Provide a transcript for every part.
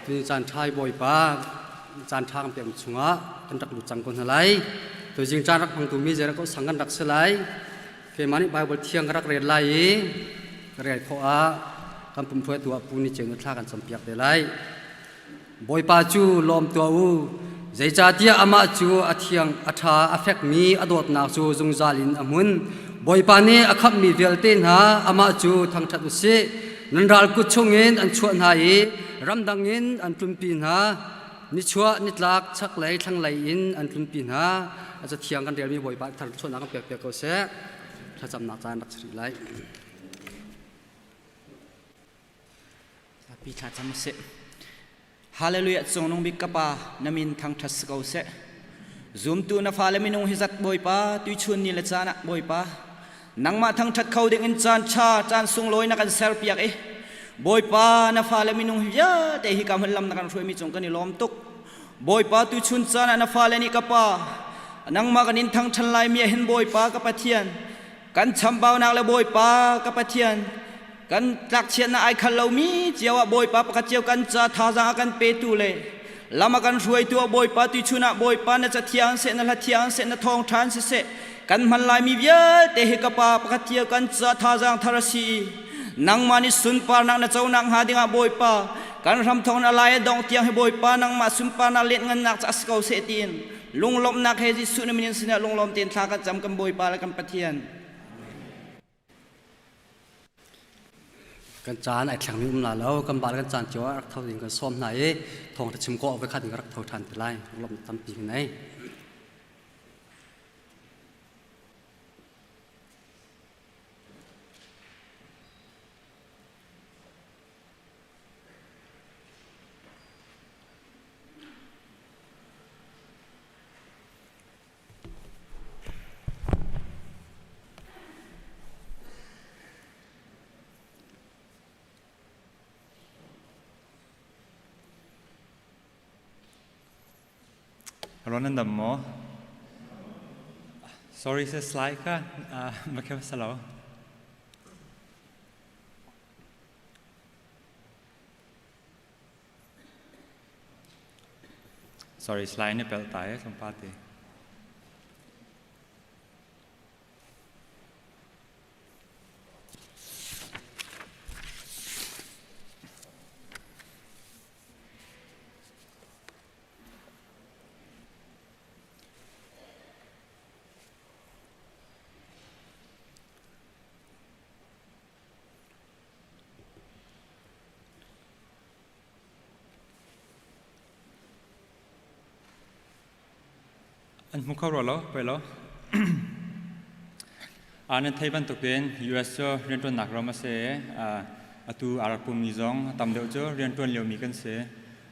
Tuni caan ṭha i Bawipa caan ṭha kan pek chungah kan rak lut cang ko hna lai. Tuzing caan rak hmangtu mi zei rak sang kan rak si lai. Keimah nih Bible thiang ka rak rel lai i ka rel khawh ah kan pumhruaitu ah Pu Ni Ceu na thla kan campiak te lai. Bawipa cu lawm tuah u, zeicahtiah amah cu a thiang, a ṭha, a fekmi a dawtnak cu zungzal in a hmun. Bawipa nih a khamhmi vialte hna amah cu thangṭhat u sih. Nan ral kut chungin an chuah hna i ramdang in an tlunpi hna. Nichuah, nitlak, chaklei, thlanglei in an tlunpi hna. A cathiang kan relmi Bawipa thar chuahnak kan pek piak ko seh. Thlacamnak caan rak si rih lai. Zapi thla cam usih. Hallelujah cungnung bik ka pa na min thangṭhat si ko seh. Zumtu na fale minung hi zat Bawipa tuichun ni le caan ah Bawipa nangmah thangṭhat kho ding in caan ṭha caan sunglawi na kan serpiak i Bawipa na fale minung hi vialte hi ka hmun lam na kan hruaimi cung kan i lawm tuk. Bawipa tuchun caan ah na fale nih ka pa nangmah kan in thangṭhan lai mi ah hin Bawipa ka Pathian kan chambaunak le Bawipa ka Pathian kan tlakchiatnak ai khal lomi cio ah Bawipa pakhat cio kan ca thazaang a kan petu le lam a kan hruaitu ah Bawipa tuichun ah Bawipa na cathiang seh na hlathiang seh na thawngṭha siseh kan hman laimi vialte hi ka pa pakhat cio kan ca thazaang thar a si i nangmah nih sunparnak na conak hnga dingah Bawipa kan hram thawng na lai a dong tiang hi Bawipa nangmah sunparnak lianhngannak ca si ko seh tiin lunglawmhnak he Jesuh na min in sinah lunglawm tein thla kan cam kan Bawipa le kan Pathian. Kan caan ai thlengmi um la lo kan bal kan caan cio ah rak tho ding kan sawm hna i thawng ta chim kawh voikhat in ka rak tho ṭhan te lai lawmh tampi kan nei. Ron nan dam maw? Sorry sa slide kha ma khe salo. Sorry, slide na pel ta eh, tlawmpal te. An hmu kho rua lo, poi lo. Nan thei bantukin US cu rianṭuannak ram a si i atu aa rak pummi zong tam deuh cu rianṭuan liomi kan si.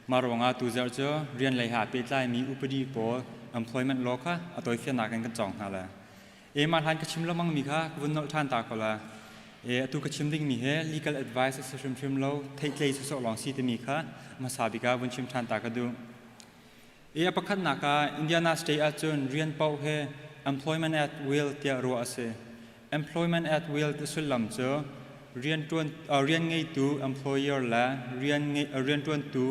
Mah ruangah tu zarh cu rian lei he aa pehtlaimi upadi pawl employment law kha a tawifiannak in kan cawng hna lai. E mah hlan ka chim lengmang mi kha ka vun nolh ṭhan ta ko la. E atu ka chim dingmi he legal advice a si hrimhrim lo, theihtlei sawsawh lawng si timi kha hmasa bik ah vun chim ṭhan ta ka duh. E a pakhatnak ah Indiana State ahcun rian paoh he employment at will tiah ruah a si. Employment at will ti sullam cu rianṭuan rian ngeitu employer le rian rianṭuantu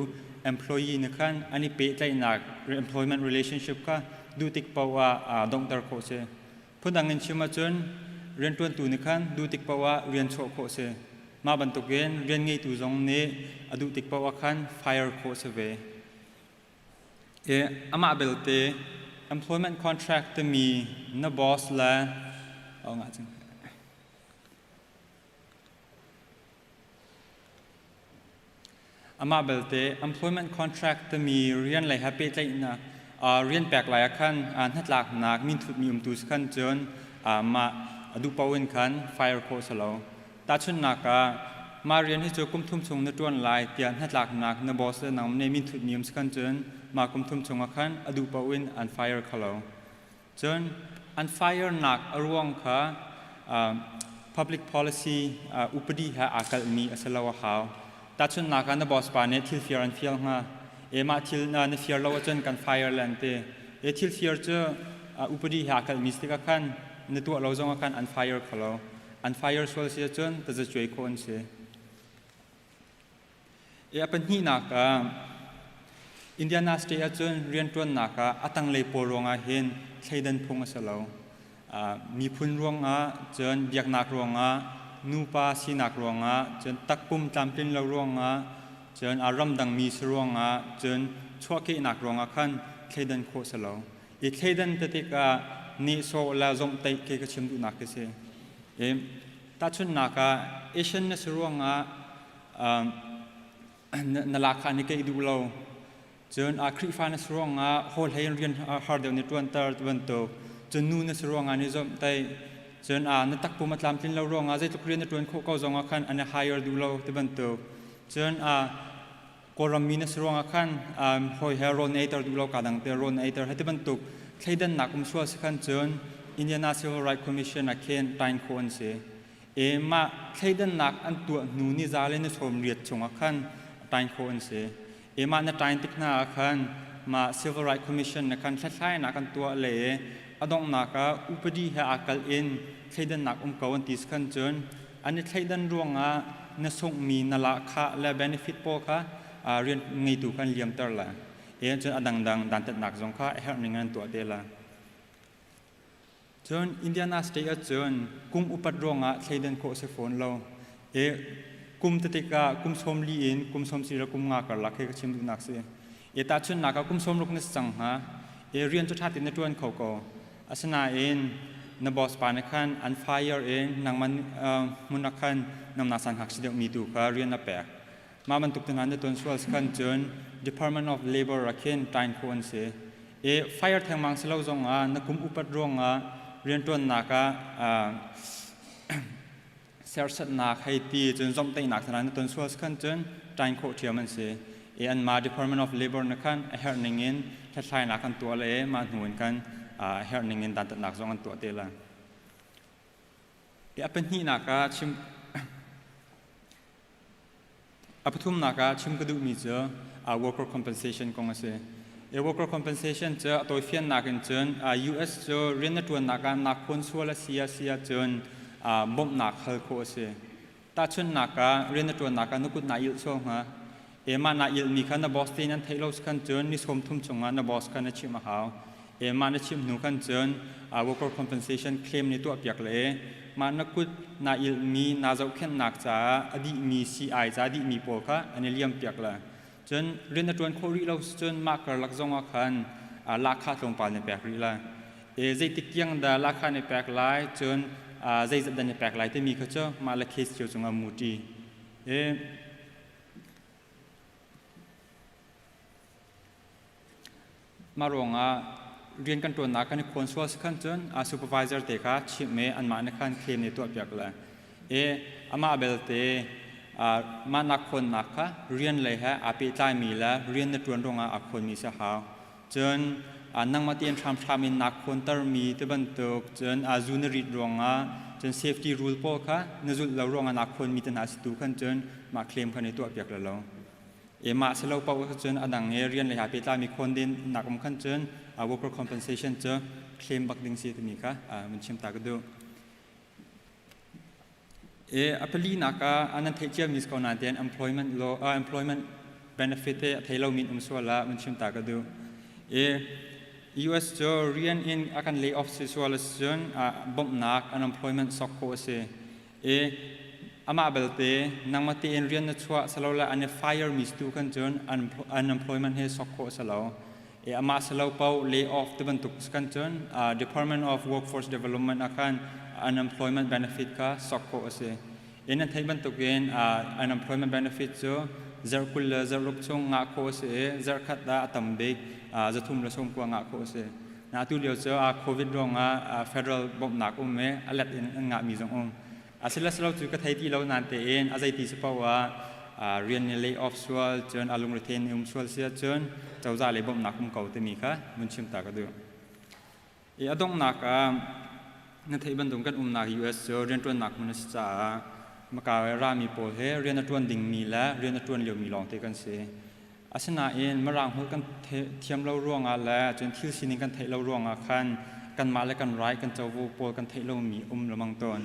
employee nih khan an i pehtlaihnak employment relationship kha duh tik paoh ah donghter khawh si. Phundang in chim ahcun rianṭuantu nih khan duh tik paoh ah rian chuah khawh si. Mah bantukin rian ngeitu zong nih a duh tik paoh ah khan fire khawh si ve. I amah belte employment contract timi na boss le oh ngah cang. Amah belte employment contract timi rian lei he pehtlaihnak rian pek lai ah khan hnatlaknak minthutmi umtu si khan cun mah a duh paoh in khan fire khawh si lo. Tahchunhnak ah mah rian hi cu kum thum chung na ṭuan lai tiah hnatlaknak na boss le nangmah nih minthutmi um si khan cun mah kum thum chung ah khan a duh paoh in an fire kho lo. Cun an fire nak a ruang kha public policy upadi he aa kalhmi a si lo a hau. Tahchunhnak ah na boss pa nih thil fir an fial hnga. E mah thil na fir lo ahcun kan fire le an ti. E thil fir cu upadi he aa kalhmi si tikah khan na tuah lo zongah khan an fire kho lo. An fire sual si ahcun tazacuai khawh an si. E a pahnihnak ah Indiana State ahcun rianṭuannak ah a tanglei pawl ruangah hin thleidan phung a si lo. Miphun ruangah, cun biaknak ruangah, nupa sinak ruangah, cun takpum tlamtlin lo ruangah, cun a ramdangmi si ruangah, cun chuahkehnak ruangah khan thleidan khawh si lo. I thleidan te tikah nehsawh le zomhtaih khi ka chim duhnak khi si. I tahchunhnak ah Asian na si ruangah na lak kha ni keih duh lo. Cun a Khrihfa na si ruangah hawl hlei in rian har deuh ni ṭuanter ti bantuk. Cun nu na si ruangah ni zomhtaih. Cun a na takpum a tlamtlin lo ruangah zeitluk rian na ṭuan khawh ko zongah khan an i hire duh lo ti bantuk. Cun a Kawlram mi na si ruangah khan hawi he rawl na eiter duh lo ka dang te rawl na eiter he ti bantuk thleidannak um sual si khan cun Indiana Civil Rights Commission ah khin tain khawh an si. E mah thleidannak an tuah hnu ni za le ni sawm riat chungah khan tain khawh an si. E mah na tain tik hna ah khan mah Civil Rights Commission na khan hlathlainak an tuah le a donghnak ah upadi he aa kal in thleidannak um ko an ti si khan cun an i thleidan ruangah na sunghmi na lahkhah le benefit pawl kha rian ngeitu kha an liamter la. E cun a dangdang dantatnak zong kha a herh ning an tuah te la. Cun Indiana State ahcun kum upat ruangah thleidan khawh a si fawn lo. I kum tetik ah kum 40 in kum 90 le kum nga karlak hi ka chim duhnak si. I tahchunhnak ah kum 60 na si cang hnga. I rian cu ṭha tein na ṭuan kho ko. Asinain na boss pa nih khan an fire in nangmah hmun ah khan namnak sang ngakchia deuhmi tu kha rian a pek. Mah bantuk te hna na ton sual khan cun Department of Labor ah khin tain khawh an si. I fire thengmang si lo zongah na kum upat ruangah rianṭuannak ah serhsatnak hei ti cun zomhtaihnak hna na ton sual khan cun tain khawh ṭhiam an si. I anmah Department of Labor na khan a herh ning in hlathlainak an tuah le mah hnu in khan a herh ning in dantatnak zong an tuah te lai. I a pahnihnak ah chim A pathumnak ah chim ka duhmi cu worker compensation kong a si. I worker compensation cu a tawifiannak in cun US cu rian na ṭuannak ah naa khawn sual a si a si ahcun bawmhnak hal khawh a si. Tahchunhnak ah rian na ṭuannak ah na kut naa ilh sual hnga. E mah naa ilhmi kha na boss tein an theih lo khan cun ni 30 chungah na boss kha na chimh a hau. E mah na chimh hnu khan cun worker compensation claim nih tuahpiak le mah na kut naa ilhmi naa zohkhenhnak caah a dihmi sii-ai ca dihmi pawl kha an i liampiak le cun rian na ṭuan khawh rih lo cun mah karlak zongah khan lahkhah tlawmpal na pek rih lai. E zeitik tiang dah lahkhah na pek lai cun zeizat dah na pek lai timi kha cu mah le case cio cungah muṭi. E Mah ruangah rian kan ṭuannak kan i khawn sual si khan cun a supervisor te kha chimh i anmah nih khan claim nih tuahpiak le i amah belte mah nak khawnnak kha rian lei he aa pehtlaimi le rian na ṭuan ruangah aa khawnmi si a hau. Cun nangmah tein hramhram in naa khawntermi ti bantuk cun zu na rit ruangah cun safety rule pawl kha na zulh lo ruangah naa khawnmi te hna si tu khan cun mah claim kha nih tuahpiak le lo. E mah si lo paoh cun a dang i rian lei ha pehtlaimi khawn din nak um khan cun worker compensation cu claim bak ding si timi kha mun chim ta ka duh. E a pali nak ah nan theih cia mi ko na ten employment law employment benefit te a thei lo min um sual ah mun chim ta ka duh. E US cu rian in a kan lay off si sual cun bawmhnak unemployment sok khawh a si. I amah belte nangmah tein rian na chuah silole an i fire mi tu khan cun unemployment hi sok khawh a si lo. I amah silo paoh lay off ti bantuk kan cun Department of Workforce Development ah khan unemployment benefit kha sok khawh a si. I nan theih bantukin unemployment benefit cu zarh 20 le zarh ruk chung ngah khawh a si i zarh khat ah a tam bik 390 ngah khawh a si. Atu lio cu COVID ruangah federal bawmhnak um i a let in an ngahmi zong um. Asila silo cu ka thei ti lo nain tein a zeiti si paoh ah rian nih lay off sual cun a lungre in um sual si ahcun cozah lei bawmhnak um ko timi kha mun chim ta ka duh. I a donghnak ah na theih bantuk kan umnak US cu rianṭuannak hmun a si caah maka rami pawl he rian a ṭuan dingmi le rian a ṭuan liomi lawngte kan si. Asinain Mirang holh kan thiam lo ruangah le cun thil sining kan theih lo ruangah khan kanmah le kan rai kan covo pawl kan theih lomi um lengmang tawn.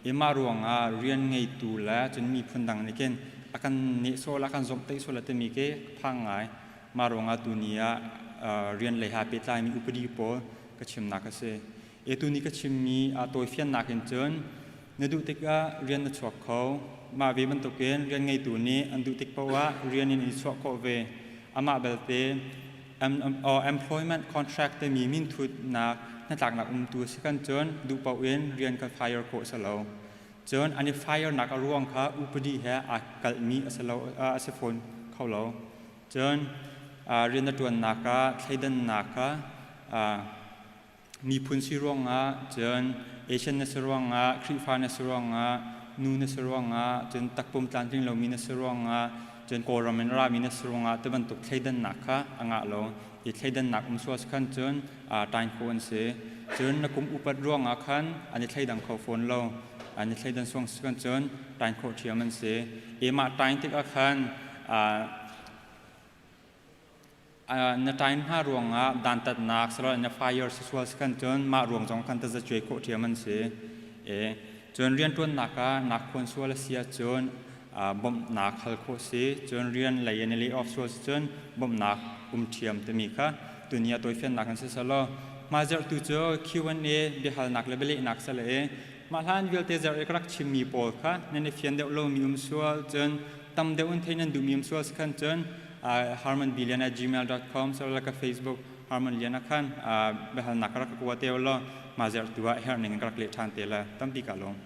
I mah ruangah rian ngeitu le cun miphun dang nih khin a kan nehsawh le a kan zomhtaih sual timi khi phang ngai. Mah ruangah tuni ah rian lei ha pehtlaimi upadi pawl ka chimnak a si. E tuni ka chimmi a tawifiannak in cun na duh tikah rian na chuak kho. Mah ve bantukin rian ngeitu nih an duh tik paoh ah rian in i chuah khawh ve. Amah belte employment contract timi minthutnak hnatlaknak umtu a si kan cun duh paoh in rian kan fire khawh a si lo. Cun an i fire nak a ruang kha upadi he aa kalhmi a si lo a si fawn kho lo. Cun rian na ṭuannak ah thleidannak kha miphun si ruangah cun Asian na si ruangah Khrihfa na si ruangah nu na si ruangah cun takpum tlamtling lomi na si ruangah cun Kawlram in rami na si ruangah ti bantuk thleidannak kha a ngah lo i thleidannak um sual khan cun tain khawh an si. Cun na kum upat ruangah khan an i thleidang kho fawn lo. An i thleidan suang si kan cun tain khawh ṭhiam an si. E mah tain tikah khan na tain hna ruangah dantatnak silo na fire sual si kan cun mah ruang zong khan taza cuai khawh ṭhiam an si. E cun rianṭuannak ah nak khuan sual a si ahcun bawmhnak hal khawh si. Cun rian lei in lay off sual si cun bawmhnak um ṭhiam timi kha tuni ah tawifiannak an si selaw mah zerhtu cu Q&A biahalnak le bialehnak sele i mah hlan vialte zerh i ka rak chimmi pawl kha nan i fian deuh lomi um sual cun tam deuh in thei nan duhmi um sual si khan cun harmonbilian@gmail.com selaw ka Facebook Harmon Lian ah khan biahalnak ka rak ka kua te law mah zerhtu ah herh ning in ka rak leh ṭhan te la tampi ka lawm.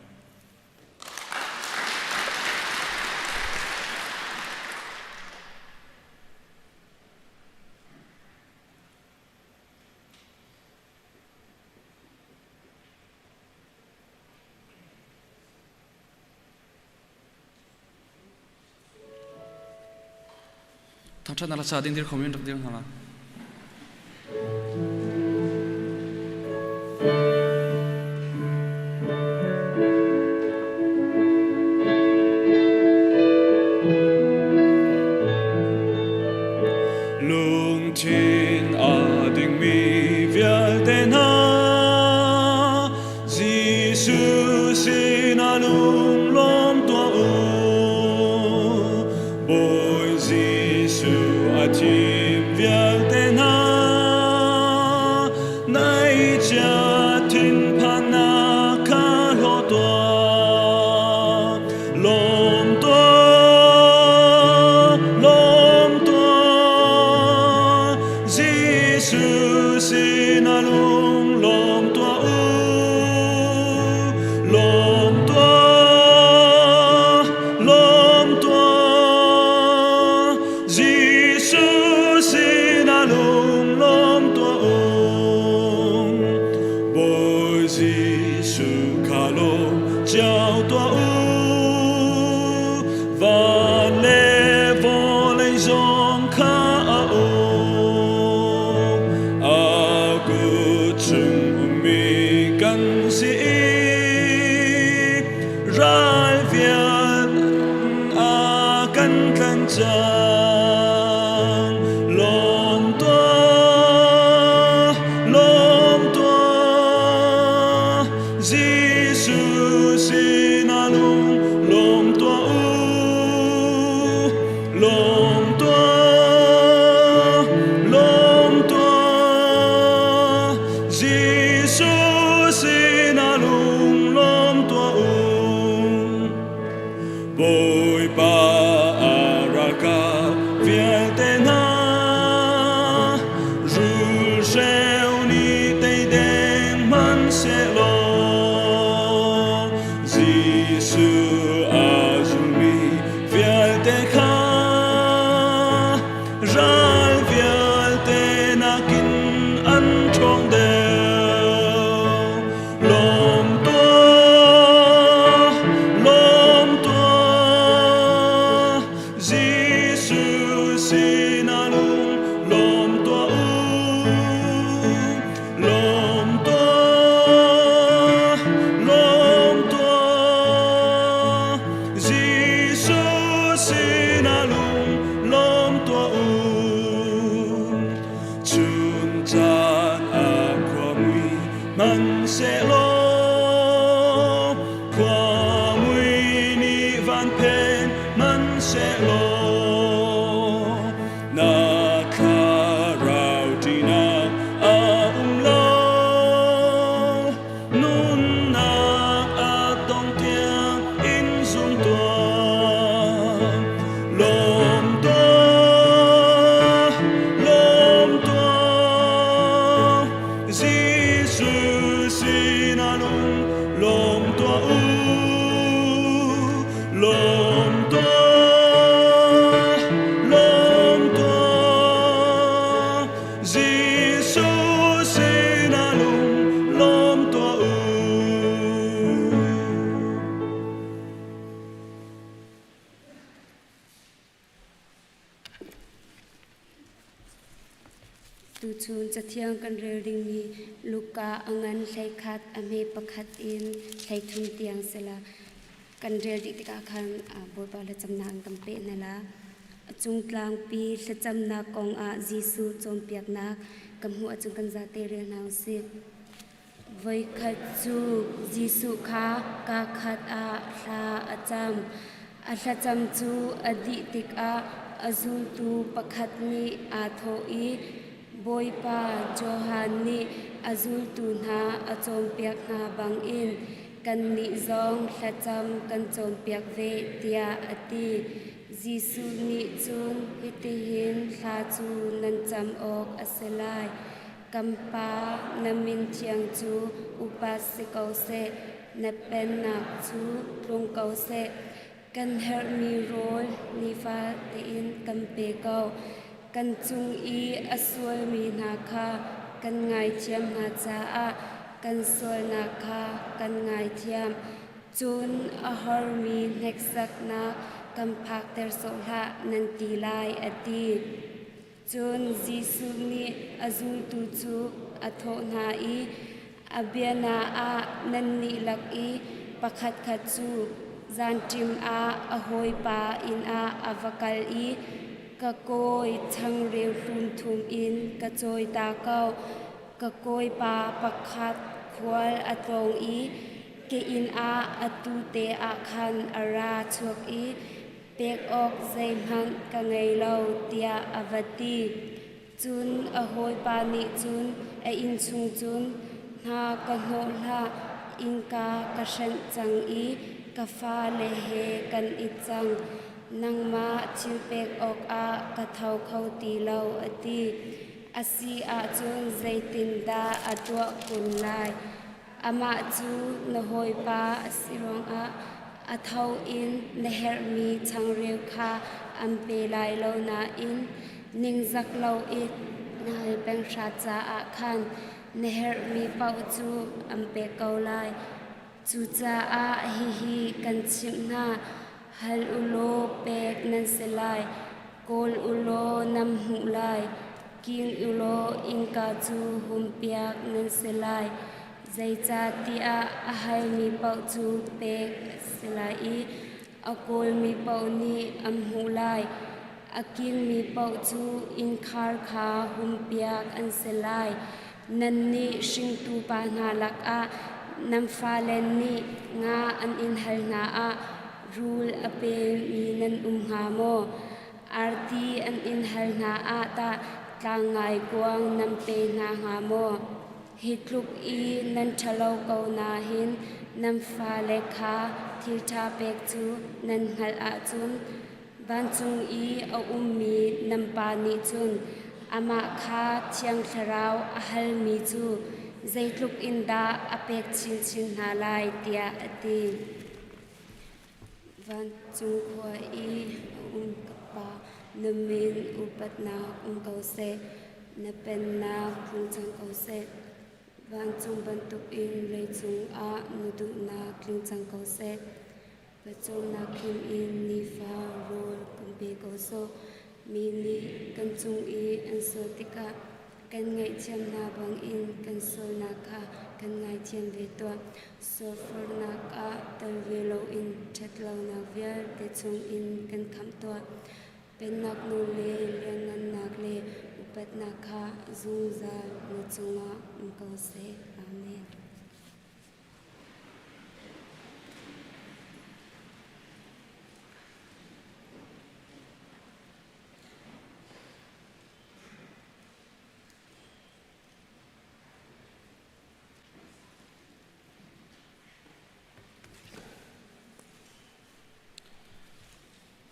Thangṭhatnak hla sa ding dir khom in rak dir hna la. Lungthin a dingmi vialte hna Jesuh sinah lunglawm tuah u. Bawi Jesuh a thim vialte hna Ngaihchia thinphannak kha hlaw tuah. Lawm tuah, lawm tuah, Jesuh sinah lunglawm tuah u. Lawm tuah, lawm tuah, Jesuh sinah lunglawm tuah u. Bawi Jesuh kha lawm cio tuah u. Van le vawlei zong kha a uk. A kut chung ummi kan si i ral vial a kan tlanh cang. Lawm tuah, lawm tuah, Jesuh sinah lung lawm tuah u. Lawm tuah, lawm tuah, Jesuh sinah lung lawm tuah u. Bawipa a ralkap vialte hna, rulhreu nih tei deng hmanhsehlaw, Jesuh a zummi vialte kha ral vialte nakin an ṭhawng deuh. Lawm tuah, lawm tuah, Jesuh sinah lung lawm tuah u. Lawm tuah, lawm tuah, Jesuh sinah lung lawm tuah u. Tuchun cathiang kan rel dingmi Luka a ngan 11 a hme pakhat in 13 tiang sila kan rel dih tikah khan Bawipa thlacamnak in kan peh hna la. A cungtlangpi thlacamnak kong ah Jesuh cawnpiaknak kan hmuh ahcun kan zate rel hna usih. Voikhat cu Jesuh kha kaakhat ah thla a cam. A thlacam cu a dih tikah a zultu pakhat nih aa thawh i, Bawipa, Johan nih a zultu hna a cawnpiak hna bangin kannih zong thlacam kan cawnpiak ve, tiah a ti. Jesuh nih cun, Hitihin thla cu nan cam awk a si lai. Kan Pa, na min thiang cu upat si ko seh, na pennak cu tlung ko seh. Kan herhmi rawl nifa tein kan pe ko. Kan cung i a sualmi hna kha kan ngaithiam hna caah kan sualnak kha kan ngaithiam. Cun a hormi hneksaknak kan phakter sawh hlah, nan ti lai, a ti. Cun Jesuh nih a zultu cu a thawh hna i, A biana ah nannih lak i pakhatkhat cu zanṭim ah a hawipa inn ah a va kal i, Ka kawi changreu hlum thum in ka cawi ta ko. Ka kawipa pakhat khual a tlawng i ka inn ah atu te ah khan a ra chuak i Pek awk zeihmanh ka ngei lo, tiah a va ti. Cun a hawipa nih cun a innchung cun, Hna ka hnawh hlah, innka ka hrenh cang i ka fale he kan it cang. Nangmah thil pek awkah ka tho kho ti lo, a ti. A si ahcun zeitindah a tuah kun lai? Amah cu na hawipa a si ruangah a tho in na herhmi changreu kha an pe lai lo nain ningzak loin na hal peng hrat caah khan na herhmi paoh cu an pek ko lai. Cucaah hihi kan chimh hna, hal u law pek nan si lai, kawl u law nan hmuh lai, king u law innka cu humpiak nan si lai. Zeicahtiah a halmi paoh cu pek a si lai i a kawlmi paoh nih an hmuh lai. A kingmi paoh cu innkhar kha humpiak an si lai. Nannih hringtu pa hna lakah nan fale nih nga an in hal hna ah rul a pemi nan um hnga maw? Arti an in hal hna ah tah tlangngaikuang nan pe hna hnga maw? Hi tluk i nan ṭhalo ko nain nan fale kha thil ṭha pek cu nan hngalh ahcun vancung i a ummi nan Pa nih cun amah kha Thiang Thlarau a halmi cu zeitluk in dah a pek chinchin hna lai, tiah a ti. Vancung khua i a um ka Pa, na min upatnak um ko seh, na pennak tlung cang ko seh. Vancung bantukin leicung ah na duhnak tling cang ko seh. Pawcawmnak khim in nifa rawl kan pe ko sawh. Mi nih kan cung i an sual tikah kan ngaihthiam hna bangin kan sualnak kha kan ngaithiam ve tuah. Sualforhnak ah tel ve loin ṭhatlonak vialte chungin kan khamh tuah. Pennak nawl le lianngannak le upatnak kha zungzal na cungah um ko seh. Amen.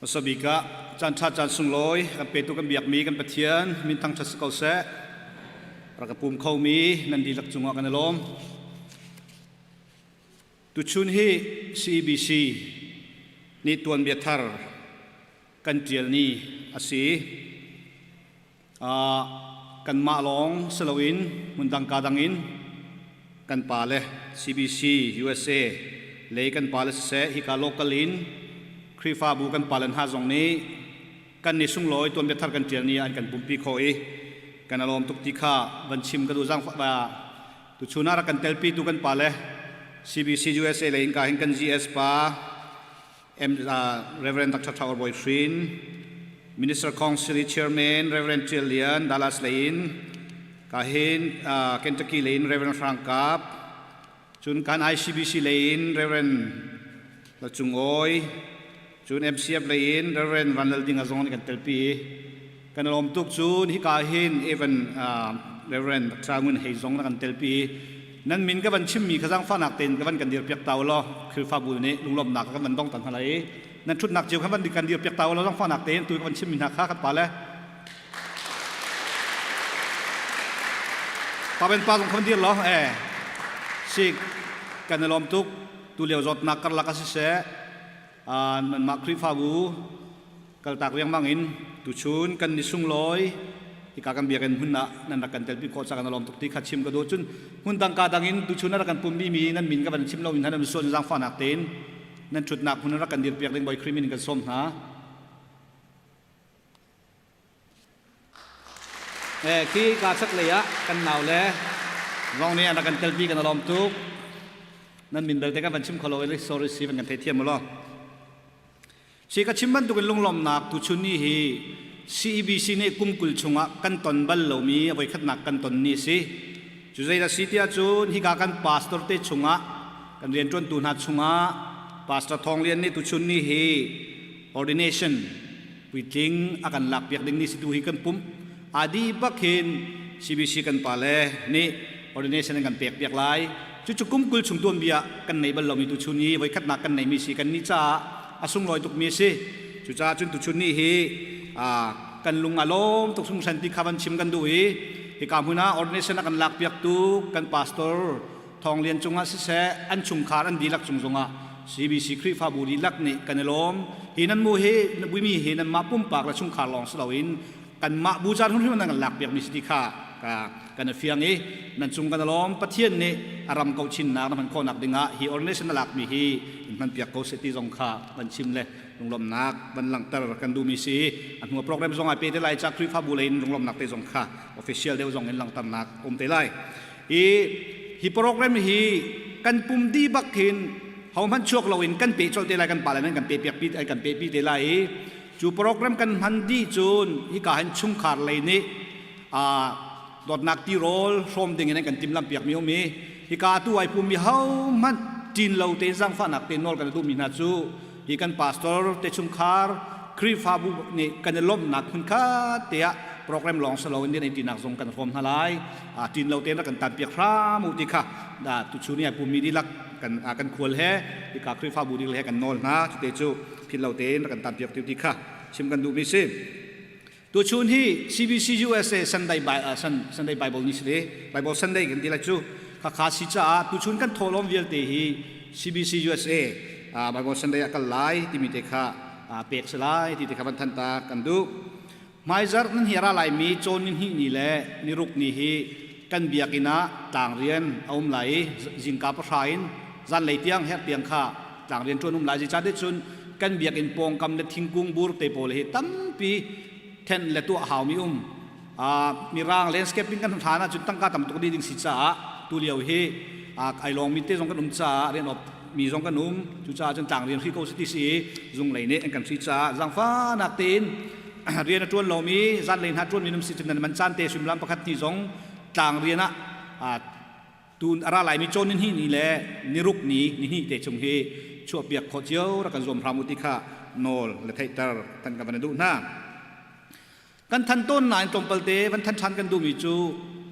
Hmasa bik ah caan ṭha caan sunglawi kan petu kan biakmi kan Pathian min thangṭhat si ko seh. Rak ka pum khomi nan dihlak cungah kan i lawm. Tuchun hi CBC nih tuanbia thar kan ṭial ni a si. Kanmah lawng si loin hmundang ka dang in kan pale CBC USA lei kan pale siseh hika local in Khrihfabu kan pale hna zong nih kan ni sunglawi tuanbia thar kan ṭial ni ah an kan pumpi khawh i Kan alawm tuk ti kha van chim ka du zang ba tu chuna ra kan telpi tu kan pa le CBC USA le in ka hin kan GS pa M Reverend Dr. Thawr Boy Hrin Minister Council Chairman Reverend Tial Lian Dallas Lane ka hin Kentucky Lane Reverend Frank Kap Cun kan ICBC lei in Reverend Lacung Awi, cun MCF lei in Reverend Van Lal Ding a zong nih kan telpi i kan lawm tuk. Cun hika hin even Reverend Dr. Ngun Hei zong na kan telpi i nan min ka van chimmi kha zaangfahnak tein ka van kan dir piak ta u law Khrihfabu nih lunglawmhnak kan van dong tan hna lai i nan ṭhutnak cio kha van kan dir piak ta u law zaangfahnak tein tu ka van chimmi hna kha kan pa le Pa ben pa zong khan dir lo eh sik kan i lawm tuk tu lio zawtnak karlak a siseh nanmah Khrihfabu kaltak riangmang in tuchun kan ni sunglawi hika kan biakinn hmun ah nan rak kan telpi khawh ca kan i lawm tuk ti kha chim ka duh. Cun hmun dang ka dang in tuchun na rak kan pummi mi nan min ka van chim lo in nan suan zaangfahnak tein nan ṭhutnak hmun rak kan dirpiak ding Bawi Khrih min in kan sawm hna. Khi ka chak lei ah kan nau le zong nih an rak kan telpi, kan lawm tuk. Nan min belte kan van chim kho lo i sorry si, van kan theithiam mu law. Si ka chim bantukin lunglawmhnak tuchun ni hi CEBC nih kum 20 chungah kan ton bal lomi a voikhatnak kan ton ni si. Cu zeidah si tiah cun hika kan pastor te chungah kan rianṭuantu hna chungah Pastor Thawng Lian nih tuchun ni hi ordination puitling a kan lakpiak ding ni si. Tu hi kan pumh adi bak hin CBC kan pale nih ordination an kan pek piak lai. Cucu kum 20 chung tuan bia kan nei bal lomi tu chun i voikhatnak kan neimi si, kan ni caah a sunglawi tukmi a si. Cucaah cun tuchun ni hi kan lung a lawm tuk hringhran ti kha van chim kan duh i hika hmun ah ordination a kan lakpiaktu kan pastor Thawng Lian cungah siseh, an chungkhar an dihlak cung zongah CBC Khrihfabu dihlak nih kan i lawm. Hi nan mu hi buimi hi nanmah pumpak le chungkhar lawng si loin kanmah bu caan hun nan kan lakpiakmi si ti kha ka kan i fiang i nan cung kan i lawm. Pathian nih a ram ko chinnak na hman khawhnak dingah hi ordination na lakmi hi in hmanpiak ko seh ti zong kha van chim le lunglawmhnak van langhter kan duhmi si. A hnu program zong ai pe te lai ca Khrihfabu lei in lunglawmhnak te zong kha official deuh zong in langhternak um te lai. Hi hi program hi kan pum di bak hin hohmanh chuak loin kan pe colh te lai, kan parliament kan pe piak pi kan pe pi te lai i cu program kan hman dih cun hika hin chungkhar lei nih a dawtnak tirawl hrawm ding in kan timlam piak mi um i hika tu ai pum mi hohmanh ṭin lo te zangfahnak te nawl kan duh mi hna cu hi kan pastor te chungkhar Khrihfabu nih kan i lawmhnak hmun khat te ah program lawng si loin din tinak zong kan hrawm hna lai. Tin lo tein rak kan tan piak hram u ti kha tu chu ni ai pummi dihlak kan kan khual he hika Khrihfabu dihlak he kan nawl hna. Cute cu philh lo tein rak kan tan piak ti kha chim kan duhmi si. Tuchun hi CBC USA Sunday, Sunday Bible ni si Bible Sunday kan ti lai cu. Khakha si caah tuchun kan thawhlawm vialte hi CBC USA Bible Sunday ah kal lai timi te kha pek si lai ti te kha van than ta kan duh. Hmaizarh nan hi ra laimi cawn ni hnih ni le ni ruk ni hi kan biakinn ah tlangrian a um lai i zingka 9 in zanlei tiang herh tiang kha tlangrian ṭuan um lai. Zeicahtiah cun kan biakinn pawngkam le thingkung bur te pawl hi tampi thenh le tuah haumi um mirang landscaping kan hlan ahcun tangka tam tuk ding si caah tu lio hi ai lawngmi te zong kan um caah rian op mi zong kan um. Cucaah cun tlang rian hri ko si ti si zung lei nih an kan hri caah zangfanak tein rian a ṭuan lomi zan lei hna ṭuan mi num si cun nan man caan te suimilam pakhat hnih zong tlang rian ah tun a ra laimi cawn ni hnih ni le ni ruk ni ni hnih te chung hi chuahpiak khawh cio rak kan zuam hram u ti kha nawl le theihter kan ka van duh hna. Kan than tawn nain tlawmpal te van than ṭhan kan duhmi cu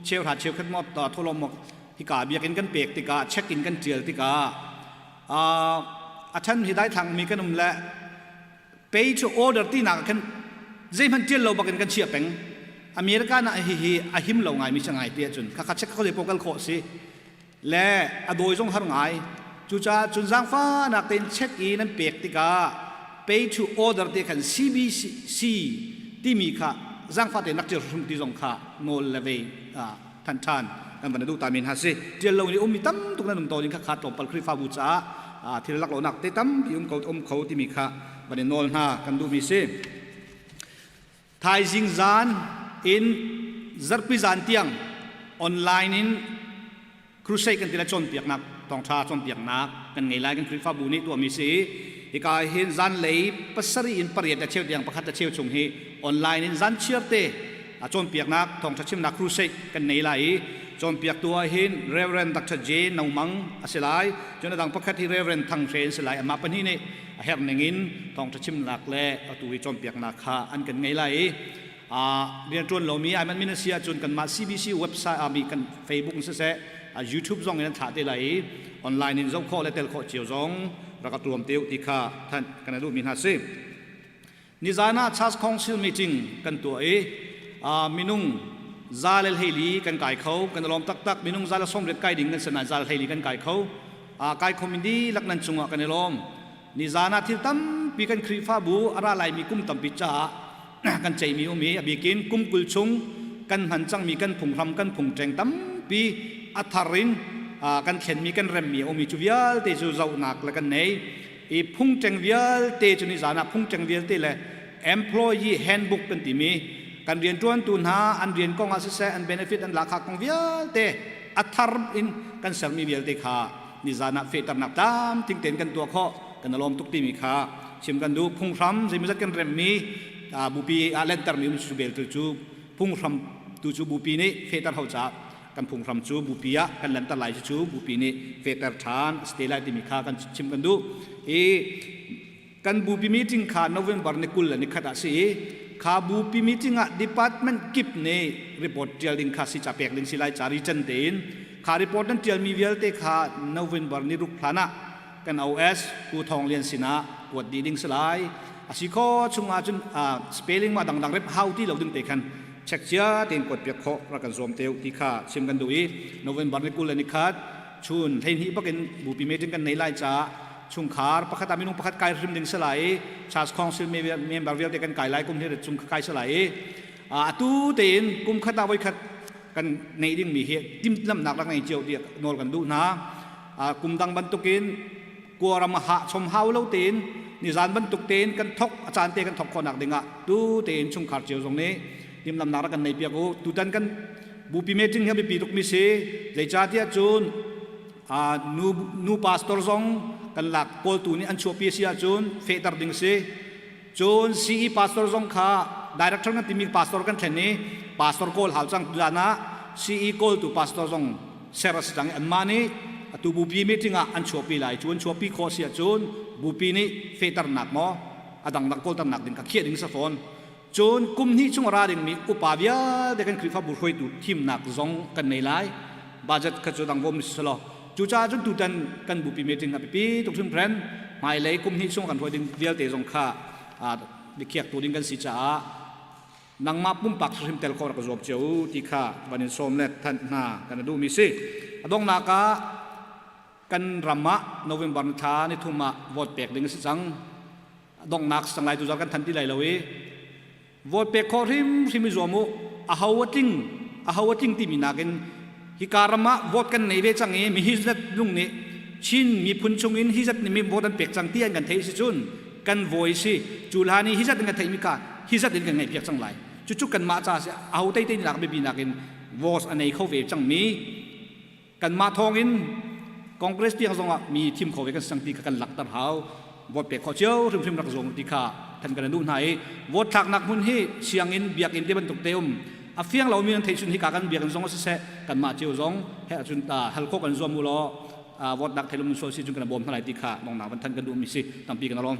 cheuhra cheukhat maw tholom maw hika biakinn kan pek tikah check in kan ṭial tikah a ṭhan hi daithlang mi kan um le pay to order tinak khan zeihmanh ṭial lo bakin kan chiah peng. America na hi hi a him lo ngai mi si ngai ti ahcun khakha check kho po kal khawh si le a dawi zong har ngai. Cucaah cun zaangfahnak tein check i nan pek tikah pay to order te khan CBC timi kha zaangfah tein rak ṭial hrim ti zong kha nawl le vei than ṭhan kan van duh ta men ha si. Ṭial lo ni ummi tam tuk nan um tawn in kha kha tlawmpal Khrihfabu caah thil lak lonak te tampi um ko um kho timi kha van i nawl hna kan duhmi si. Thaizing zan in zarpi zan tiang online in crusade kan ti lai cawnpiaknak thawngṭha cawnpiaknak kan ngei lai. Kan Khrihfabu nih tuahmi si. Hika hin zanlei 7 in 8 le cheu tiang, 1 le cheu chung hi online in zan chiar te cawnpiaknak, thawngṭha chimnak crusade kan nei lai i cawnpiaktu ah hin Reverend Dr. J. Nomang a si lai. Cun a dang pakhat hi Reverend Thang Hre an si lai. Amah pahnih nih a herh ning in thawngṭha chimnak le atu hi cawnpiaknak kha an kan ngei lai i rianṭuan lomi ai manh min a si ahcun kanmah CBC website ah mi kan Facebook in siseh, YouTube zong in an thlah te lai i online in zoh khawh le tel khawh cio zong rak a tuam te u ti kha thanh kan duhmi hna si. Nizan ah Church Council meeting kan tuah i minung 120 kan kai kho, kan lawm taktak. Minung 180 kai ding kan si nain 120 kan kai kho. Kai kho min dihlak nan cungah kan i lawm. Nizan ah thil tampi kan Khrihfabu a ra laimi kum tampi caah kan ceihmi um i a bikin kum 20 chung kan hman cangmi kan phunghram, kan phungṭeng tampi a thar in kan thlenmi, kan remmi a um i cu vialte cu zohnak le kan nei i phungṭeng vialte cu nizan ah phungṭeng vialte le employee handbook kan timi kan rianṭuantu hna an rian kong ah siseh, an benefit, an lahkhah kong vialte a thar in kan sermi vialte kha nizan ah fehternak tlamtling tein kan tuah khawh, kan i lawm tuk timi kha chim kan duh. Phunghram zeimawzat kan remmi, bupi ah lentermi um cu bel tu cu phunghram tu cu bupi nih fehter ho caah kan phunghram cu bupi ah kan lenter lai, cu bupi nih fehter ṭhan a si te lai timi kha kan chim kan duh. I kan bupi meeting kha November ni 20 le ni 1 ah si i kha bupi meeting ah department kip nih report ṭial ding kha si, ca pek ding si lai ca region tein. Kha report nan ṭialmi vialte kha November ni 6 hlan ah kan OS Pu Thawng Lian sinah kuat dih ding si lai. A si kho chungah cun spelling ma dangdang rep hau ti lo ding te khan check cia tein kuat piak khawh rak kan zuam te ti kha chim kan duh i November ni 20 le ni 1 chun 12 bakin bupi meeting kan nei lai caah chungkhar pakhat ah minung pakhat kai hrim ding si lai i Church Council member vialte kan kai lai, kum hi chung kai si lai i atu tein kum khat ah voi khat kan neih dingmi hi timhlamhnak rak ngei cio tiah nawl kan duh hna. Kum dang bantukin kuaram ha chom hau lo tein nizan bantuk tein kan thok a caan te kan thok khawhnak dingah tu tein chungkhar cio zong nih timhlamhnak rak kan nei piak u. Tutan kan bupi meeting hi biapi tukmi si, zeicahtiah cun nu nu pastor zong kan lak kawltu nih an chuahpi a si ahcun fehter ding si. Cun CE pastor zong kha director kan timi pastor kan thlen i pastor kawl hau cang. Tuzan ah CE kawltu pastor zong ser a si cang i anmah nih atu bupi meeting ah an chuahpi lai. Cu an chuahpi khawh si ahcun bupi nih fehternak maw a dangdang kawlternak ding kha khiah ding si fawn. Cun kum hnih chung a ra dingmi upa vialte kan Khrihfabu hruaitu thimnak zong kan nei lai. Budget kha cu dang vom si law. Cucaah cun tutan kan bupi meeting a biapi tuk hringhran. Hmailei kum hnih chung kan hruai ding vialte zong kha biakhiaktu ding kan si caah nangmah pumpak hrim tel khawh rak zuam cio u ti kha van in sawm le thanh hna kan duhmi si. A donghnak ah kan ram ah November thla ni thum ah vote pek ding a si cang. Donghnak sang lai tu zal kan than ti lai lo i vote pek khawh hrimhrim i zuam u. A ho a tling, a ho a tling timi nakin hika ram ah vote kan nei ve cang i mi hi zat lung nih Chin miphun chungin hi zat nih mi vote an pek cang ti an kan theih si cun kan voi si. Cu hlan i hi zat in kan theih mi ka hi zat in kan ngaih piak cang lai. Cucu kanmah ca si, a ho teite nak biapi nakin vote a nei kho ve cang mi kanmah thawngin Congress tiang zongah mi thim kho ve kan sang ti kha kan lakter hau. Vote pek khawh cio hrimhrim rak zuam ti kha than kan duh hna i vote thlaknak hmun hi sianginn, biakinn te bantuk te um a fiang lomi an theih cun hika kan biakinn zong siseh, kanmah cio zong he ahcun hal khawh kan zuam u law vote nak theilum sual si cun kan bawm hna lai ti kha nongnak van than kan duhmi si. Tampi kan alawm.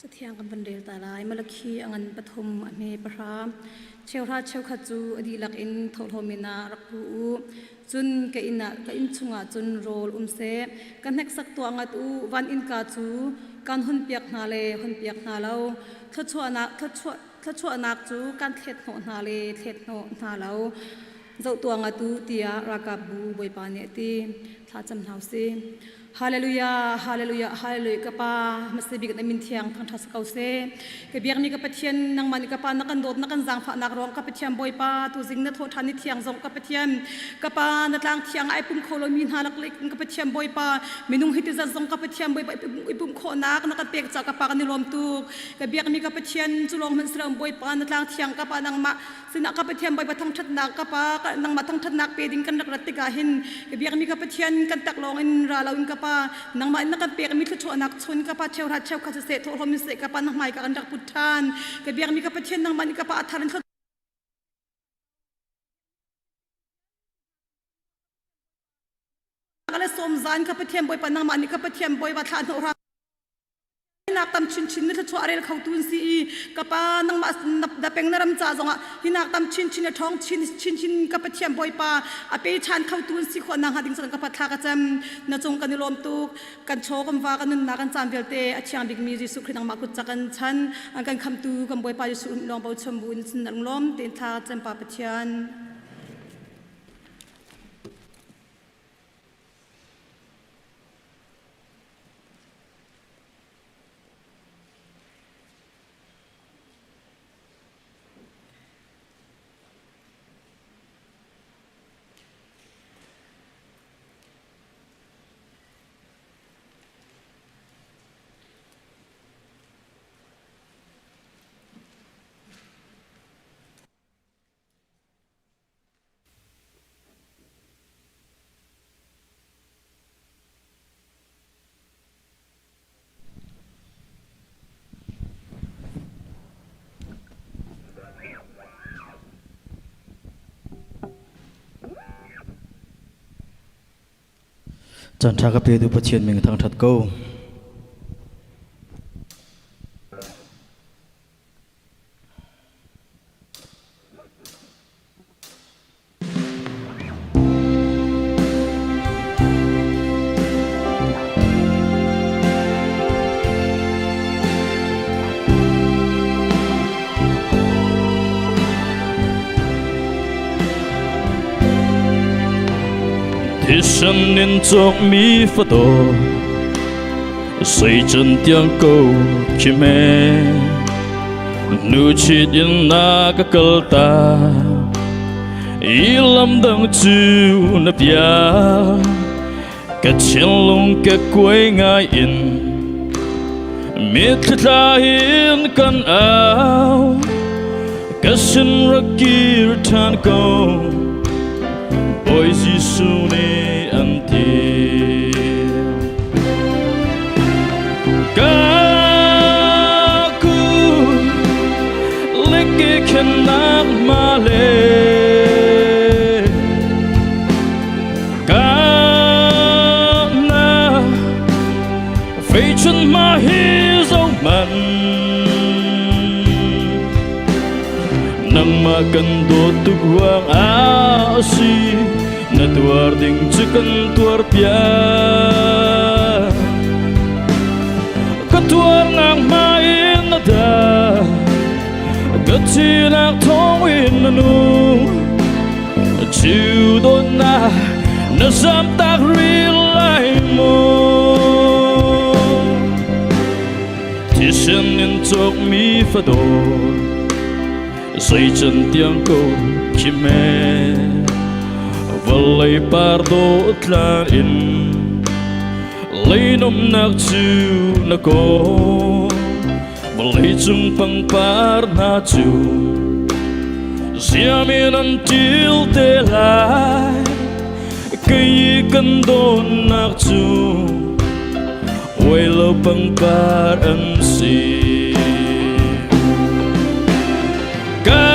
Cathiang kan van rel ta lai. Malakhi a ngan 3 a hme 10. Cheuhra cheukhat cu a dihlak in thohlawm in ah rak pu u. Cun ka inn ah ka inn chungah cun rawl um seh. Ka hneksak tuah ngat u. Van innka cu kan hunpiak hna le hunpiak hna lo. Thluachuahnak thluachuah. Thluachuahnak cu kan thlet hnawh hna le thlet hnawh hna lo zoh tuah ngat u tiah ralkapbu Bawipa nih a ti. Thla cam hna usih. Hallelujah, hallelujah, hallelujah ka pa hmasa bik na min thiang thangṭhat si ko seh. Ka biakmi ka Pathian nangmah nih ka pa na kan dawt na kan zaangfahnak ruang ka Pathian Bawipa tuzing na thawh ṭhan ni thiang zong ka Pathian ka pa na tlang thiang ai pum kho lomi hna lak ka Pathian Bawipa minung hi tizat zong ka Pathian Bawipa i pumh khawhnak na kan pek caah ka pa kan i lawm tuk. Ka biakmi ka Pathian cu lawng hmanh si lo Bawipa na tlang thiang ka pa nangmah sinah ka Pathian Bawipa thangṭhatnak ka Pa nangmah thangṭhatnak pe ding kan rak rat tikah hin ka biakmi ka Pathian kan tak lawng in ra loin ka Pa nangmah in na kan pekmi thluachuahnak chun ka Pa cheuhra cheukhat siseh thawhlawm in siseh ka Pa na hmai ka kan rak put ṭhan ka biakmi ka Pathian nangmah nih ka Pa a thar in le sawm zan ka Pathian Bawipa nangmah nih ka Pathian Bawipa thlah hnawh hram Hinak tam chinchin na thluachuah rel kho tu si i ka pa nangmah na peng na ram ca zongah hinak tam chinchin na ṭhawng chin chinchin ka Pathian Bawipa a pe ṭhan kho tu si khawh nak hnga ding cun ka pa thla ka cam na cung kan i lawm tuk kan chaw kan va kan nunnak kan caan vialte a thiang bikmi Jesuh Khrih nangmah kut cak kan chan an kan khamtu kan Bawipa Jesuh lawng bochan bu in sin lawm tein thla cem pa Pathian. Caan ṭha ka petu Pathian min ka thangṭhat ko. Thisen in cawkmi fadaw sei cun tiang ko khi me Nu chit in na ka kal ta I lam dang cu na bia Ka thinlung ka kuai ngai in Mitthli thla hin kan au Ka sin rak kir ṭhan ko Bawi Jesuh nih an ti Ka ku leke khennak ma le Ka na fei chun ma hi zo man Nangmah kan dawt tuk ruang ah a si na tuar ding cu kan tuar piak ka tuarnak hma in na da ka thinak thawng in na nung chiu dawtnak na zamtak rih lai maw thisen in cawkmi fadawt Zeican tiang ko khi me vawlei par dawh tlan in leinomnak cu na kawl vawlei cung pangpar hna cu ziamin an til te lai kei kan dawnnak cu Uailo pangpar an si. Ka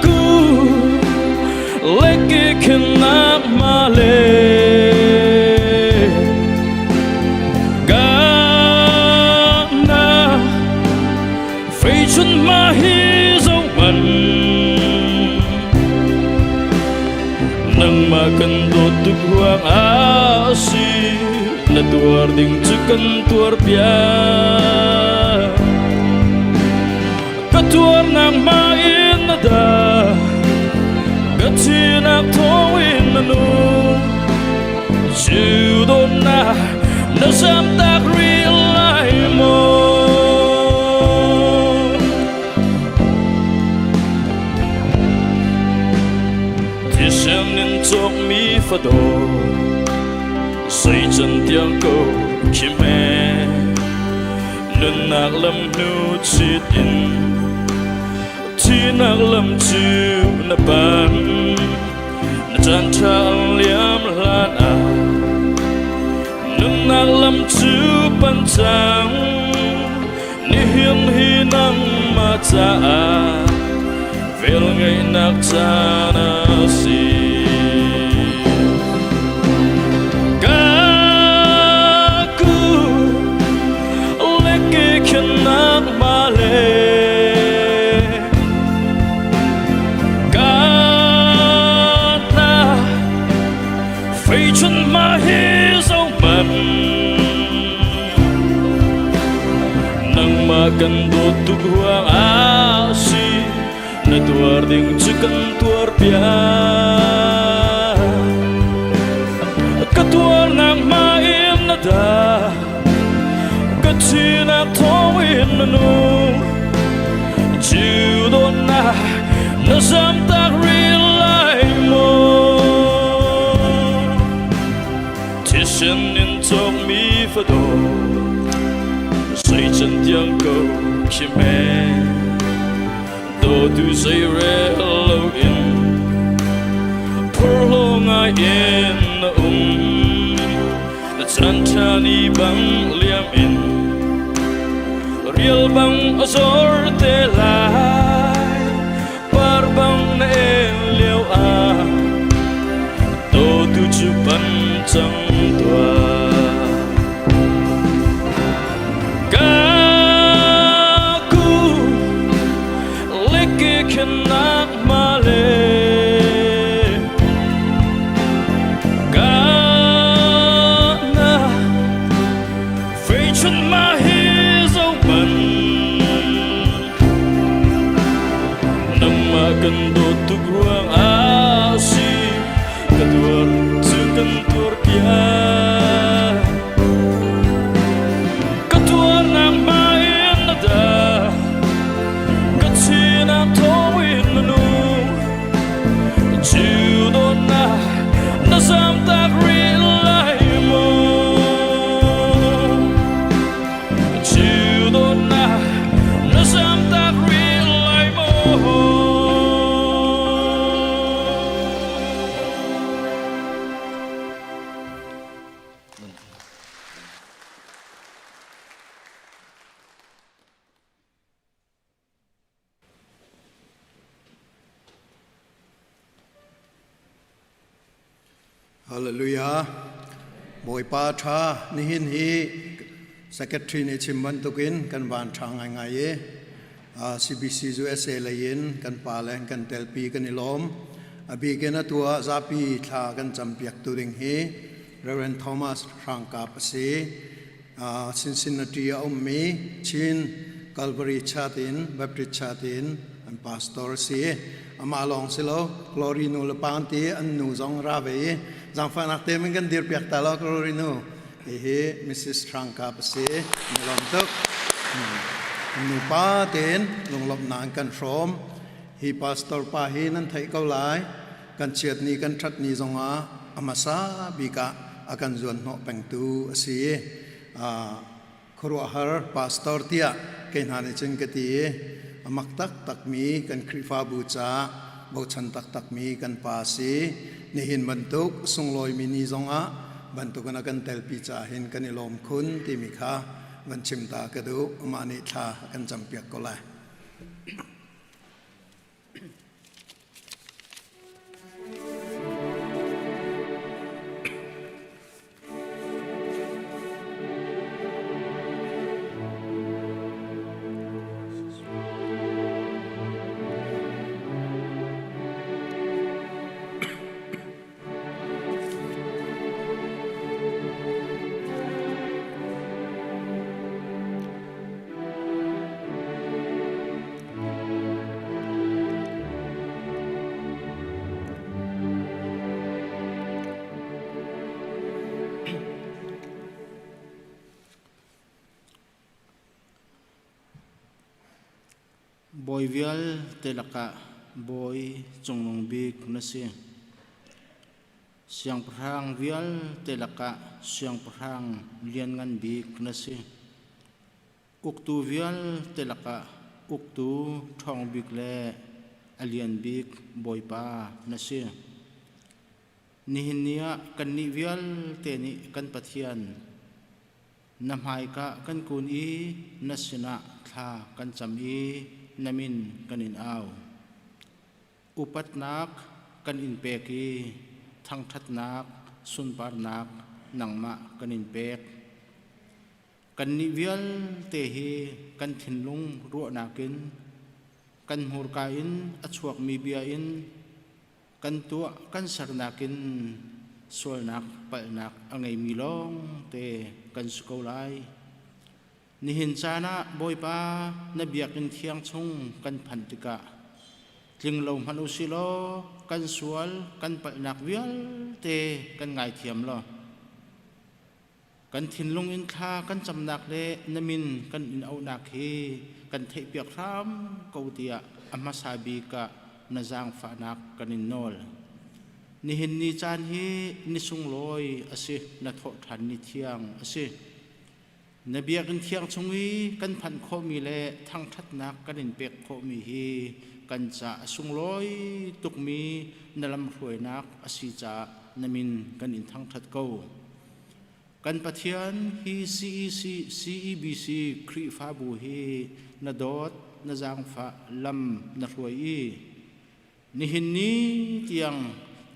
ku leke khenak ma le ka na fei chun ma hi zo man Nangmah kan dawt tuk ruang ah si na tuar ding cu kan tuar piak. Ka tuarnak ma in na dah ka thinak thawngin na nung Cu dawtnak na zamtak rih lai maw? Thisen in cawkmi fadawt sei can tiang ko khi hme nunnak lam hnu chit in thihnak lam cu na pan na caan ṭha an liam hlan ah nunnak lam cu pan cang nihin hi nangmah caah velngeihnak caan a si. Ka ku leke khennak ma le ka na fei chun ma hi zo man nangmah kan dawt tuk ruang ah si na tuar ding cu kan tuar piak ka tuar nangmah in na dah ka thinak thawng in na nung cu dawtnak na zamtak rih lai maw thisen in cawkmi fadawt sei can tiang ko khi me dawtu zei rel lo in phurhlaw ngai in na um na chan ṭha ni bang liam in rial bang a zor te lai par bang na en lio ah dawtu cu pan cang tuah ka ku leke khennak ma le ka na fei chun ma hi zo man nangmah kan dawt tuk ruang ah si ka tuar cu kan tuar piak ka tuar nangmah in na dah ka thinak thawngin na nung cu dawtnak na zamtak rih lai maw cu dawtnak na zamtak rih lai maw? Hallelujah. Bawipa ṭha nihin hi secretary nih chim bantukin kan van ṭha ngaingai i CBC USA lei in kan pa le kan telpi kan i lawm. A bik in atu ah zapi thla kan campiak tu ding hi Reverend Thomas Hrangkap a si. Cincinnati a ummi Chin Calvary Church in Baptist Church in an pastor a si. Amah lawng si lo, Glory nu le pa an ti an nu zong ra ve i zaangfahnak te min kan dirpiak ta lo Glory nu. Hihi Mrs. Hrangkap a si. Ni lawm tuk. An nupa tein lunglawmhnak an kan hrawm. Hi pastor pa hi nan theih ko lai. Kan chiat ni kan ṭhat ni zongah a hmasa bik ah a kan zuan hnawh pengtu a si. Khuaruahhar pastor tiah kei hna nih cun ka ti i a mak taktakmi kan Khrihfabu caah bochan taktakmi kan pa a si. Nihin bantuk sunglawimi ni zongah bantukin a kan telpi caah hin kan i lawm khun timi kha van chim ta ka duh. Amah nih thla a kan campiak ko lai. Bawi vialte lakah bawi cungnung bik na si. Siangpahrang vialte lakah siangpahrang lianngan bik na si. Uktu vialte lakah uktu ṭhawng bik le a lian bik Bawipa na si. Nihin ni ah kannih vialte nih kan Pathian na hmaika kan kun i na sinah thla kan cam i na min kan in au. Upatnak kan in pek i thangṭhatnak sunparnak nangmah kan in pek. Kannih vialte hi kan thinlung ruahnak in kan hmurka in a chuakmi bia in kan tuah kan sernak in sualnak palhnak a ngeimi lawngte kan si ko lai. Nihin caan ah Bawipa na biakinn thiang chung kan phanh tikah tling lo hmanh u sih law kan sual kan palhnak vialte kan ngaithiam law Kan thinlung in thla kan camnak le na min kan in auhnak hi kan theihpiak hram ko tiah a hmasa bik ah na zaangfahnak kan in nawl. Nihin ni caan hi ni sunglawi a si, na thawhṭhan ni thiang a si. Na biakinn thiang chung i kan phanh khawhmi le thangṭhatnak kan in pek khawhmi hi kan ca a sunglawi tukmi na lamhruainak a si caah na min kan in thangṭhat ko. Kan Pathian hi CEC, CEBC Khrihfabu hi na dawt, na zaangfah lam na hruai i nihin ni tiang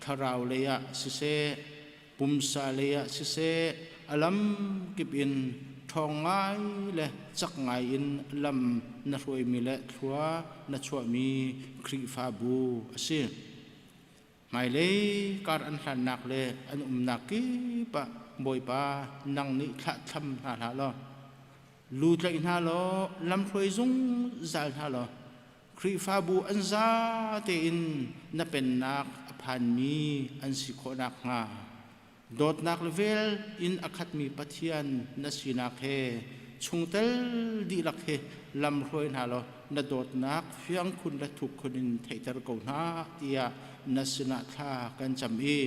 thlarau lei ah siseh, pumsa lei ah siseh, a lam kip in ṭhawng ngai le cak ngai in lam na hruaimi le thlua na chuahmi Khrihfabu a si. Hmailei kar an hlannak le an umnak kip ah Bawipa nang nih thlahthlam hna hlah law lu tlaih hna law lamhruai zungzal hna law Khrihfabu an za tein na pennak a phanmi an si khawh nakhnga dawtnak le vel in a khatmi Pathian na sinak he chungtel dihlak he lamhruai hna law na dawtnak fiang khun le thuk khun in theihter ko hna tiah na sinah thla kan cam i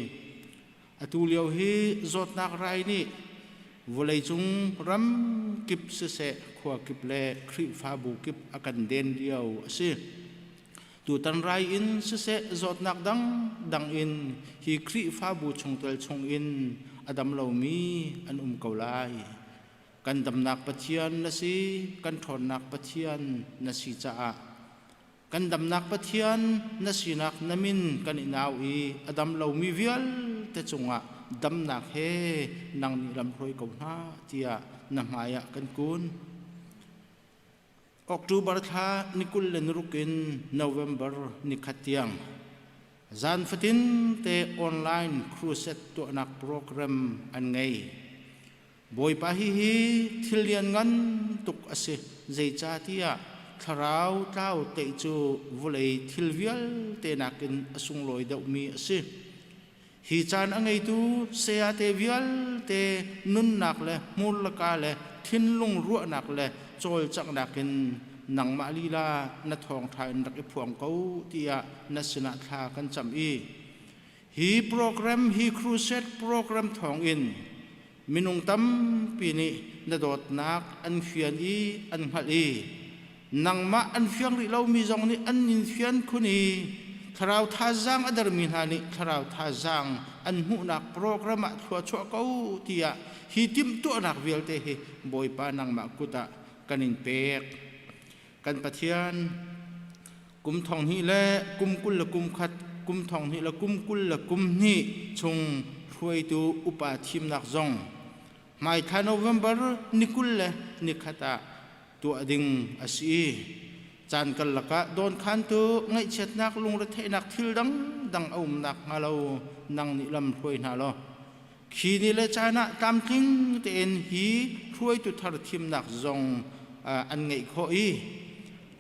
atu lio hi zawtnak rai nih vawleicung ram kip siseh khua kip le Khrihfabu kip a kan den lio a si. Tutan rai in siseh zawtnak dangdang in hi Khrihfabu chungtel chungin a dam lomi an um ko lai. Kan damnak Pathian na si, kan ṭhawnnak Pathian na si caah kan damnak Pathian na sinak na min kan i nau i a dam lomi vialte cungah damnak he nang nih lamhruai ko hna tiah na hmaiah kan kun. October thla ni 26 in November ni khat tiang zan fatin te online crusade tuahnak program an ngei. Bawipa hi hi thil lianngan tuk a si. Zeicahtiah thlarau tlau teih cu vawlei thil vialte nakin a sunglawi deuhmi a si. Hi caan a ngeitu sayate vialte nunnak le hmurlaka le thinlung ruahnak le cawlcanghnak in nangmah lila na thawngṭha in rak i phuang ko tiah na sinah thla kan cam i hi program hi crusade program thawngin minung tampi nih na dawtnak an fian i an hngalh i nangmah an fiang rih lomi zong nih an nin fian khun i thlarau thazaang a dermi hna nih thlarau thazaang an hmuhnak program ah thlua chuah ko tiah hi timhtuahnak vialte hi Bawipa nangmah kut ah kan in pek. Kan Pathian kum thong hnih le kum kul le kum khat kum thong hnih le kum kul le kum hnih chung hruaitu upa thimnak zong hmaithla November ni kul le ni khat ah tuah ding a si i caan karlak ah dawnkhantu ngaihchiatnak lungretheihnak thil dangdang a um nakhnga lo nang nih lam hruai hna law khi ni le caan ah tlamtling tein hi hruaitu thar thimnak zong an ngeih khawh i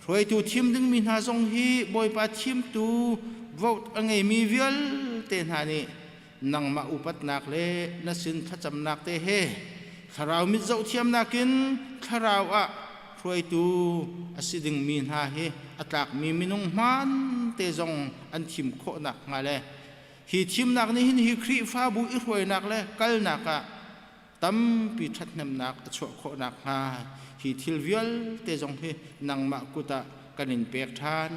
hruaitu thim dingmi hna zong hi Bawipa thimtu vote a ngeimi vialte hna nih nangmah upatnak le na sin thlacamnak te he thlarau mit zohthiamnak in thlarau ah hruaitu a si dingmi hna hi a tlakmi minung hmaan te zong an thim khawhnak hnga le hi thimnak nih hin hi Khrihfabu i hruainak le kalnak ah tampi ṭhathnemnak a chuah khawh nakhnga hi thil vialte zong hi nangmah kut ah kan in pek ṭhan.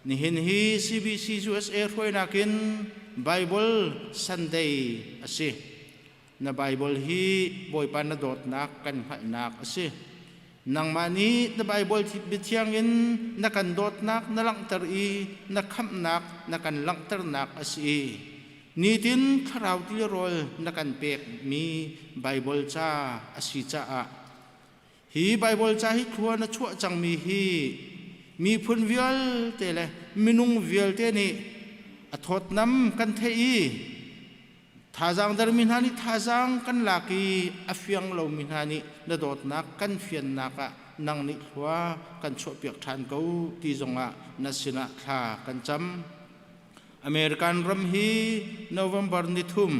Nihin hi CBC USA hruainak in Bible Sunday a si. Na Bible hi Bawipa na dawtnak kan hngalhnak a si. Nangmah nih na Bible biathiang in na kan dawtnak na langhter i na khamhnak na kan langhternak a si i nitin thlarau tilrawl na kan pekmi Bible ca a si caah hi Bible ca hi thlua na chuah cangmi hi miphun vialte le minung vialte nih a thawtnam kan theih i Thazaang dermi hna nih thazaang kan lak i a fiang lomi hna nih na dawtnak kan fiannak ah nang nih thlua kan chuahpiak ṭhan ko ti zongah na sinah thla kan cam. American ram hi November ni thum,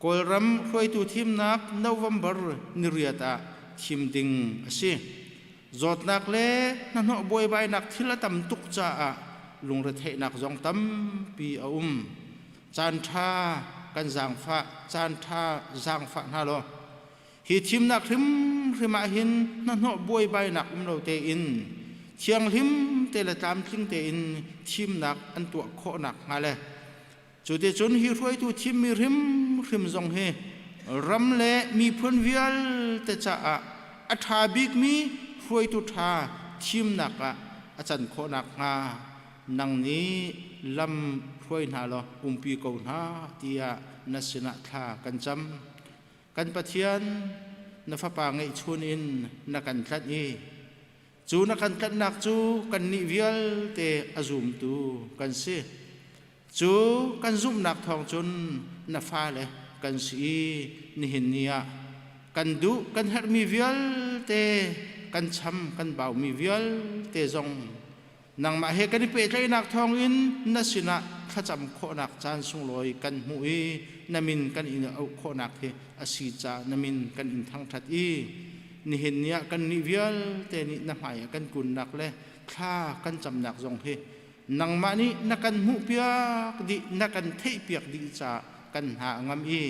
Kawlram hruaitu thimnak November ni riat ah thim ding a si. Zawtnak le hnahnawh buaibainak thil a tam tuk caah lungretheihnak zong tampi a um. Caan ṭha kan zaangfah, caan ṭha zaangfah hna law hi thimnak hrimhrim ah hin hnahnawh buaibainak um lo tein thianghlim te le tlamtling tein thimnak an tuah khawh nakhnga le cuticun hi hruaitu thimmi hrimhrim zong hi ram le miphun vialte caah a ṭha bikmi hruaitu ṭha thimnak ah a can khawh nakhnga nang nih lam hruai hna law umpi ko hna tiah na sinah thla kan cam. Kan Pathian, na Fapa ngeihchun in na kan tlanh i cu na kan tlanhnak cu kannih vialte a zumtu kan si. Cu kan zumhnak thawng cun na fale kan si i nihin ni ah kan duh kan herhmi vialte kan cham kan baumi vialte zong Nangmah he kan i pehtlaihnak thawngin na sinah thlacam khawhnak caan sunglawi kan hmuh i na min kan in auh khawhnak hi a si caah na min kan in thangṭhat i nihin ni ah kannih vialte nih na hmai ah kan kunnak le thla kan camnak zong hi nangmah nih na kan hmuhpiak dih na kan theihpiak dih caah kan hna a ngam i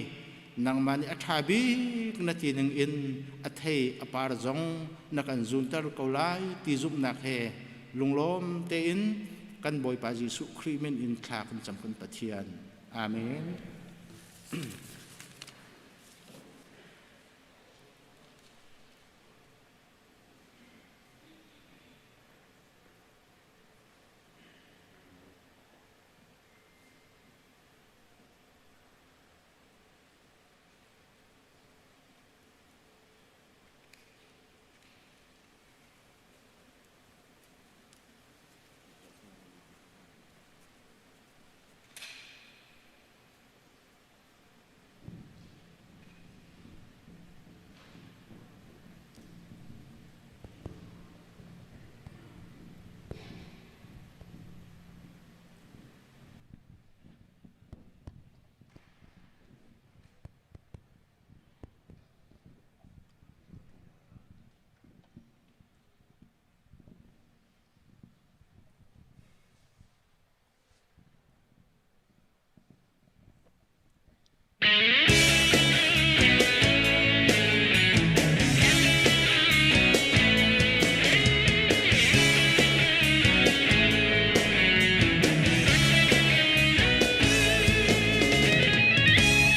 nangmah nih a ṭha bik na ti ning in a thei a par zong na kan zunter ko lai ti zumhnak he lunglawm tein kan Bawipa Jesuh Khrih min in thla kan cam kan Pathian. Amen.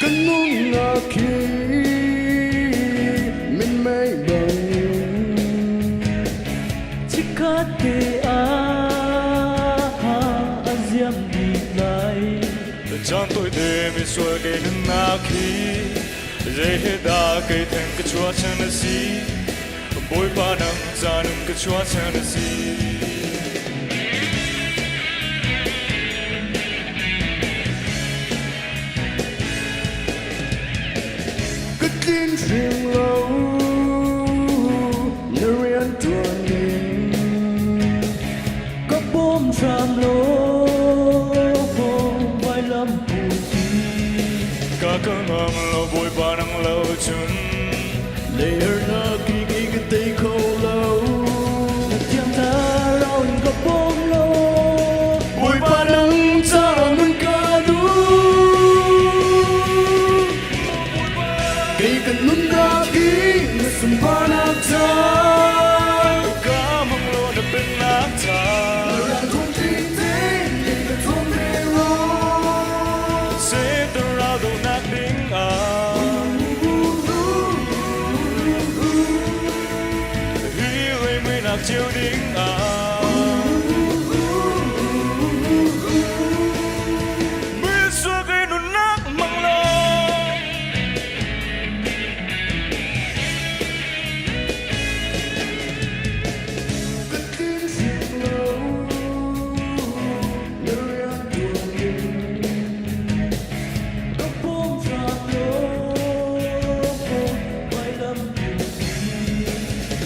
Kan nunnak hi minmei bang Chikkhat te ah a ziam dih lai. Caan tawite misual kei nunnak hi zei he dah kei theng ka chuahchan a si Bawipa nang ca nun ka chuahchan a si. Ka tlin hrim lo na rian ṭuan ning Ka bawm hram law vailam pu Ka ka ngam lo Bawipa nang lo cun Leirnak i ka tei kho lo.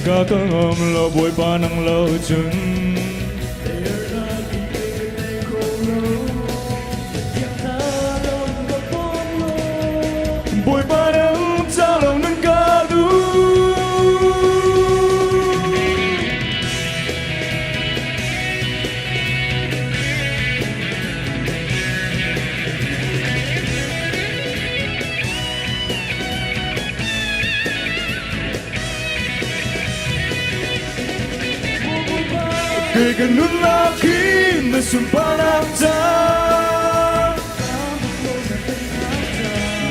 Ka ka ngam lo Bawipa nang lo cun. Bawipa nang ca lo nan ka duh. Kei ka nunnak hi na sunparnak ca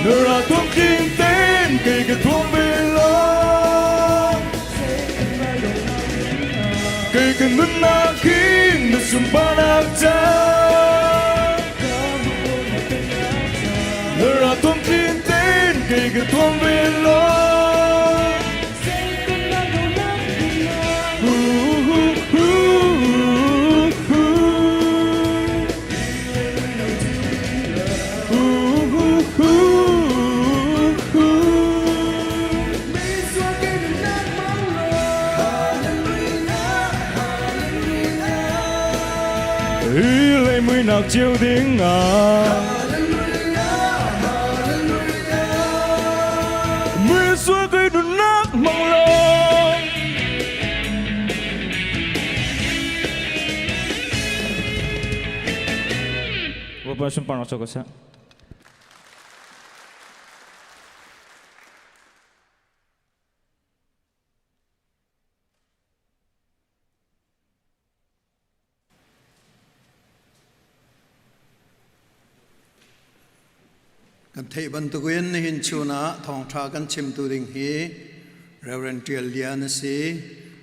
Na ra tuam tling tein kei ka tuam ve lo Kei ka nunnak hi na sunparnak ca Na ra tuam tling tein kei ka tuam ve lo Hi lei muinak chiu ding ah Mi sual kei nunnak mang lo Bapak sunparnak co ko seh. Kan theih bantukin nihin chun ah thawngṭha kan chimtu ding hi Reverend Ṭial Lian a si.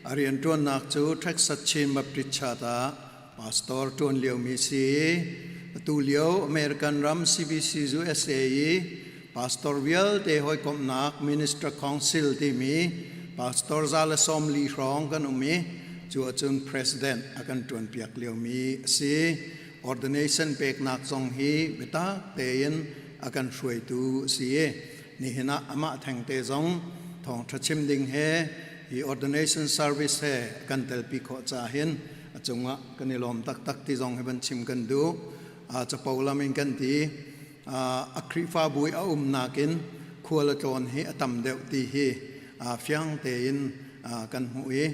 A rianṭuannak cu Texas Chin Baptist Church ah pastor ṭuan liomi si. Atu lio American ram CBC USA i pastor vialte hawikomhnak Minister Council timi pastor za le 40 hrawng kan um i cu ahcun president a kan ṭuanpiak liomi a si. Ordination peknak zong hi biatak tein a kan hruaitu a si i nihin ah amah thengte zong thawngṭha chim ding he hi ordination service he a kan telpi khawh caah hin a cungah kan i lawm taktak ti zong hi van chim kan duh. Capo lam in kan ti. A Khrihfabu i a umnak in khual a tlawn hi a tam deuh ti hi fiang tein kan hmuh i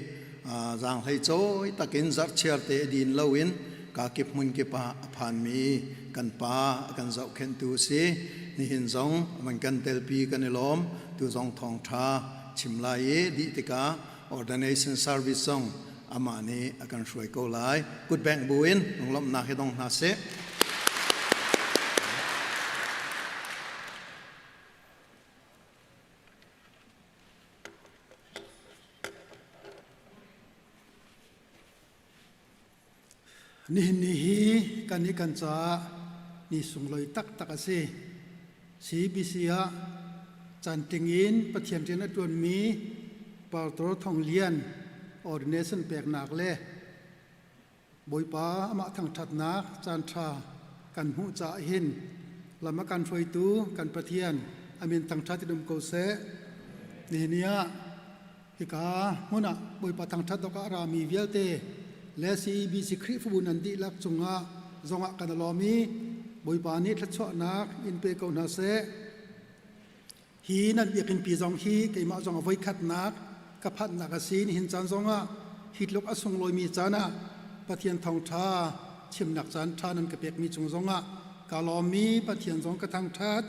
zaanghlei cawi takin zarhchiar te a din loin kakip hmunkip ah a phanmi kan pa a kan zohkhenhtu a si. Nihin zong man kan telpi kan i lawm. Tu zong thawngṭha chim lai i dih tikah ordination service zong amah nih a kan hruai ko lai. Kutbengh buin lunglawmhnak hi dong hna sih. Nihin ni hi kan i kan caah ni sunglawi taktak a si. CBC ah canting in Pathian rian a ṭuanmi Pastor Thong Lian ordination peknak le Bawipa amah thangṭhatnak caanṭha kan hmuh caah hin lam a kan hruaitu kan Pathian a min thangṭhat in um ko seh. Nihin ni ah hika hmun ah Bawipa thangṭhat awkah a rami vialte le CEBC Khrihfabu nan dihlak cungah zongah kan i lawm i Bawipa nih thluachuahnak in pe ko hna seh. Hi nan biakinn pi zong hi keimah zong a voikhatnak ka phanhnak a si. Nihin caan zongah hi tluk a sunglawimi caan ah Pathian thawngṭha chimnak caan ṭha nan ka pekmi cung zongah ka lawm i Pathian zong ka thangṭhat.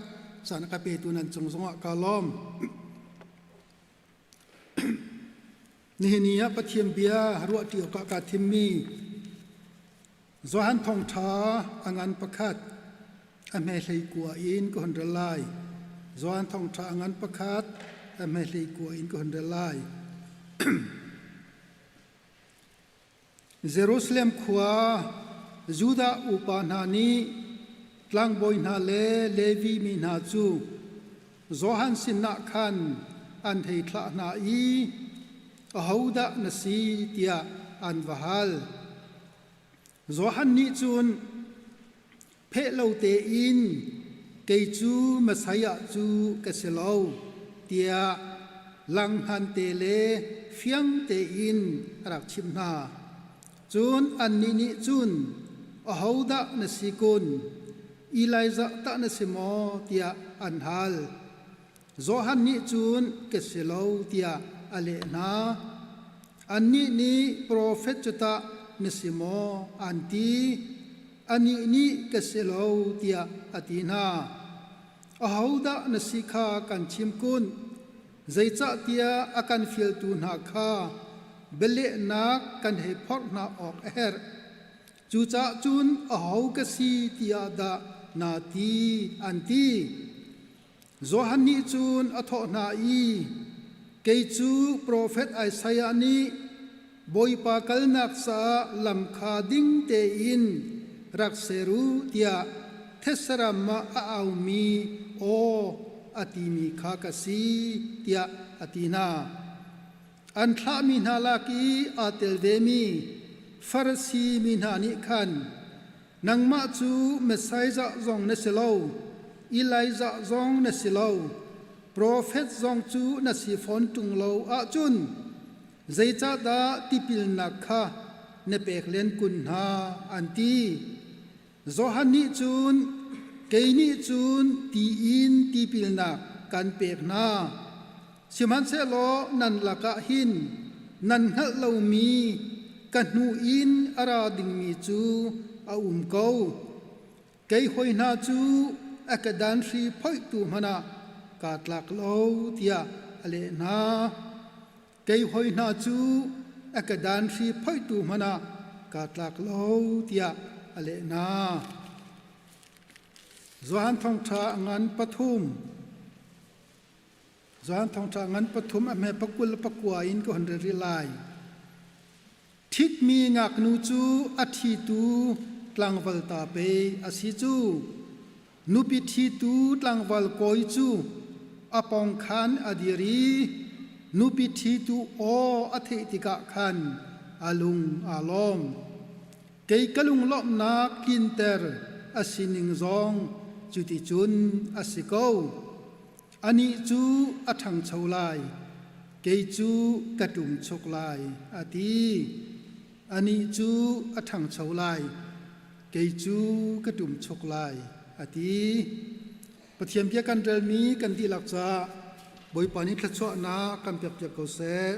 Caan a ka petu nan cung zongah ka lawm. Nihin ni ah Pathian bia ruahṭi awkah kaa thimmi Johan Thawngṭha a ngan pakhat a hme hlei kua in ka hun rel lai. Johan Thawngṭha a ngan pakhat a hme hlei kua in ka hun rel lai. Jerusalem khua Judah upa hna nih tlangbawi hna le Levi mi hna cu Johan sinah khan an hei thlah hna i, Ahodah na si? tiah an va hal. Johan nih cun pheh lo tein, Kei cu Messiah cu ka si lo, tiah langhngan te le fiang tein a rak chimh hna. Cun annih nih cun, Ahodah na si kun? Elijah tah na si maw? tiah an hal. Johan nih cun, Ka si lo, tiah a leh hna. Annih nih, Profet cu tah na si maw? an ti. Anih nih, Ka si lo, tiah a ti hna. Ahodah na si kha kan chim kun? Zeicahtiah a kan fialtu hna kha bialehnak kan hei phorh hna awk a herh. Cucaah cun aho ka si tiah dah naa ti? an ti. Johan nih cun a thawh hna i, Kei cu profet Isaiah nih Bawipa kalnak caah lam kha ding tein rak ser u tiah thetsaram ah a aumi aw a timi kha ka si tiah a ti hna. An thlahmi hna lak i aa tel vemi Farasi mi hna nih khan nangmah cu Messiah zong na si lo, Elijah zong na si lo, profet zong cu na si fawn ṭung lo ahcun Zeicahdah tipilnak kha na pek len kun hna? an ti. Johan nih cun, Kei nih cun ti in tipilnak kan pek hna. Sihmanhsehlaw nan lakah hin nan hngalh lomi ka hnu in a ra dingmi cu a um ko. Kei hoi hna cu a kedan hri phoihtu hmanh ah kaa tlak lo, tiah a leh hna. Kei hoi hna cu a kedan hri phoihtu hmanh ah kaa tlak lo, tiah a leh hna. Johan Thawngṭha a ngan pathum. Johan Thawngṭha ngan pathum a hme pakul le pakua in ka hun rel rih lai. Ṭhitmi ngaknu cu a ṭhitu tlangval ta pei a si cu. Nupi ṭhitu tlangval kawi cu a pawng khan a dir i nupi ṭhitu aw a theih tikah khan a lung aa lawm. Kei ka lunglawmhnak tlinter a sining zong cuticun a si ko. Anih cu a ṭhangcho lai, kei cu ka ṭumchuk lai, a ti. Anih cu a ṭhangcho lai, kei cu ka ṭumchuk lai, a ti. Pathian bia kan relmi kan dihlak caah Bawipa nih thluachuahnak kan pekpiak ko seh.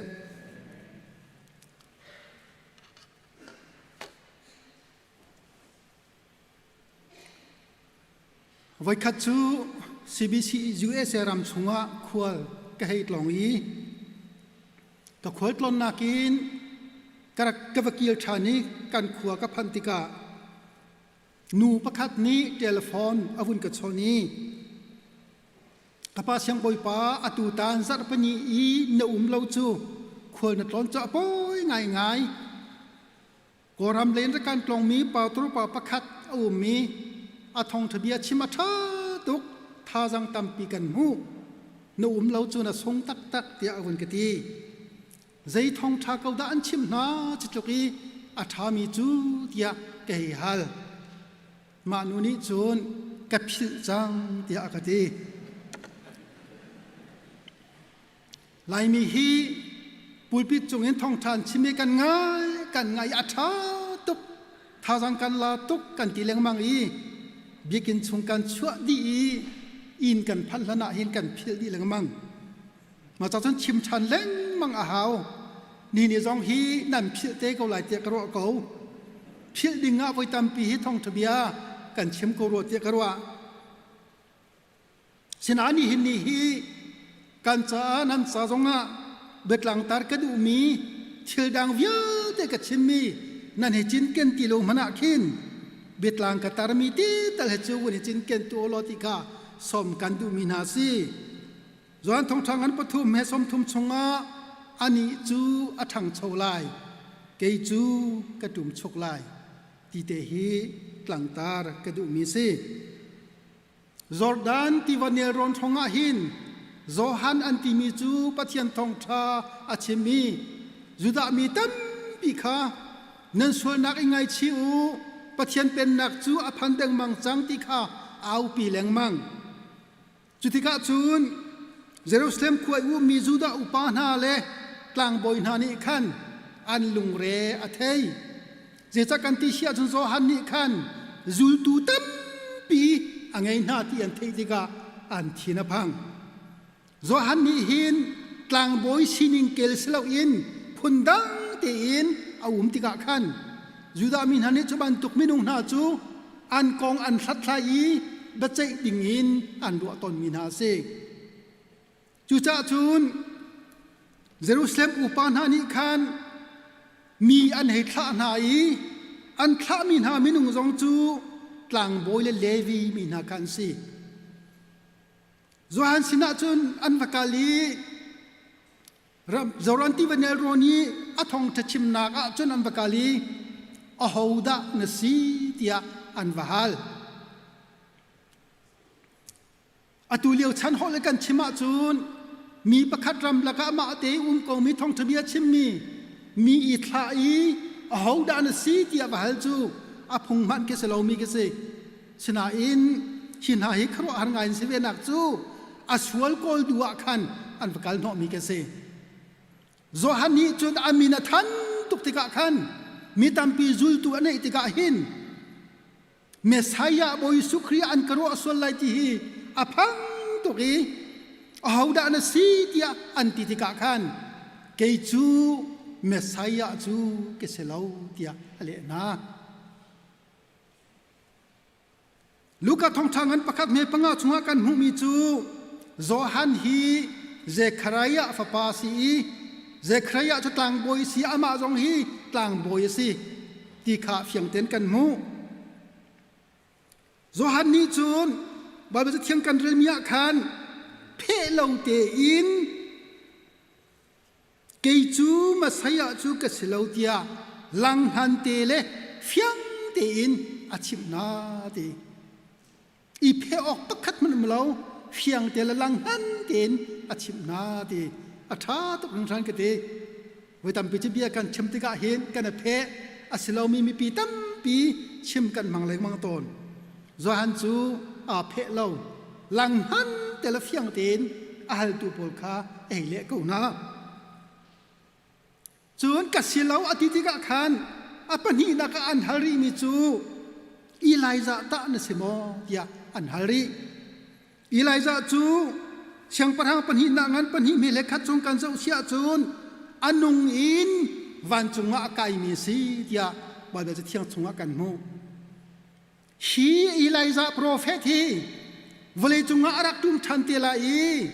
Voikhat cu CBC USA ram chungah khual ka hei tlawng i ka khual tlawnnak in ka rak ka va kil ṭhan i kan khua ka phanh tikah nu pakhat nih telephone a vun ka chawnh i ka pa siangbawipa atu tan zarhpini i na um lo cu khual na tlawn cu a pawi ngaingai. Kawlram lei in rak kan tlawngmi pautor pa pakhat a um i a thawngṭha bia chim a ṭha tuk thazaang tampi kan hmuh. Na um lo cu na sung taktak tiah a vun ka ti. Zei thawngṭha ko dah an chimh hna cutluk i a ṭhami cu tiah ka hei hal. Mah nu nih cun ka philh cang tiah a ka ti. Laimi hi pulpit cungin thawngṭha an chim i kan ngai kan ngai a ṭha tuk thazaang kan la tuk kan ti lengmang i biakinn chung kan chuah dih i inn kan phanh hlan ah hin kan philh dih lengmang. Mah ca cun chim ṭhan lengmang a hau. Ni ni zong hi nan philh te ko lai tiah ka ruah ko. Philh ding ah voi tampi hi thawngṭha bia kan chim ko rua tiah ka ruah. Sinain nihin ni hi kan caah nan ca zongah biatlangtar ka duhmi thil dang vialte ka chimmi nan hi cinken ti lo hmanh ah khin biatlang ka tarmi ti tal he cu vun i cinken tu law ti kha sawm kan duhmi hna si. Johan thawngṭha ngan pathum he sawmthum chungah anih cu a ṭhangcho lai, kei cu ka ṭumchuk lai ti te hi tlangtar ka duhmi si. Jordan tiva nelrawn hrawngah hin Johan an timi cu Pathian thawngṭha a chim i Judah mi tampi kha nan sualnak i ngaichih u, Pathian pennak cu a phan dengmang cang ti kha aupi lengmang. Cutikah cun. Jerusalem khua i ummi Judah upa hna le tlangbawi hna nih khan an lungre a thei. Zeicah kan ti si ahcun Johan nih khan zultu tampi a ngei hna ti an theih tikah an thin a phang. Johan nih hin tlangbawi sining kel si loin phundang tein a um tikah khan Judah mi hna nih cu bantuk minung hna cu an kong an hlathlai i biaceih dingin an ruah tawnmi hna a si. Cucaah cun Jerusalem upa hna nih khan mi an hei thlah hna i an thlahmi hna minung zong cu tlangbawi le Levi mi hna kha an si. Johan sinah cun an va kal i Joran tiva nelrawn i a thawngṭha chimnak ah cun an va kal i ahodah na si tiah an va hal. Atu lio chan holh kan chim ahcun mi pakhat ram lakah mah te um komi thawngṭha bia chimmi mi i thlah i ahodah na si tiah va hal cu a phung hmanh khi si lomi khi si. Sinain hi hna hi khuaruahhar ngai in si ve nak cu a sual kawl duh ah khan an va kal hnawhmi ka si. Johan nih cun a min a than tuk tikah khan mi tampi zultu a neih tikah hin Messiah Bawi Jesuh Khrih an ka ruah sual lai ti hi a phang tuk i ahodah na si tiah an ti tikah khan kei cu Messiah cu ka si lo tiah a leh hna. Luka thawngṭha ngan pakhat hme panga chungah kan hmuhmi cu Johan hi Zekhariah fapa a si i Zekhariah cu tlangbawi a si amah zong hi tlangbawi a si ti kha fiang tein kan hmuh. Johan nih cun Baibal Cathiang kan relmi ah khan pheh lo tein Kei cu Messiah cu ka si lo tiah langhngan te le fiang tein a chimh hna ti. I pheh awk pakhat hmanh um lo, fiang te le langhngan tein a chimh hna ti. A ṭha tuk hringhran ka ti. Voi tampi cu bia kan chim tikah hin kan i pheh a si lomi mipi tampi chim kan hmang lengmang tawn. Johan cu aa pheh lo. Langhngan te le fiang tein a haltu pawl kha a hei leh ko hna. Cun ka si lo a ti tikah khan a pahnihnak ah an hal rihmi cu Elijah tah na si maw tiah an hal rih. Elijah cu siangpahrang pahnihnak ngan pahnih hme le khat chung kan zoh si ahcun a nung in vancung ah a kaimi a si tiah Baibal Cathiang chungah kan hmuh. Hi Elijah profet hi vawleicung ah a rak ṭum ṭhan te lai i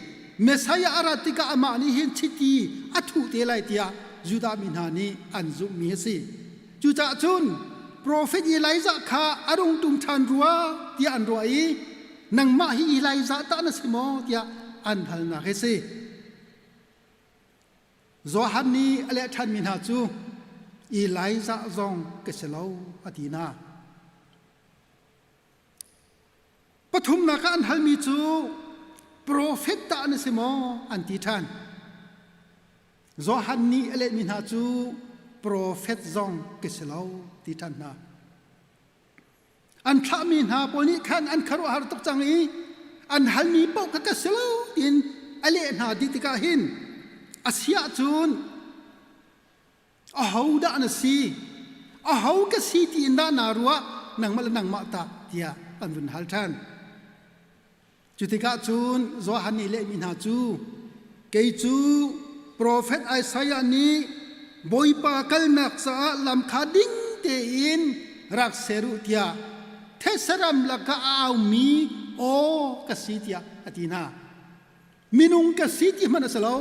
Messiah a rat tikah amah nih hin chiti a thuh te lai tiah Judah mi hna nih an zumhmi a si. Cucaah cun profet Elijah kha a rung ṭum ṭhan rua tiah an ruah i nangmah hi Elijah tah na si maw tiah an halnak a si. Johan nih a leh ṭhanmi hna cu Elijah zong ka si lo a ti hna. Pathumnak ah an halmi cu profet tah na si maw an ti ṭhan. Johan nih a lehmi hna cu profet zong ka si lo ti ṭhan hna. An thlahmi hna pawl nih khan an khuaruahhar tuk cang i an halmi paoh kha ka si lo tiin a leh hna dih tikah hin a si ahcun ahodah na si aho ka si tiin dah naa ruah nangmah le nangmah tah tiah an vun hal ṭhan. Cu tikah cun Johan nih lehmi hna cu kei cu profet Isaiah nih Bawipa kalnak caah lam kha ding tein rak ser u tiah thetse-ram lakah a aumi aw ka si tiah a ti hna. Minung ka si ti hmanh a si lo.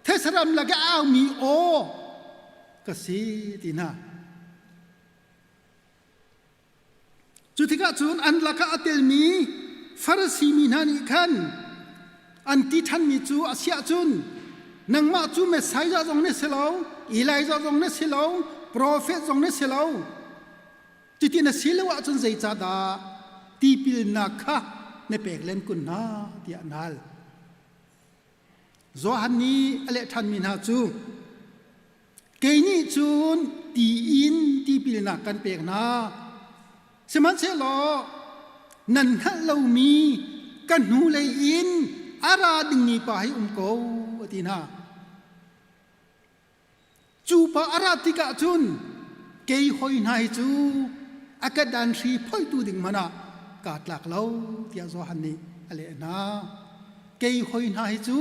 Thetse-ram lakah a aumi aw ka si ti hna. Cu tikah cun an lakah a telmi Farasi mi hna nih khan an ti ṭhanmi cu a si ahcun nangmah cu Messiah zong na si lo, Elijah zong na si lo, profet zong na si lo. Cuti na si lo ahcun zeicahdah tipilnak kha na pek len kun hna tiah an hal. Johan nih a leh ṭhanmi hna cu Kei nih cun ti in tipilnak kan pek hna. Sihmanhsehlaw nan hngalh lomi ka hnulei in A ra dingmi pa hi um ko a ti hna. Cu pa a rat tikah cun kei hoi hna hi cu a ka dan hri phoihtu ding hmanh ah kaa tlak lo tiah Johan nih a leh hna. Kei hoi hna hi cu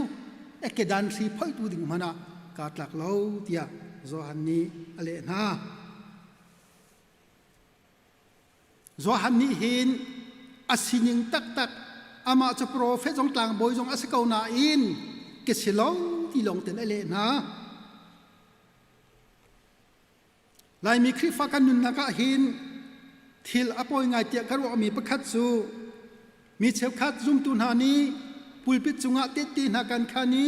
a kedan hri phoihtu ding hmanh ah kaa tlak lo tiah Johan nih a leh hna. Johan nih hin a sining taktak amah cu profet zong tlangbawi zong a si ko nain ka si lo ti lawng ten a leh hna. Laimi Khrihfa kan nunnak ah hin thil a pawi ngai tiah ka ruahmi pakhat cu mi cheukhat zumtu hna nih pulpit cungah tehte hna kan khan i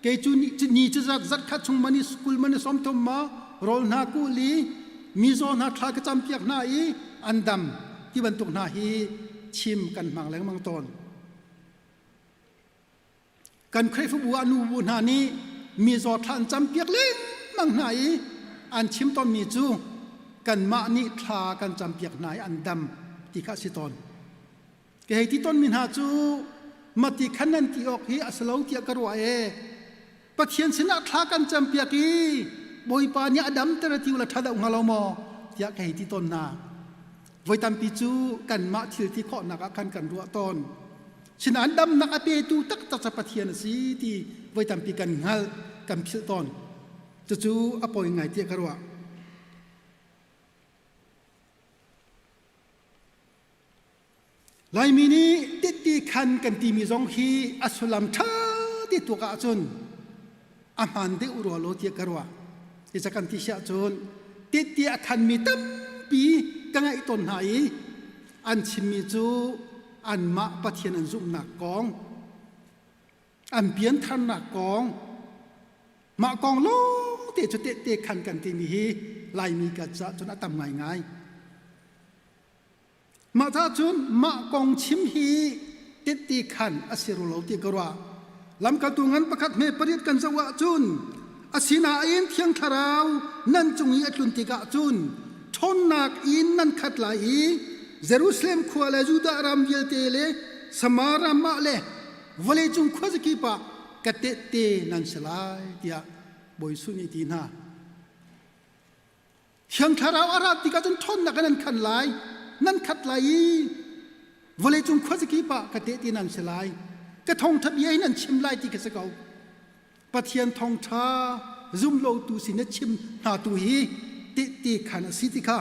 kei cu ni cu zat zat khat chung mani school mani 30 ma rawl hna kul i mizaw hna thla ka campiak hna i an dam ti bantuk hna hi chim kan hmang lengmang tawn. Kan Khrihfabu ah nubu hna nih mizaw thla an campiak lengmang hna i an chim tawnmi cu kanmah nih thla kan campiak hna i an dam ti kha a si tawn. Ka hei ti tawnmi hna cu mati khan nan ti awk hi a si lo tiah ka ruah ee. Pathian sinah thla kan campiak i Bawipa nih a damter a ti ula ṭha deuh hnga lo maw tiah ka hei ti tawn hna. Voi tampi cu kanmah thil ti khawhnak ah khan kan ruah tawn. Sinain damnak a petu taktak cu Pathian a si ti voi tampi kan hngalh, kan philh tawn. Cucu a poi ngai tiah ka ruah. Laimi nih titti khan kan timi zong hi a sullam ṭha ti tuak ahcun a hmaan deuh rua lo tiah ka ruah. Hi ca kan ti siah cun titti a khanmi tampi ka ngaih tawn hna i an chimmi cu anmah Pathian an zumhnak kong, an piantharnak kong, mah kong lawngte cu tehte khan kan timi hi Laimi kan caah cun a tam ngaingai. Mah caah cun mah kong chim hi tehte khan a si lo ti ka ruah. Lamkaltu ngan pakhat hme pariat kan zoh ahcun asinain Thiang Thlarau nan cung i a tlun tikah cun ṭhawnnak in nan khat lai i Jerusalem khua le Judah ram vialte le Samar ram ah le vawleicung khuazakip ah ka tehte nan si lai tiah Bawi Jesuh nih a ti hna. Thiang Thlarau a rat tikah cun ṭhawnnak in nan khan lai, nan khat lai i vawleicung khuazakip ah ka tehte nan si lai. Ka thawngṭha bia hi nan chim lai ti ka si ko. Pathian thawngṭha zumlotu sin na chim hna tu hi tehte khan a si ti kha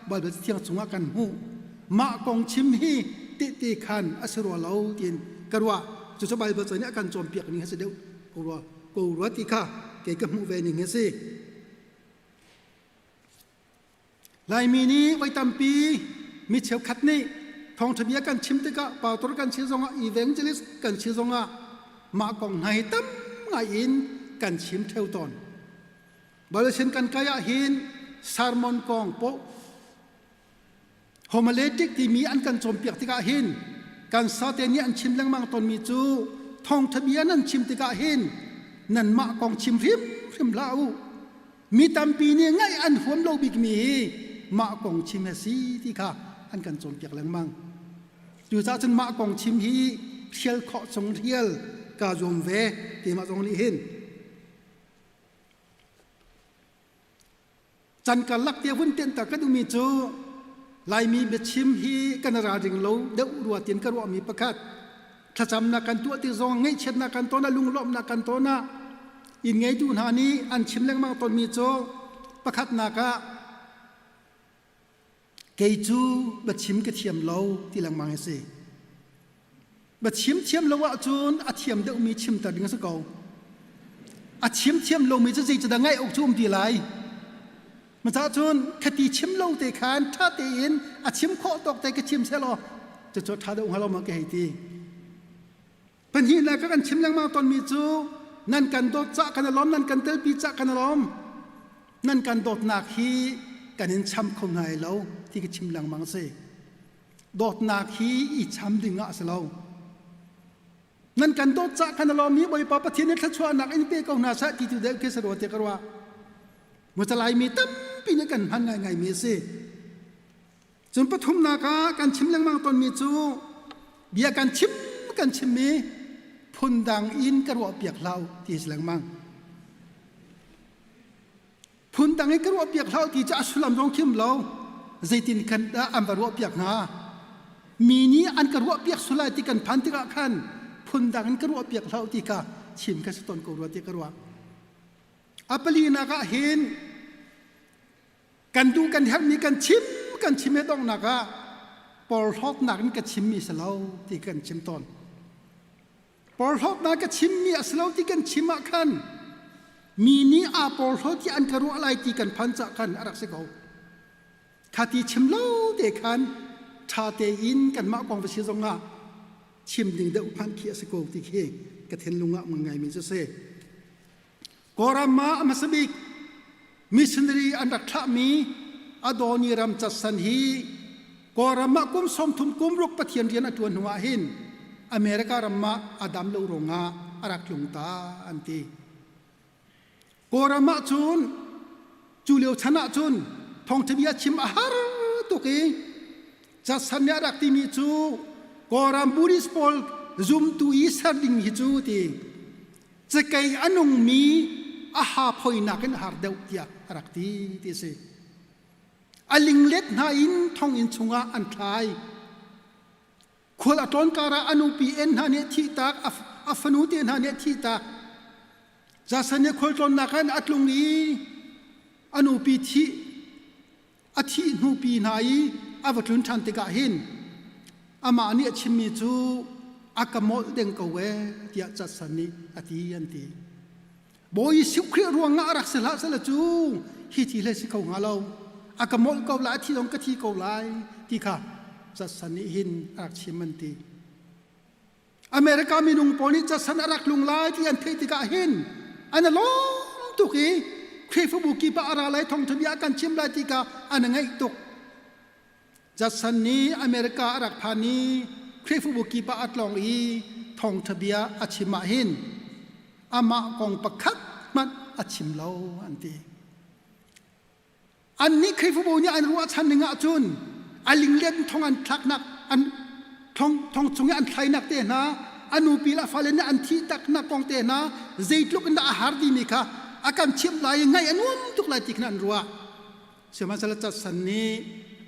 Baibal Thiang chungah kan hmuh. Mah kong chim hi tehte khan a si rua lo tiin ka ruah. Cucu Baibal ca nih a kan cawnpiak ning a si deuh ko rua, ko rua ti kha kei ka hmuh ve ning hi a si. Laimi nih voi tampi mi cheukhat nih thawngṭha bia kan chim tikah pastor kan si zongah evangelist kan si zongah mah kong hna hi tam ngai in kan chim ṭheo tawn. Balasin kan kai ah hin sermon kong poh homiletic timi an kan cawnpiak tikah hin kan sate nih an chim lengmang tawnmi cu thawngṭha bia nan chim tikah hin nanmah kong chim hrimhrim hlah u mi tampi nih ngaih an huam lo bikmi hi mah kong chim a si ti kha an kan cawnpiak lengmang cucaah cun mah kong chim hi hrial khawh chung hrial kaa zuam ve keimah zong nih hin Can karlak te vun tenhter ka duhmi cu Laimi biachim hi kan ralring lo deuh rua tiin ka ruahmi pakhat thlacamnak kan tuah ti zong ngaihchiatnak kan ton ah lunglawmhnak kan ton ah inn ngeitu hna nih an chim lengmang tawnmi cu pakhatnak ah kei cu biachim ka thiam lo ti lengmang a si. Biachim thiam lo ahcun a thiam deuhmi chimter ding a si ko. A chim thiam lomi cu zeicadah ngaih awk cu um ti lai? Maca cun khati chim lo te khan ṭha tein a chim khawh tawk te ka chim seh law cucu ṭha deuh hnga lo ma ka hei ti. Pahnihnak ka kan chim lengmang tawnmi cu nan kan dawt cah kan i lawm, nan kan telpi cah kan i lawm. Nan kan dawtnak hi kan in cham kho hna lo ti ka chim lengmang a si. Dawtnak hi i cham ding ah a si lo. Nan kan dawt cah kan i lawm i Bawipa Pathian nih thluachuahnak in pe ko hna seh ti tu deuh khi si rua tiah ka ruah. Mucalai mi tampi nih kan hman ngaingaimi a si. Cun pathumnak ah kan chim lengmang tawnmi cu bia kan chim kan chimmi. Phundang in ka ruah piak hlah ti si lengmang. Phundang in ka ruah piak hlah ti cu a sullam zong khim lo. Zeitin kan dah an va ruah piak hnga? Mi nih an ka ruah piak sulai ti kan phan tikah khan phundang in ka ruah piak hlah ti kha chim ka si ton ko rua ti ka ruah. A palinak ah hin kan duh kan herhmi kan chim kan chim he donghnak ah porhlawtnak in ka chimmi si lo ti kan chim tawn. Porhlawtnak ka chimmi a si lo ti kan chim ah khan mi nih aa porhlaw ti an ka ruah lai ti kan phan cah khan a rak si ko. Kha ti chim lo te khan ṭha tein kanmah kong va si zongah chim ding deuh hmanh khi a si ko ti khi ka thinlung ah ngaimi cu si. Kawlram ah a hmasa bik missionary an rak thlahmi Adoni ram Judson hi Kawlram ah kum 30 kum ruk Pathian rian a ṭuan hnu ah hin America ram ah a dam lo ruangah a rak tlung ta an ti. Kawlram ah cun cu lio chan ah cun thawngṭha bia chim a har tuk i Judson nih a rak timi cu Kawlram Buddhist pawl zumtu i ser ding hi cu ti cakei a nungmi a ha phoinak in a har deuh tiah a rak ti ti a si. A linglet hna in thonginn chungah an thlai. Khual a tlawn karah a nupi en hna nih thihtak, a fanu te hna nih thihtak. Jason nih khualtlawnnak in a tlung i a nupi thih a thih hnupi hna i a va tlun ṭhan tikah hin amah nih a chimmi cu a ka molh deng ko ee tiah Judson nih a ti an ti. Bawi Jesuh Khrih ruangah a rak si hlah sehla cu hi thi hlei si kho hnga lo. A ka molh ko lai, a thi zong ka thi ko lai ti kha Judson nih hin a rak chim an ti. America minung pawl nih Judson a rak tlung lai ti an theih tikah hin an i lawm tuk i Khrihfabu kip ah a ra lai thawngṭha bia kan chim lai ti kha an i ngaih tuk. Judson nih America a rak phan i Khrihfabu kip ah a tlawng i thawngṭha bia a chim ah hin amah kong pakhat hmanh a chim lo an ti. Annih Khrihfabu nih an ruahchan ning ahcun a linglet in thong an thlaknak an thong thong chung i an thlainak te hna a nupi le a fale nih an thih taknak kong te hna zeitluk in dah a har timi kha a kan chimh lai i ngaih a nuam tuk lai ti khin an ruah. Sihmanhsehlaw Judson nih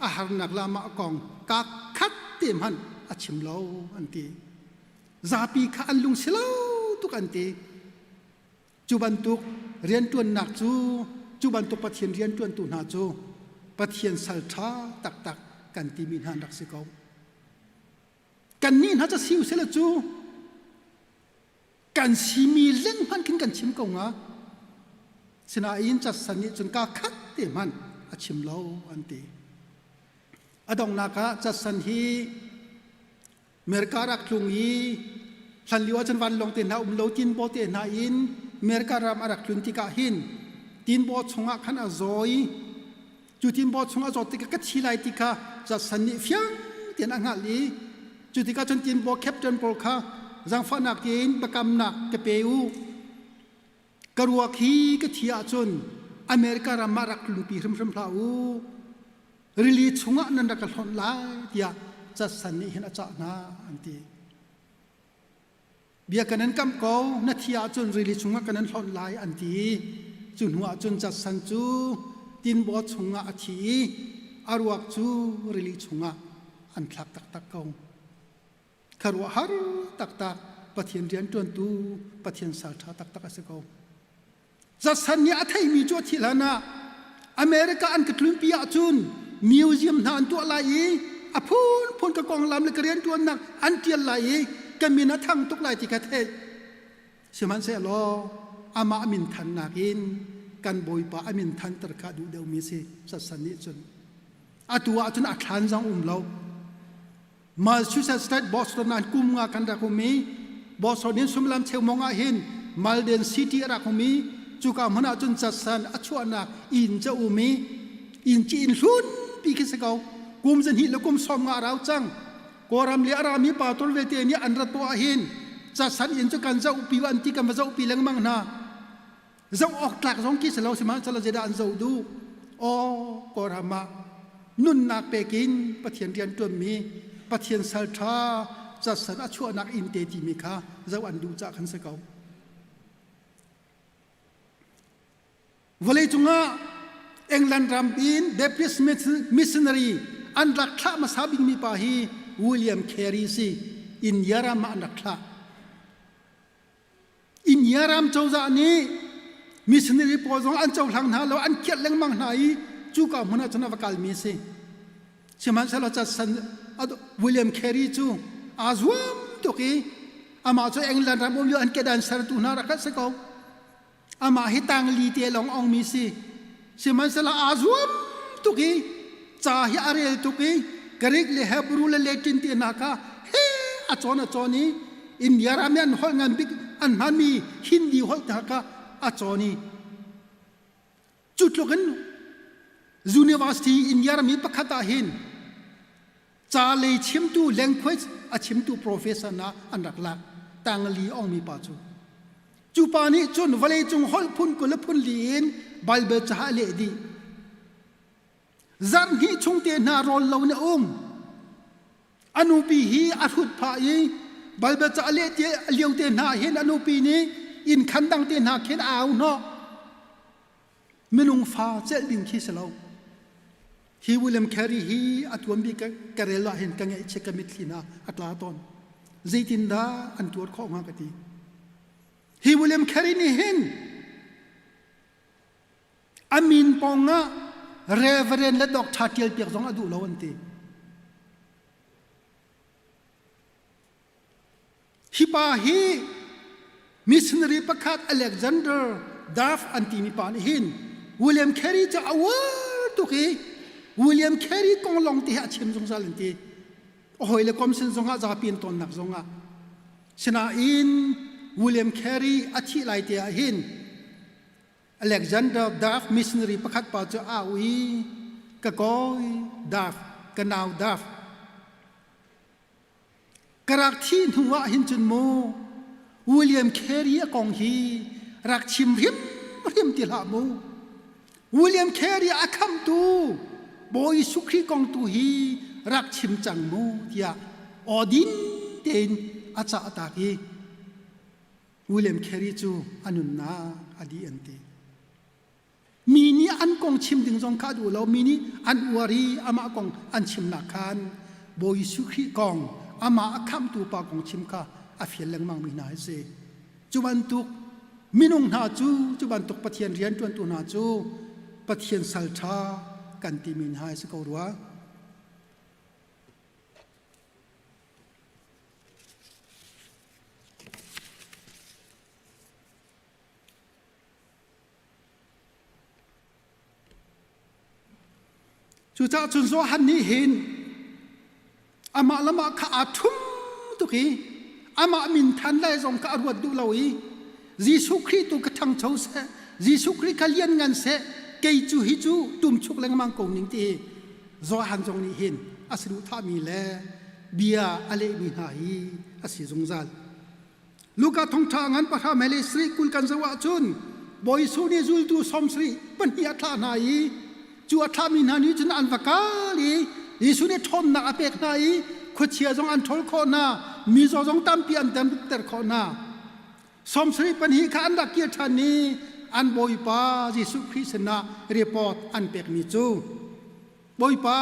a harnak le amah kong ka khat te hmanh a chim lo an ti. Zapi kha an lung si lo tuk an ti. Cu bantuk rianṭuannak cu cu bantuk Pathian rianṭuantu hna cu Pathian sal ṭha taktak kan timi hna an rak si ko. Kannih hna ca si usila cu kan simi leng hmanh khin kan chim ko hnga. Sinain Judson nih cun kaa khat te hmanh a chim lo an ti. A donghnak ah Judson hi America rak tlung i hlanlio ahcun vanlawng te hna um lo tinbaw te hna in America ram a rak tlun tikah hin tinbaw chungah khan a zaw i cu tinbaw chung a zawt tikah ka thi lai ti kha Judson nih fiang tein a hngalh i cu tikah cun tinbaw captain pawl kha zaangfahnak tein biakamnak ka pe u ka ruak hi ka thi ahcun America ram ah rak tlunpi hrimhrim hlah u Rili chungah nan rak ka hlonh lai tiah Judson nih hin a cah hna an ti. Bia kan in kamh ko, na thi ahcun rili chungah kan in hlonh lai an ti. Cu hnu ahcun Judson cu tinbaw chungah a thi i a ruak cu rili chungah an thlak taktak ko. Khuaruahhar taktak Pathian rianṭuantu Pathian salṭha taktak a si ko. Judson nih a theimi cu a thih hlan ah America an ka tlunpi ahcun museum hna an tuah lai i a phunphun ka konglam le ka rianṭuannak an ṭial lai i ka min a thang tuk lai ti kha theih. Sihmanhsehlaw amah min thannak in kan Bawipa a min thanter kha duh deuhmi si Judson nih cun. Atu ahcun a thlan zong um lo. Massachusetts State Boston ah kum nga kan rak um i Boston in suimilam cheumong ah hin Malden City a rak um i cuka hmun ah cun Judson a chuahnak inn ca um i inn ci inn hlun pi khi si ko kum zahnih le kum 50 a rau cang Kawlram le a rami pa tor vete nih an rat poah hin Judson inn cu kan zoh pi an ti kan va zoh pi lengmang hna zoh awk tlak zong khi si lo sihmanhsehlaw zeidah an zoh duh aw Kawlram ah nunnak pekin Pathian rian ṭuanmi Pathian sal ṭha casan a chuahnak inn te timi kha zoh an duh cah khan si ko. Vawlei cungah England ram in Baptist missionary an rak thlah hmasa bikmi pa hi William Carey si. India ram ah an rak thlah. India ram cozah nih missionary pawl zong an cohlang hna lo, an khiat lengmang hna i cuka hmun ah cun a va kalmi a si. Sihmanhsehlaw san William Carey cu aa zuam tuk i amah cu England ram um lio an kedan sertu hna rak si ko. Amah hi tangli te lawng ongmi si. Sihmanhsehlaw aa zuam tuk i ca hi a rel tuk i Greek le Hebrew le Latin ti hna kha he a cawn a cawn i India ram i an holh ngan bik an hmanmi Hindi holh hna kha a cawn i cu tluk in university India ram i pakhat ah hin ca lei chimtu language a chimtu professor na an rak lak tangli ongmi pa cu cu pa nih cun vawleicung holh phun 20 le phun li in Bible ca a leh dih zarh hnih chung te hna rawl lo in a um a nupi hi a hrut phah i Bible ca a leh te lio te hna hin a nupi nih inn khan dang te hna khin a au hnawh minung fa celh ding khi si lo Hi William Carey hi a tuanbi ka rel ah hin ka ngaihchia ka mitthli hna a tla tawn. Zeitindah an tuar khawh hnga ka ti. Hi William Carey nih hin a min pawng ah Reverend le Doctor tial piak zong a duh lo an ti. Hi pa hi missionary pakhat Alexander Duff an timi pa nih hin William Carey cu a uar tuk i William Carey kong lawng te hi a chim zungzal an ti. A hawile kom sin zongah zapi an tonnak zongah. Sinain William Carey a thih lai te ah hin Alexander Duff missionary pakhat pa cu a au i ka kawi Duff, ka nau Duff, Ka rak thih hnu ah hin cun mu William Carey a kong hi rak chim hrimhrim ti hlah mu. William Carey a khamtu Bawi Jesuh Khrih kong tu hi rak chim cang mu tiah aw din tein a cah tak i William Carey cu a nunnak a dih an ti. Mi nih an kong chim ding zong kha a duh lo. Mi nih an uar i amah kong an chimnak khan Bawi Jesuh Khrih kong amah a khamhtu pa kong chim kha a fial lengmang mi hna an si. Cu bantuk minung hna cu, cu bantuk Pathian rianṭuantu hna cu Pathian sal ṭha kan timi hna a si ko rua. Cucaah cun Johan nih hin amah le mah kha aa ṭhum tuk i amah min than lai zong kha a ruat duh lo i Jesuh Khrih tu ka ṭhangcho seh, Jesuh Khrih kha lianngan seh, kei cu hi cu tumchuk lengmang ko ning ti Johan zong nih hin a saduhthahmi le bia a lehmi hna hi a si zungzal. Luka thongṭha ngan pahra mele sarih 20 kan zoh ahcun Bawi Jesuh nih zultu 72 a thlah hna i cu a thlahmi hna nih cun an va kal i Jesuh nih ṭhawnnak a pek hna i khuachia zong an ṭhawl khawh hna mizaw zong tampi an damter khawh hna 72 kha an rak kir ṭhan i an Bawipa Jesuh Khrih sinah report an pekmi cu Bawipa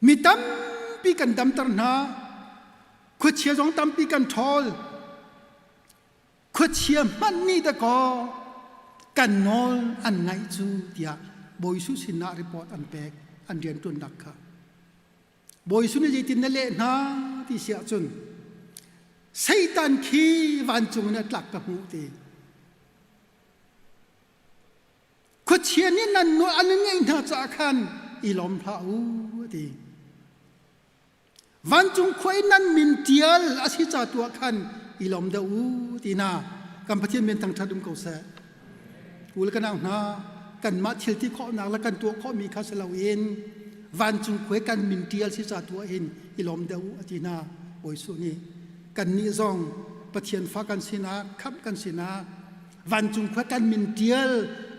Mi tampi kan damter hna. Khuachia zong tampi kan ṭhawl. Khuachia hmanh nih dakaw kan nawl an ngaih cu tiah Bawi Jesuh sinah report an pek an rianṭuannak kha. Bawi Jesuh nih zeitin na leh hna ti si ahcun Satan khi vancung in a tlak ka hmuh ti. Khuachia nih nan nawl an in ngeih hna caah khan i lawm hlah u a ti. Vancung khua i nan min ṭial a si ca tu ah khan i lawm deuh u ti hna. Kan Pathian min thangṭhat um ko seh. U le ka nau hna, kanmah thil ti khawhnak le kan tuah khawhmi kha si loin vancung khua i kan min ṭial si ca tu ah hin i lawm deuh u a ti hna. Bawi Jesuh nih kannih zong Pathian fa kan sinak, khamh kan sinak, vancung khua kan min tial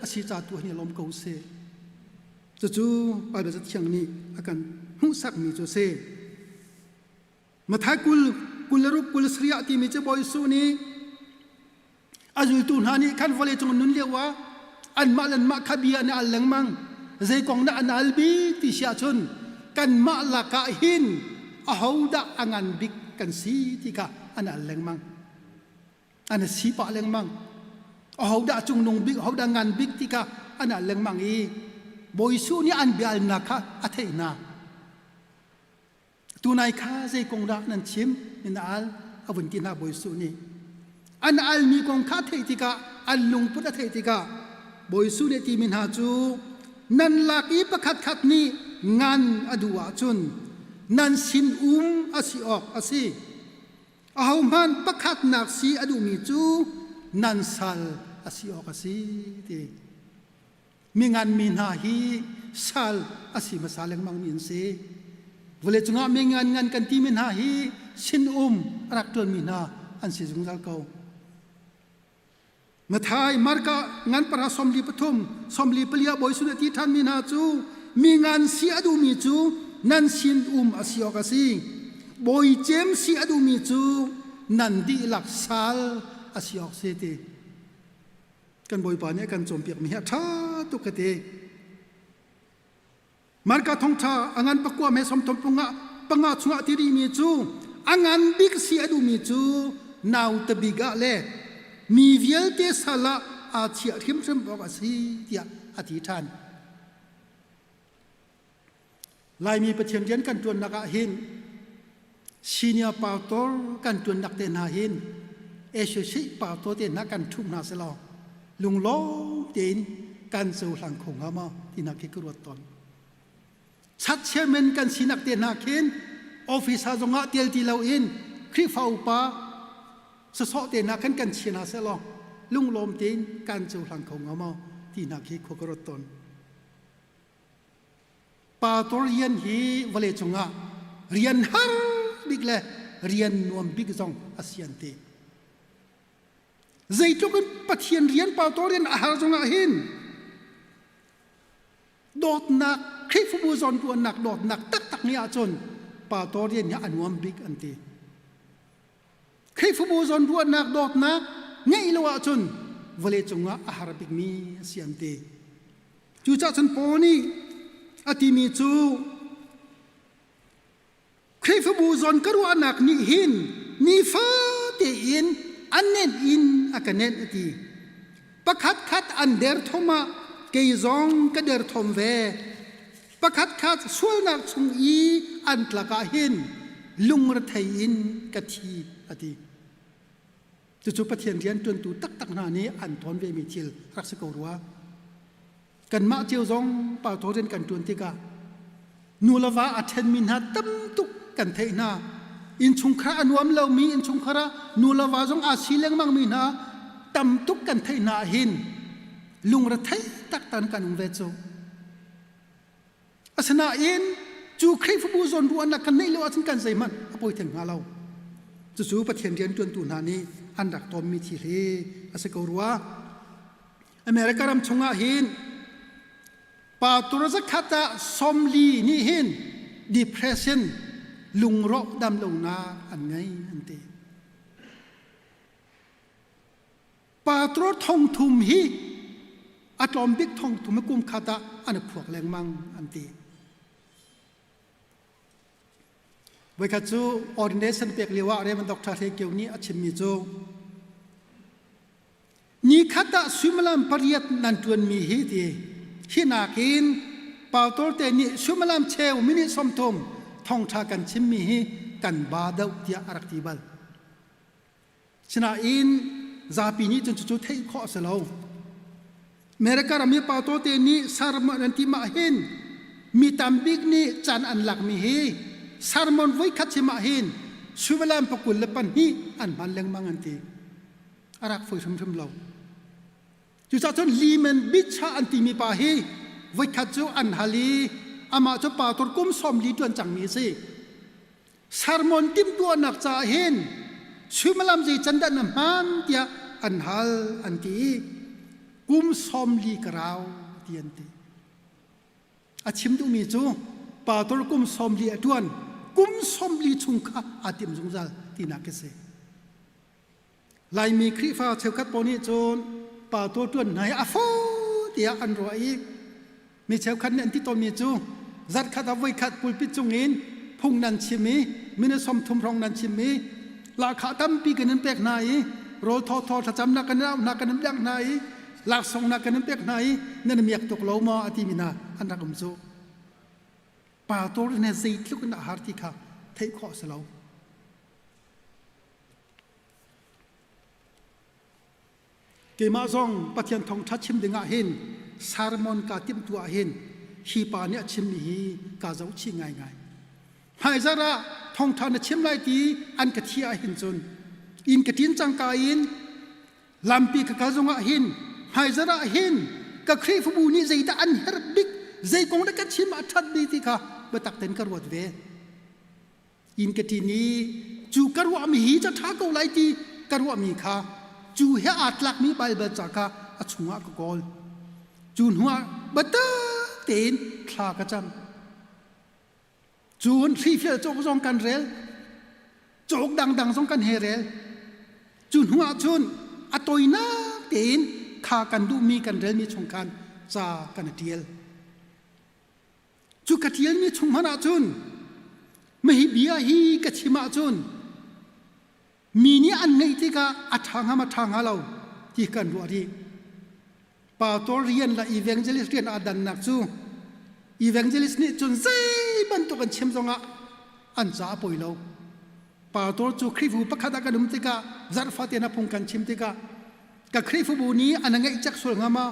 a si ca tu hin lawm ko seh. Cucu Bible Cathiang nih a kan hmuhsakmi cu a si. Mathai kul kul le ruk kul sarih ah timi cu Bawi Jesuh nih a zultu hna nih khan vawlei cung nun lio ah anmah le anmah kha bia an i al lengmang. Zei kong dah an al bik ti si ahcun kanmah lakah hin ahodah a ngan bik kan si ti kha an al lengmang. An i si pah lengmang. Ahodah cungnung bik, ahodah ngan bik ti kha an al lengmang i Bawi Jesuh nih an bia alnak kha a theih hna. Tunai kha zei kong dah nan chim? In al a vun ti hna Bawi Jesuh nih. An almi kong kha theih tikah an lungput a theih tikah Bawi Jesuh nih timi hna cu nan lak i pakhat khat nih ngan a duh ahcun nan sin um a si awk a si. Ahohmanh pakhatnak si a duhmi cu nan sal a si awk a si ti. Mingan mi hna hi sal a si hmasa lengmang mi an si. Vawlei cungah mi ngan ngan kan timi hna hi sinum a rak ṭuanmi hna an si zungzal ko. Mathai, Marka ngan para somli pathum, somli palia bawi sun a ti ṭhanmi hna cu mi ngan si a duhmi cu nan sin um a si awk a si. Bawi cem si a duhmi cu nan dihlak sal a si awk si ti. Kan Bawipa nih a kan cawnpiakmi hi a ṭha tuk ka ti. Marka thawngṭha a ngan pakua me somthum panga panga chungah ti rihmi cu a ngan bik si a duhmi cu naute bik ah le mi vialte sal ah aa chiah hrimhrim awk a si tiah a ti ṭhan. Laimi Pathian rian kan ṭuannak ah hin senior pastor kan ṭuannak te hna hin associate pastor te hna kan ṭhumh hna selaw lunglawm tein kan cohlang kho hnga maw tinak khi ka ruat tawn. Chat chairman kan sinak te hna khin officer zongah tel ti loin Khrihfa upa sasawh te hna khan kan chia hna selaw lunglawm tein kan cohlang kho hnga maw tinak khi khua ka ruat tawn. Pastor rian hi vawlei cungah rian har bik le rian nuam bik zong a si an ti. Zeitluk in Pathian rian pastor rian a har zongah hin dawtnak Khrihfabu zawnruannak dawtnak taktak nih ahcun pastor rian hi a nuam bik an ti. Khrihfabu zawnruahnak dawtnak ngeih lo ahcun vawlei cungah a har bikmi a si an ti. Cucaah cun Paul nih a timi cu Khrihfabu zawn ka ruahnak nih hin nifate in an nenh in a ka nenh a ti. Pakhat khat an derthawm ah kei zong ka derthawm ve. Pakhat khat sualnak chung i an tlak ah hin lungrethei in ka thi a ti. Cucu Pathian rianṭuantu taktak hna nih an tawn vemi thil rak si ko rua. Kanmah cio zong pastor rian kan ṭuan tikah nu le va a ṭhenmi hna tam tuk kan theih hna. Innchungkhar a nuam lomi innchungkhar ah nu le va zong aa si lengmangmi hna tam tuk kan theih hna ahhin lungrethei taktak kan um ve cu. Asinain cu Khrihfabu zawnruahnak kan neih lo ahcun kan zeihmanh a poi theng hnga lo. Cucu Pathian rianṭuantu hna nih an rak tawnmi thil hi a si ko rua. America ram chungah hin pastor zakhat ah sawmli nih hin depression lungrawh damlonak an ngei an ti. Pastor thongthum hi a tlawm bik thongthum hi kum khat ah an i phuak lengmang an ti. Voikhat cu ordination pek lio ah Reverend Dr. Hle Kio nih a chimmi cu ni khat ah suimilam pariat nan ṭuanmi hi ti hi nakin pastor te nih suimilam cheu minute 30 thawngṭha kan chimmi hi kan ba deuh tiah a rak ti bal. Sinain zapi nih cun cucu theih khawh a si lo. America ram i pastor te nih sermon an ti mah hin mi tambik nih caan an lakmi hi sermon voikhat chim ah hin suimilam pakul le pahnih an hman lengmang an ti. A rak foi hrimhrim lo. Cucaah cun Lehman Beach ah an timi pa hi voikhat cu an hal i amah cu pastor kum sawmli ṭuan cangmi a si. Sermon timhtuahnak caah hin suimilam zei can dah na hman tiah an hal an ti i kum 40 ka rau ti an ti. A chim duhmi cu pastor kum 40 a ṭuan. Kum 40 chung kha aa tim zungzal tinak ka si. Laimi Khrihfa cheukhat pawl nih cun pa tual ṭuan hna hi a fo tiah an ruah i mi cheukhat nih an ti tawnmi cu zarhkhat ah voikhat pulpit cungin phung nan chim i minute 30 hrawng nan chim i lahkhah tampi kan in pek hna i rawl thawthaw thlacamnak kan in auh hna kan in biak hna i laksawngnak kan in pek hna i nan i miak tuk lo maw a timi hna an rak um cu. Pastor in zeitluk in a har ti kha theih khawh a si lo. Keimah zong Pathian thawngṭha chim dingah hin sermon kaa timhtu ah hin hi pa nih a chimmi hi kaa zohchih ngaingai. Hmaizarh ah thawngṭha na chim lai ti an ka thiah ahhin cun inn ka ṭin cangka in lampi ka kal zongah hin hmaizarh ah hin ka Khrihfabu nih zeidah an herh bik zei kong dah ka chim ah a ṭhat bik ti kha biatak tein ka ruat ve. Inn ka ṭin i cu ka ruahmi hi ca ṭha ko lai ti ka ruahmi kha cu he aa tlakmi Baibal ca kha a chungah ka kawl. Cu hnuah biatak tein thla ka cam. Cun hrihfial cawk zong kan rel, cawk dangdang zong kan he rel. Cu hnuah cun a toinak tein kha kan duhmi kan relmi chung khan ca kan i ṭial. Cu ka ṭialmi chung hmanh ahcun mahi bia hi ka chim ahcun mi nih an ngeih tikah a ṭha hnga ma ṭha hnga lo ti kan ruah rih. Pastor rian le evangelist rian aa dannak cu evangelist nih cun zei bantuk an chim zongah an ca a poi lo. Pastor cu Khrihfabu pakhat ah kan um tikah zarhfate na phung kan chim tikah ka Khrihfabu nih an ngeih cek sual hnga ma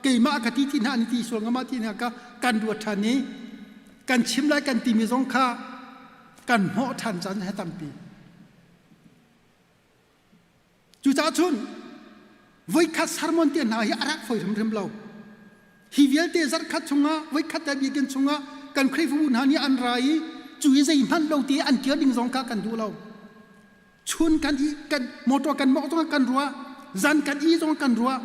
keimah ka ti ti hna an ti sual hnga ma ti hna ka kan ruat ṭhan i kan chim lai kan timi zong kha kan hnawh ṭhan caan he tampi. Cucaah cun voikhat sermon te hna hi a rak foi hrimhrim lo. Hi vialte zarhkhat chungah voikhat te biakinn chungah kan Khrihfabu hna nih an ra i cu i zeihmanh lo te an kir ding zong kha kan duh lo. Chun kan i kan motor kan mawk zongah kan ruah, zan kan i zongah kan ruah,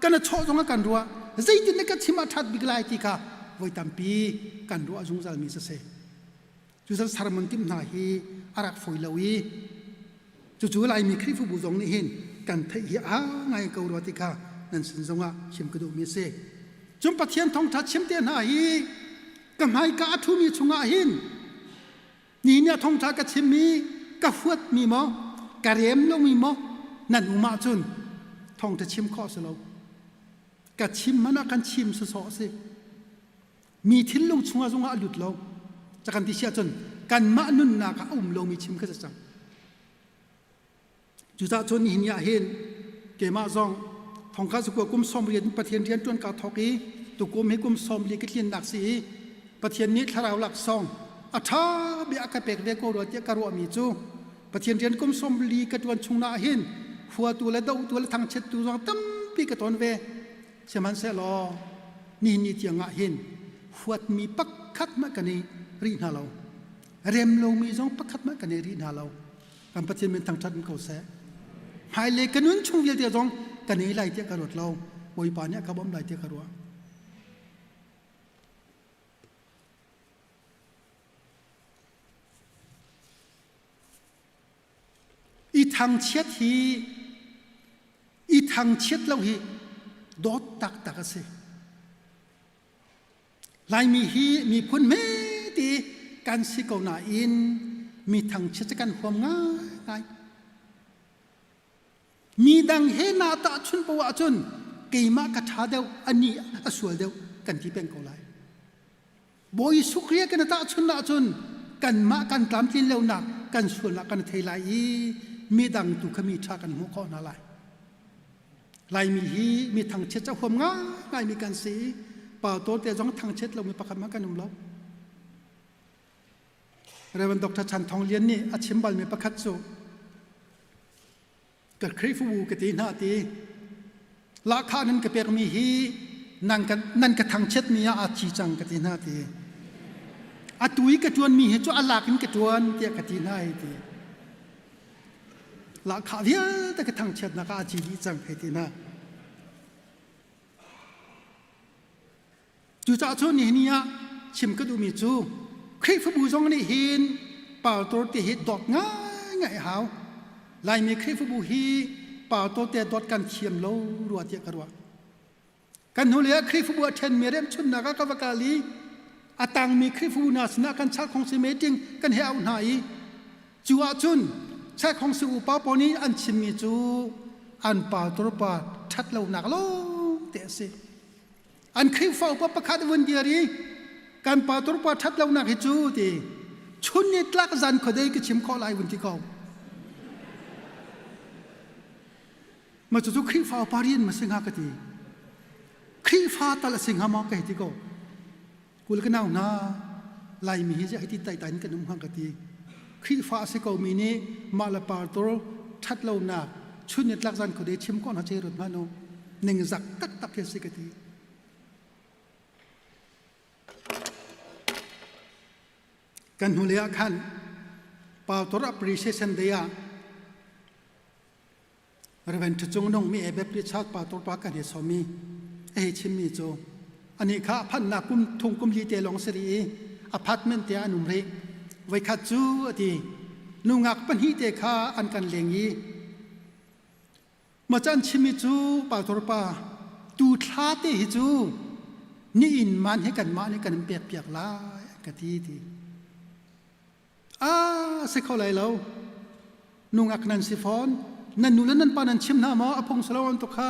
kan a chawh zongah kan ruah. Zeitin dah ka chim a ṭhat bik lai ti kha voi tampi kan ruah zungzal mi siseh. Cucan sermon timh hna hi a rak fawi lo i cucu Laimi Khrihfabu zong nih hin kan theih hi a ngai ko rua ti kha nan sin zongah chim ka duhmi a si. Cun Pathian thawngṭha chim te hna hi ka hmaika a ṭhumi chungah hin ni nih a thawngṭha ka chimmi ka huatmi maw ka rem lomi maw nan um ahcun thawngṭha chim khawh a si lo. Ka chim hmanh ah kan chim sawsawh a si. Mi thinlung chungah zongah a lut lo. Ca kan ti si ahcun kanmah nunnak ah a um lomi chim kha si cang. Cucaah cun nihin ni ah hin keimah zong thongkhat zakua kum 80 in Pathian rian ṭuan kaa thawk i tukum hi kum 40 ka tlinnak si i Pathian nih thlarau laksawng a ṭha bia a ka pek ve ko rua tiah ka ruahmi cu Pathian rian kum 40 ka ṭuan chung ah hin huatu le dohtu le thangchiattu zong tampi ka ton ve. Sihmanhsehlaw nihin ni tiang ah hin huatmi pakhat hmanh kan i rih hna lo. Rem lomi zong pakhat hmanh kan i rih hna lo. Kan Pathian min thangṭhat in ko seh. Hmailei ka nun chung vialte zong kan ei lai tiah ka ruat lo. Bawipa nih a ka bawmh lai tiah ka ruah. I thangchiat hi i thangchiat lo hi dawt taktak a si. Laimi hi miphun hmete kan si ko nain mi thangchiat cu kan huam ngaingai. Mi dang he naa tahchunh poah ahcun keimah ka ṭha deuh, anih a sual deuh kan ti peng ko lai. Bawi Jesuh Khrih kan i tahchunh ahcun kanmah kan tlamtlin lonak kan sualnak kan thei lai i midang tu kha mi ṭha kan hmuh khawh hna lai. Laimi hi mi thangchiat ca huam ngaingaimi kan si i pastor te zong thangchiat lomi pakhat hmanh kan um lo. Reverend Dr. Chan Thong Lian nih a chim balmi pakhat cu ka Khrihfabu ka ti hna ti lahkhah nan ka pekmi hi nan ka nan ka thangchiatmi ah aa thi cang ka ti hna ti atu i ka ṭuanmi hi cu a lak in ka ṭuan tiah ka ti hna hei ti Lahkhah vialte ka thangchiatnak ah a ci dih cang hei ti hna. Cucaah cun nihin ni ah chim ka duhmi cu Khrihfabu zong nih hin Pastor te hi dawt ngaingai hau. Laimi Khrihfabu hi pastor te dawt kan thiam lo rua tiah ka ruah. Kan hnu lei ah Khrihfabu a ṭhenmi remchunnak ah ka va kal i a tangmi Khrihfabu hna sinah kan chalkhongsi meeting kan he auh hna i cu ahcun chalkhongsi upa pawl nih an chimmi cu an pastor pa ṭhat lonak lawngte a si. An Khrihfa upa pakhat vun dir i kan pastor pa ṭhat lonak hi cu ti chun ni tlak zan khuadei ka chim khawh lai vun ti ko. Ma cucu Khrihfa upa rian ma si hnga ka ti. Khrihfa tal a si hnga maw ka hei ti ko. Kul ka nau hna Laimi hi ziah hiti taitai in kan um hnga ka ti. Khrihfa a si ko mi nih mah le pastor ṭhat lonak chun ni tlak zan khuade chim ko hna che rut hmanh u. Ningzak taktak khi a si ka ti. Kan hnulei ah khan pastor appreciation day ah Reverend Ṭha Nung mi Baptist Church pastor pa kan hi sawmi a hei chimmi cu anih kha a phanhnak kum thum kum li te lawng si rih i apartment te ah an um rih. Voikhat cu a ti nungak pahnih te kha an kan leng i ma can chimmi cu pastor pa tu thla te hi cu ni inn man hi kanmah nih kan in pek piak lai an ka ti ti. Ah, si kho lai lo. Nungak nan si fawn. Nan nu le nan pa nan chim hna maw? A phung salo an tuk kha.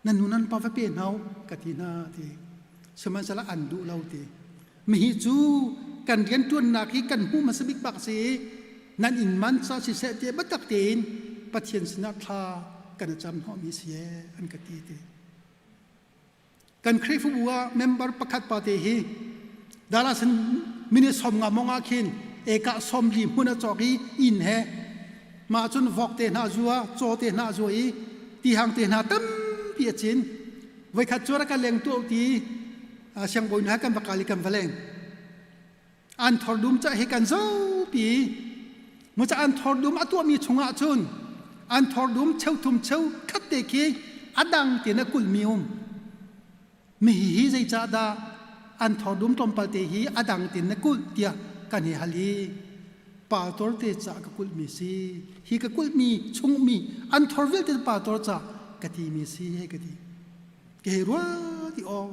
Nan nu nan pa va pe hna ka ti hna ti. Sihmanhsehlaw an duh lo ti. Mihi cu kan rian ṭuannak hi kan hmuh hmasa bik bak si nan inn man ca siseh ti biatak tein Pathian sinah thla kan i cam hnawhmi si ee an ka ti ti. Kan Khrihfabu ah member pakhat pa te hi Dallas in minute 50 mong ah khin eka 40 hmun a cawk i inn he mah cun vok te hna zua caw te hna zua i tihang te hna tampi a cin voikhat cu rak ka leng tuah ti siangbawi nu he kan va kal i kan va leng an thor dum ca hi kan zopi mu ca an thor dum a tuahmi chungah cun an thor dum cheu thum cheu khat te khi a dang te na kulhmi um mi hi hi zeicah dah an thor dum tlawmpal te hi a dang te na kulh tiah kan hi hal i pastor te ca ka kulhmi si hi ka kulhmi chungmi an thor vialte pastor ca ka ti mi si he ka ti ke rua ti aw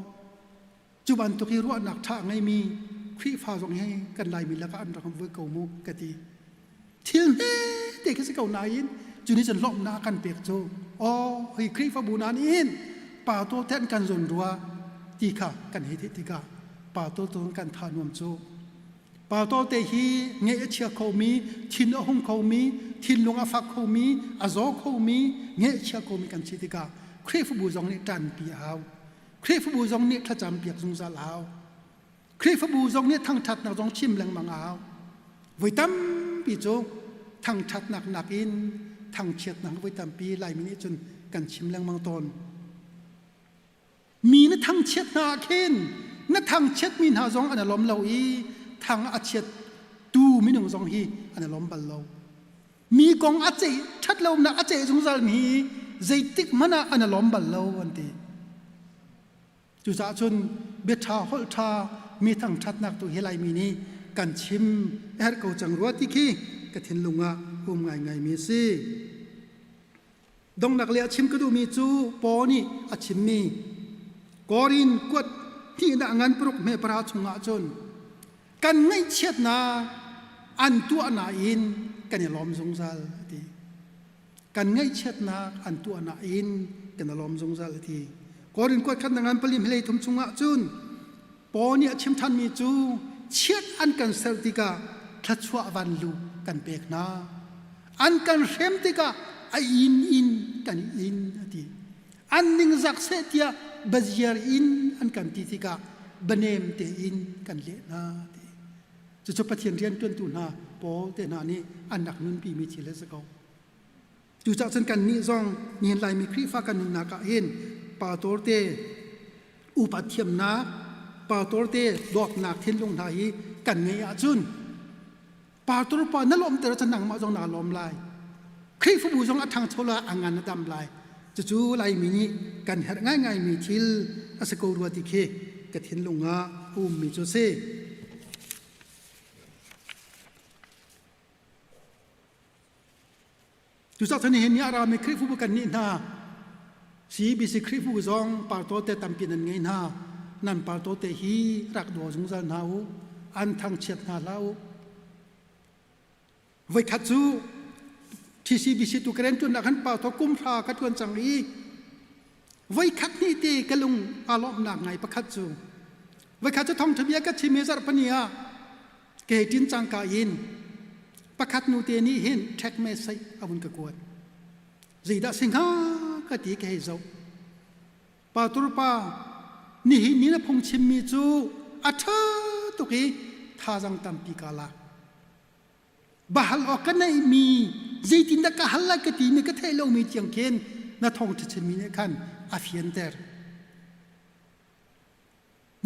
Cu bantuk i ruahnak ṭha a ngeimi Khrihfa zong hi kan Laimi lakah an rak um ve ko mu ka ti. Thil hmete khi si ko nain cu nih cun lawmhnak a kan pek cu aw hi Khrihfabu hna nih hin pa taw te an kan zawn rua ti kha kan hei theih tikah pa taw tu kan tha nuam cu. Pa taw te hi ngeih a chia khomi, thin a hung khomi, thinlung a fak khomi, a zaw khomi, ngeih a chia khomi kan si tikah Khrihfabu zong nih ṭanpi a hau. Khrihfabu zong nih thlacam piak zungzal a hau. Khrihfabu zong nih thangṭhatnak zong chim lengmang a hau. Voi tampi cu thangṭhatnak nakin thangchiatnak voi tampi Laimi nih cun kan chim lengmang tawn. Mi na thangchiat hna ah khin na thangchiatmi hna zong an i lawm lo i thang a chiat tu minung zong hi an i lawm bal lo. Mi kong a ceih ṭhat lonak a ceih zungzal mi zeitik hmanh ah an i lawm bal lo an ti. Cucaah cun biaṭha holh ṭha mi thangṭhatnak tu hi Laimi nih kan chim a herh ko cang rua ti khi ka thinlung ah um ngaingaimi a si. Dongnak le a chim ka duhmi cu Paul nih a chimmi Korin kuat hnihnak ngan paruk hme para chungah cun kan ngaihchiatnak an tuah nain kan i lawm zungzal a ti. Kan ngaihchiatnak an tuah nain kan i lawm zungzal a ti. Korin kuat khat ngan pali hlei thum chungah cun Paul nih a chim ṭhanmi cu chiat an kan ser tikah thluachuah vanlu kan pek hna. An kan hrem tikah a inn in kan in a ti. An ningzak seh tiah baziar in an kan ti tikah banem tein kan leh hna ti. Cucu Pathian rianṭuantu hna Paul te hna nih an rak nunpimi thil a si ko. Cucaah cun kannih zong nihin Laimi Khrihfa kan nunnak ah hin pastor te upat thiamnak, pastor te dawtnak thinlung hna hi kan ngeih ahcun pastor pa na lawmter ahcun nangmah zong naa lawm lai. Khrihfabu zong a ṭhangcho lai, a ngan a dam lai. Cucu Laimi nih kan herh ngaingaimi thil a si ko rua ti khi ka thinlung ah a ummi cu a si. Cucaah cun nihin ni ah rami Khrihfabu kan nih hna CBC Khrihfabu zong partaw te tampi nan ngei hna. Nan partaw te hi rak daw zungzal hna u. An thangchiat hna hlah u. Voikhat cu TCBC tu ka rian ṭuannak han partaw kum hra ka ṭuan cang i voikhat hnih te ka lung aa lawmhnak ngai pakhat cu voikhat cu thawngṭha bia ka chim i zarhpani ah ke ṭin cangka in pakhat nu te nih hin ṭhek message a vun ka kuat. Zeidah si hnga ka ti ka hei zoh. Pastor pa nihin ni na phungchimmi cu a ṭha tuk i thazang tampi ka lak. Bahal awk ka neihmi zeitindah ka hal lai ka timi ka theih lomi tiang khin na thawngṭha chimmi nih khan a fianter.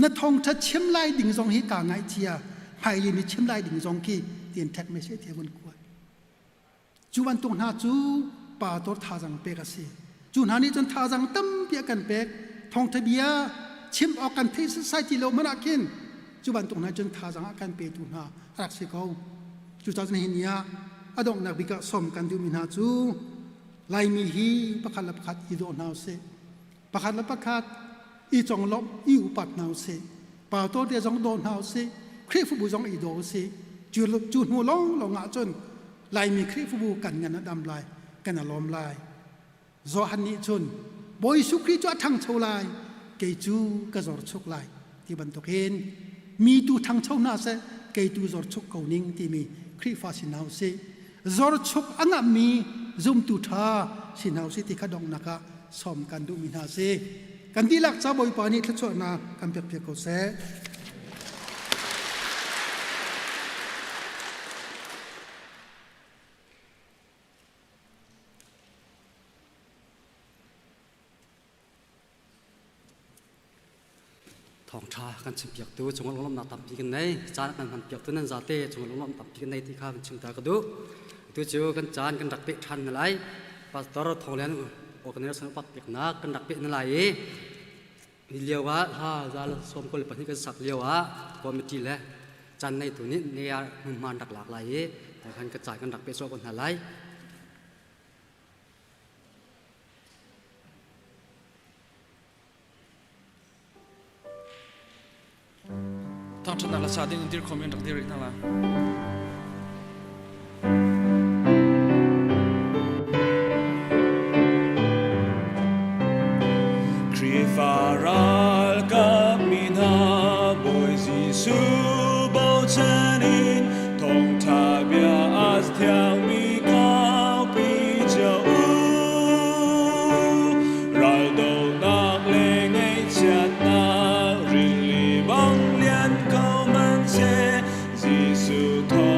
Na thawngṭha chim lai ding zong hi kaa ngaihcia hmailei ni chim lai ding zong khi tiin ṭhek message he vun kuat. Cu bantuk hna cu pa tor thazang pek a si. Cu hna nih cun thazang tampi a kan pek. Thawngṭha bia chim awk kan thei setsai ti lo hmanh ah khin cu bantuk hna cun thazang a kan petu hna a rak si ko. Cucaah cun hi ni ah a donghnak bik ah sawm kan duhmi hna cu Laimi hi pakhat le pakhat i daw hna usih. Pakhat le pakhat i conglawmh i upat hna usih. Pastor te zong daw hna usih. Khrihfabu zong i daw usih. Cu, cu hnu lawnglawng ah cun Laimi Khrihfabu kan ngan a dam lai, kan a lawm lai. Johan nih cun Bawi Jesuh Khrih cu a ṭhangcho lai, kei cu ka zor chuk lai ti bantukin mi tu ṭhangcho hna seh, kei tu zor chuk ko ning timi Khrihfa si hna usih. Zor chuk a ngamhmi zumtu ṭha si hna usih ti kha donghnak ah sawm kan duhmi hna si. Kan dihlak ca Bawipa nih thluachuahnak kan pekpiak ko seh. Thawngṭha kan chimpiaktu cung lunglawmhnak tampi kan nei. Caan kan hmanpiaktu nan zate cung lunglawmh tampi kan nei ti kha kan chimter ka duh. Atu cu kan caan kan rak peh ṭhan na lai. Pastor Thawng organization upat peknak kan rak peh na lai i hi lio ah hla za le 22 kan sak lio ah committee le caan nei tu nih ne ah hmunhma rak lak lai i kan ka caan kan rak peh cawk hna lai. Thangṭhatnak le sa ding in dir khom in rak dir rih hna la. Khrihfa ralkap mi hna Bawi Jesuh bochan in thawngṭha bia a thiangmi kaupi cio u. Raldohnak le ngaihchiatnak rili bang lian ko hmanhseh Jesuh thawng.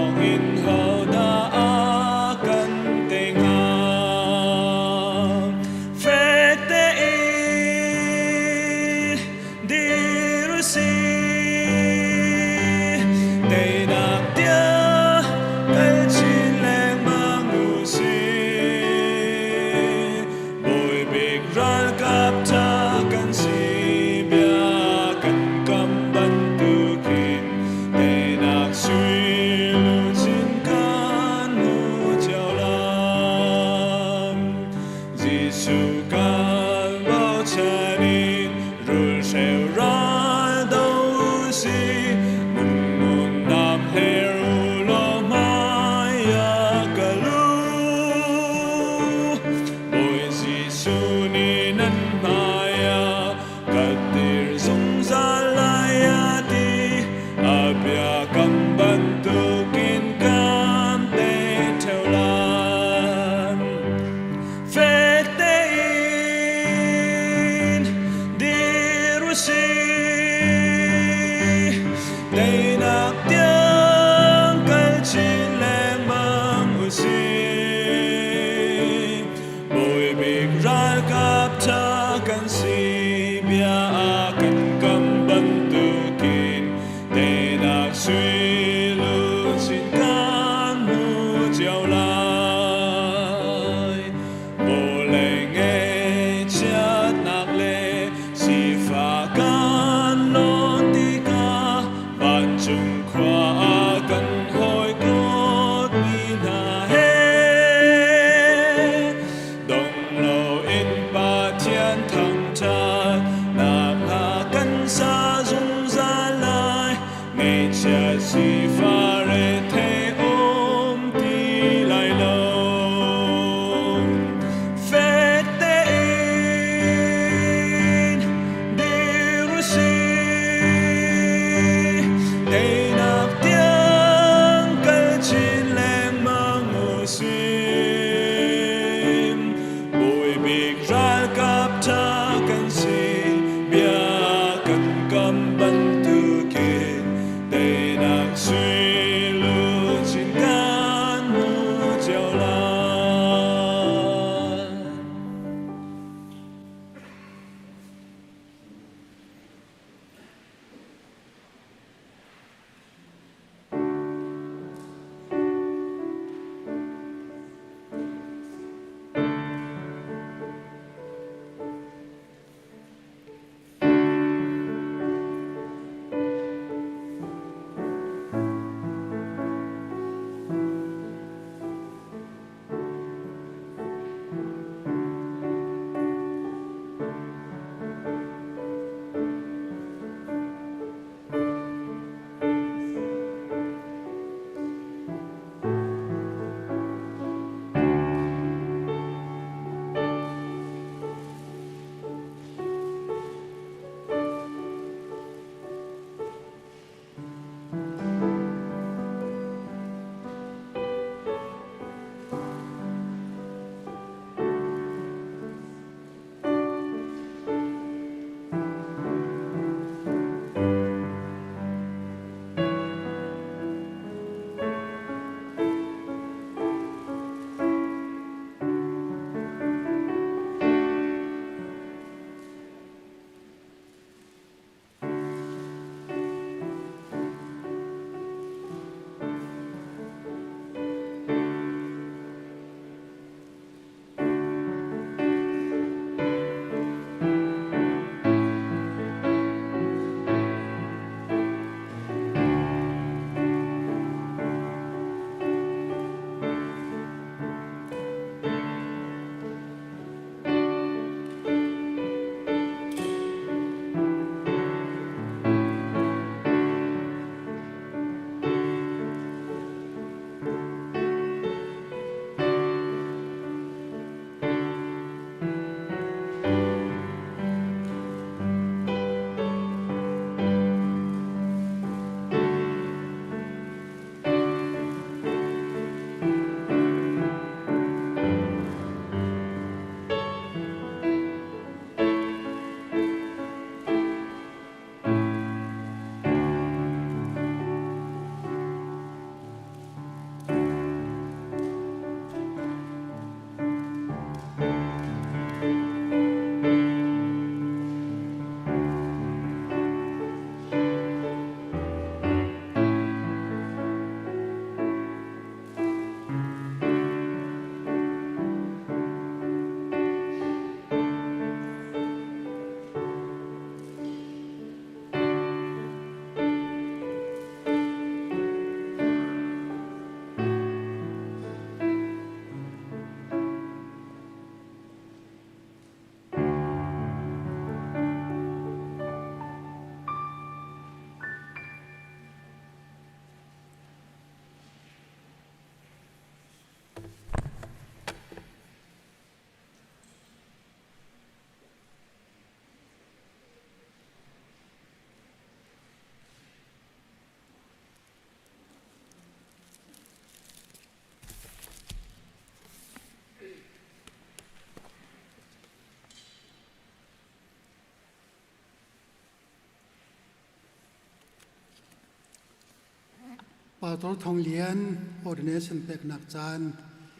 Pastor Thong Lian ordination peknak caan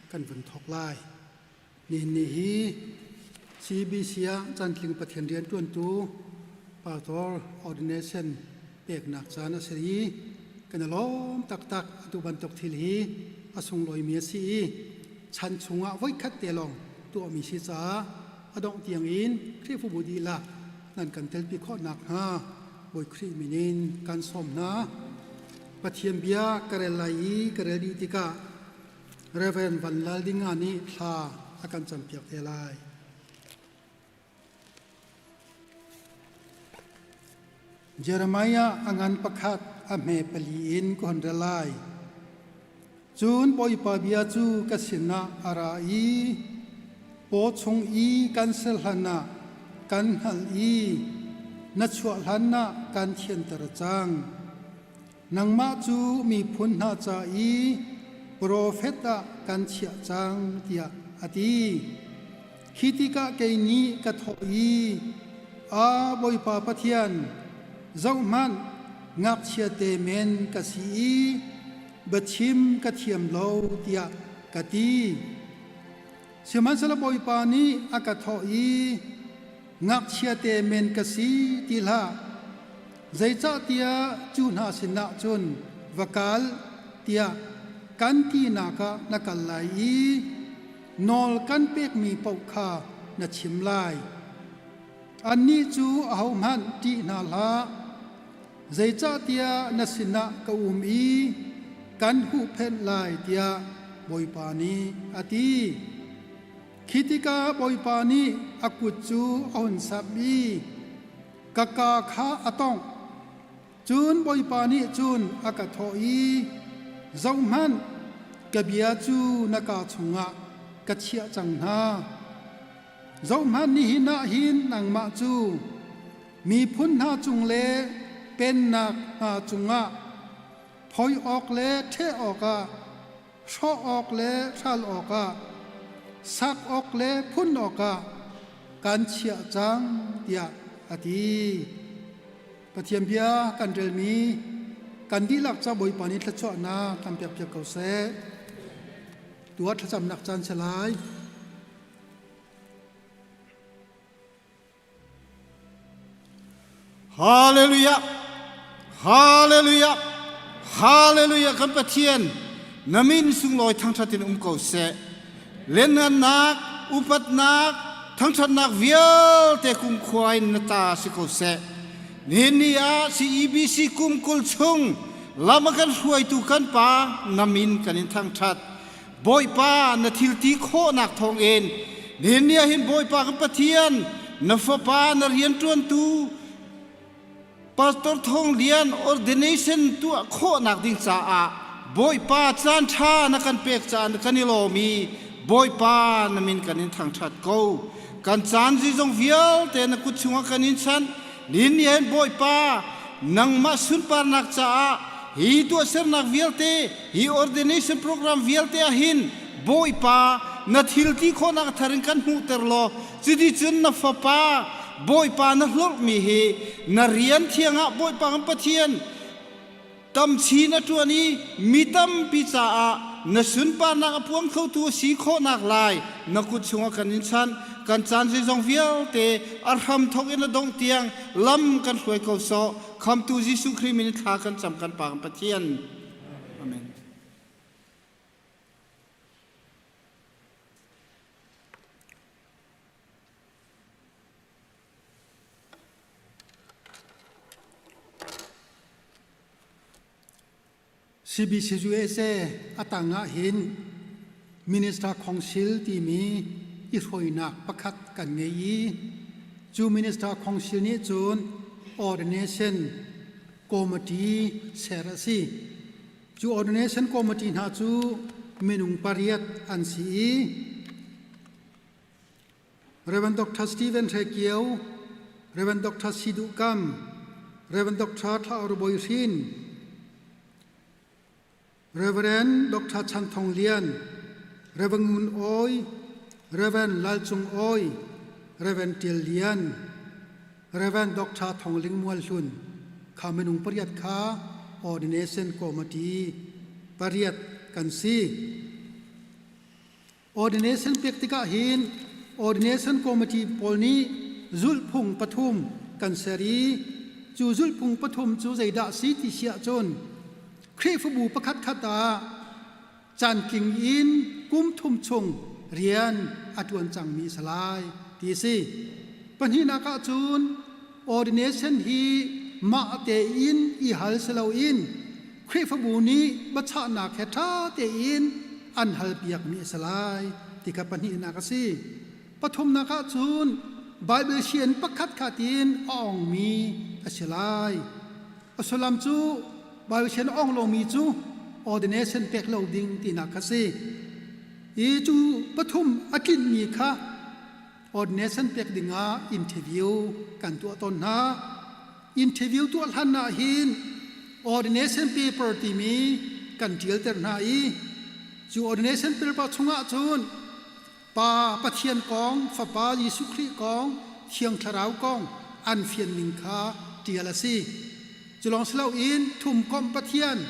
kan vun thawk lai. Nihin ni hi CBC ah cantling Pathian rianṭuantu pastor ordination peknak caan a si i kan i lawm taktak. Atu bantuk thil hi a sunglawimi a si i chan chungah voikhat te lawng tuahmi si caah a dongh tiangin Khrihfabu dihlak nan kan telpi khawh nakhnga Bawi Khrih min in kan sawm hna. Pathian bia ka rel lai i ka rel dih tikah Reverend Van Lal Dinga nih thla a kan campiak te lai. Jeremiah a ngan pakhat a hme pali in ka hon rel lai. Cun Bawipa bia cu ka sinah a ra i paw chung i kan ser hlanah kan hngalh i na chuah hlanah kan thianter cang. Nangmah cu miphun hna ca i profet ah kan chiah cang, tiah a ti. Khi tikah kei nih ka thawh i, Aa Bawipa Pathian, zohhmanh, ngakchiate men ka si i biachim ka thiam lo, tiah ka ti. Sihmanhsehlaw Bawipa nih a ka thawh i, Ngakchiate men ka si ti hlah, zeicahtiah cu hna sinah cun va kal tiah kan tinak ah na kal lai i nawl kan pekmi paoh kha na chim lai. Annih cu ahohmanh ṭih hna hlah, zeicahtiah na sinah ka um i kan huhphenh lai tiah Bawipa nih a ti. Khi tikah Bawipa nih a kut cu a hun samh i ka kaa kha a tawngh. Cun Bawipa nih cun a ka thawh i, Zohhmanh, ka bia cu na kaa chungah ka chiah cang hna. Zohhmanh, nihin ah hin nangmah cu miphun hna cung le pennak hna cungah phoi awk le ṭheh awkah, hrawh awk le hral awkah, sak awk le phun awkah kan chiah cang, tiah a ti. Pathian bia kan relmi kan dihlak ca Bawipa nih thluachuahnak kan pekpiak ko seh. Tuah thlacamnak caan si lai. Hallelujah! Hallelujah! Hallelujah! Kan Pathian na min sunglawi thangṭhat in um ko seh. Lianngannak, upatnak, thangṭhatnak vialte kumkhua in na ta si ko seh. Nihin ni ah CEBC kum 20 chung lam a kan hruaitu kan pa na min kan in thangṭhat. Bawipa na thil ti khawhnak thawngin nihin ni ah hin Bawipa kan Pathian na fapa na rianṭuantu Pastor Thawng Lian ordination tuah khawhnak ding caah Bawipa caan ṭha na kan pek caah kan i lawm i Bawipa na min kan in thangṭhat ko. Kan caan zeizong vialte na kut chungah kan in chanh. Nihin ni hin Bawipa nangmah sunparnak caah hi tuahsernak vialte hi ordination program vialte ah hin Bawipa na thil ti khawhnak thar in kan hmuhter law cuticun na fapa Bawipa na hlorhmi hi na rian thiang ah Bawipa kan Pathian tam chin a ṭuan i mi tampi caah na sunparnak a puang khotu a si khawhnak lai na kut chungah kan in chanh. Kan caan zeizong vialte a hram thawk in a dongh tiang lam kan hruai ko sawh. Khamtu Jesuh Khrih min in thla kan cam kan Pa kan Pathian. Amen. CBCUSA a tang ah hin Minister Council timi i hruainak pakhat kan ngei i cu Minister Council nih cun Ordination Committee ser a si. Cu Ordination Committee hna cu minung pariat an si i Rev. Dr. Stephen Hre Kio, Rev. Dr. Si Duh Kam, Rev. Dr. Thla Or Bawi Hrin, Rev. Dr. Chan Thong Lian, Rev. Ngun Awi, Rev. Lal Cung Awi, Rev. Tial Lian, Rev. Dr. Thong Ling Mual Hlun, kha minung pariat kha Ordination Committee. pariat kan si. Ordination pek tikah hin Ordination Committee pawl nih zulhphung pathum kan ser i cu zulhphung pathum cu zeidah si ti si ahcun Khrihfabu pakhat khat ah cantling in kum thum chung rian a ṭuan cangmi a si lai ti a si. Pahnihnak ah cun ordination hi mah tein i hal si loin Khrihfabu nih biachahnak he ṭha tein an halpiakmi a si lai ti kha pahnihnak a si. Pathumnak ah cun Baibal sian pakhat khat in a ongmi a si lai. A sullam cu Baibal sian a ong lomi cu ordination pek lo ding tinak kha si. I cu pathum a tlinhmi kha ordination pek dingah interview kan tuah tawn hna. Interview tuah hlan ah hin ordination paper timi kan ṭialter hna i cu ordination paper chungah cun Pa Pathian kong, Fapa Jesuh Khrih kong, Thiang Thlarau kong an fian ning kha ṭial a si. Cu lawng si loin thumkomh Pathian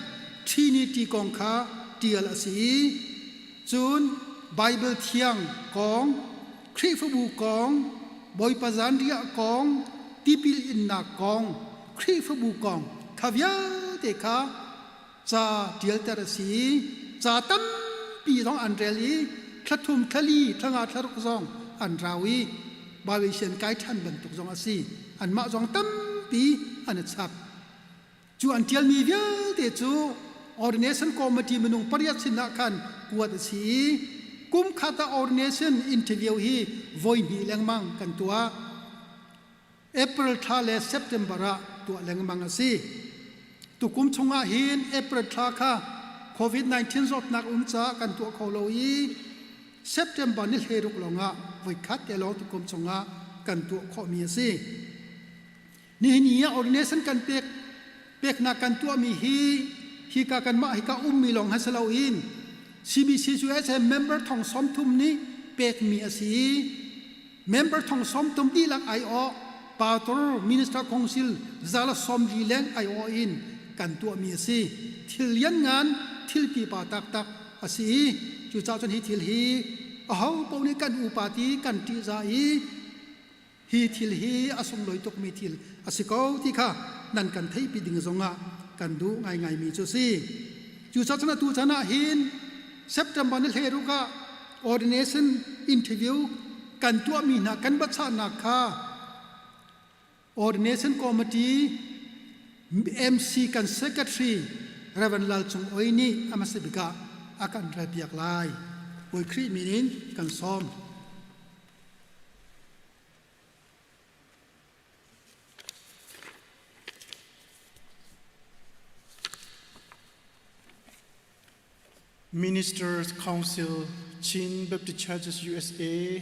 Trinity kong kha ṭial a si i cun Baibal Thiang kong, Khrihfabu kong, Bawipa zanriah kong, tipil innak kong, Khrihfabu kong kha vialte kha ca ṭialter a si i ca tampi zong an rel i thla thum, thla li, thla nga, thla ruk zong an rau i Baibal sian kai ṭhan bantuk zong a si. Anmah zong tampi an i chap. Cu an ṭialmi vialte cu ordination committee minung pariat sinah khan kuat a si i kum khat ah ordination interview hi voi hnih lengmang kan tuah. April thla le September ah tuah lengmang a si. Tukum chungah hin April thla kha COVID-19 zawtnak um caah kan tuah kho lo i September ni hleiruk lawngah voikhat te lawng tukum chungah kan tuah khawhmi a si. Nihin ni ah ordination kan pek peknak kan tuahmi hi hika kanmah hika ummi lawng ha si loin CBC USA member thong 30 nih pekmi a si i member thong 30 dihlak aiawh pastor minister council zala 40 leng aiawh in kan tuahmi a si. Thil lianngan thil pipa taktak a si i cucaah cun hi thil hi aho paoh nih kan upa ti kan ṭihzah i Hi thil hi a sunglawi tukmi thil a si ko ti kha nan kan theihpi ding zongah kan duh ngaingaimi cu a si. Cucaah cun atu chan ah hin September ni hleiruk ah ordination interview kan tuahmi hna kan biachahnak kha ordination committee MC kan secretary Reverend Lal Cung Oi nih a hmasa bik ah a kan relpiak lai. Bawi Khrih min in kan sawm. Ministers Council, Chin Baptist Churches USA,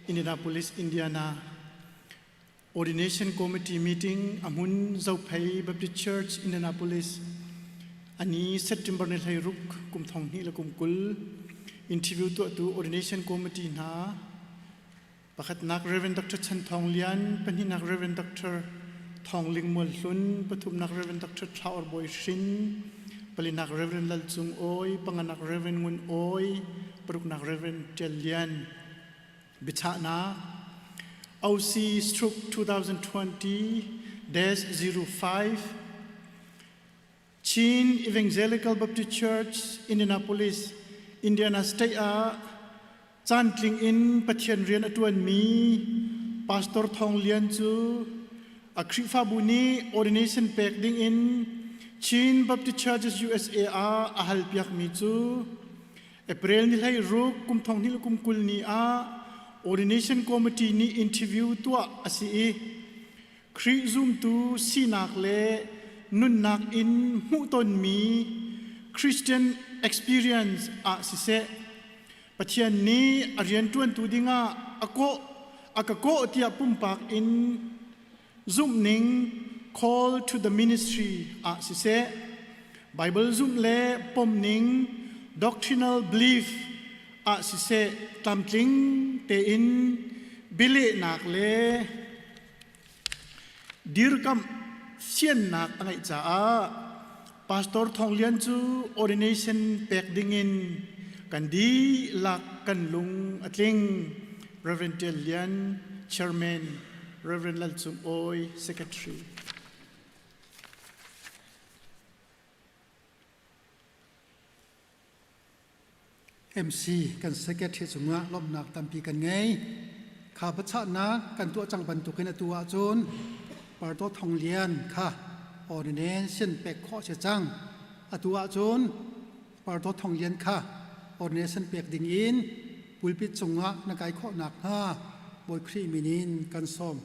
Indianapolis, Indiana. Ordination Committee meeting amun Zophei Baptist Church, Indianapolis. Ani September ni hlei ruk kum thong hnih le kum 20 interview tuahtu Ordination Committee hna pakhatnak Reverend Dr. Chan Thawng Lian, pahnihnak Reverend Dr. Thawng Ling Mual Hlun, pathumnak Reverend Dr. Thla Or Bawi Hrin, palinak Reverend Lal Cung Awi, panganak Reverend Ngun Awi, paruknak Reverend Tial Lian. Biachahnak OC Stroke 2020-05 Chin Evangelical Baptist Church, Indianapolis, Indiana State ah caantling in Pathian rian a ṭuanmi Pastor Thawng Lian cu a Khrihfabu nih ordination pek dingin Chin Baptist Churches USA ah a halpiakmi cu April ni hlei ruk kum thong hnih le kum 20 ni ah ordination committee nih interview tuah a si i Khrih zumtu sinak le nunnak in hmuhtonmi Christian experience ah siseh Pathian nih a rianṭuantu dingah a kawh a ka kawh tiah pumpak in zumhning call to the ministry ah siseh Bible zumh le pomning doctrinal belief ah siseh tlamtling tein bialehnak le dirkamh siannak a ngeih caah. Pastor Thawng Lian cu ordination pek dingin kan dihlak kan lung a tling. Reverend Tial Lian, Chairman, Reverend Lal Cung Awi, Secretary. MC kan secretary cungah lawmhnak tampi kan ngei. Kha biachahnak kan tuah cang bantukin atu ahcun Parto Thong Lian kha ordination pek khawh si cang. Atu ahcun Parto Thong Lian kha ordination pek ding in pulpit cungah na kai khawh nakhnga Bawi Khrih min in kan sawm.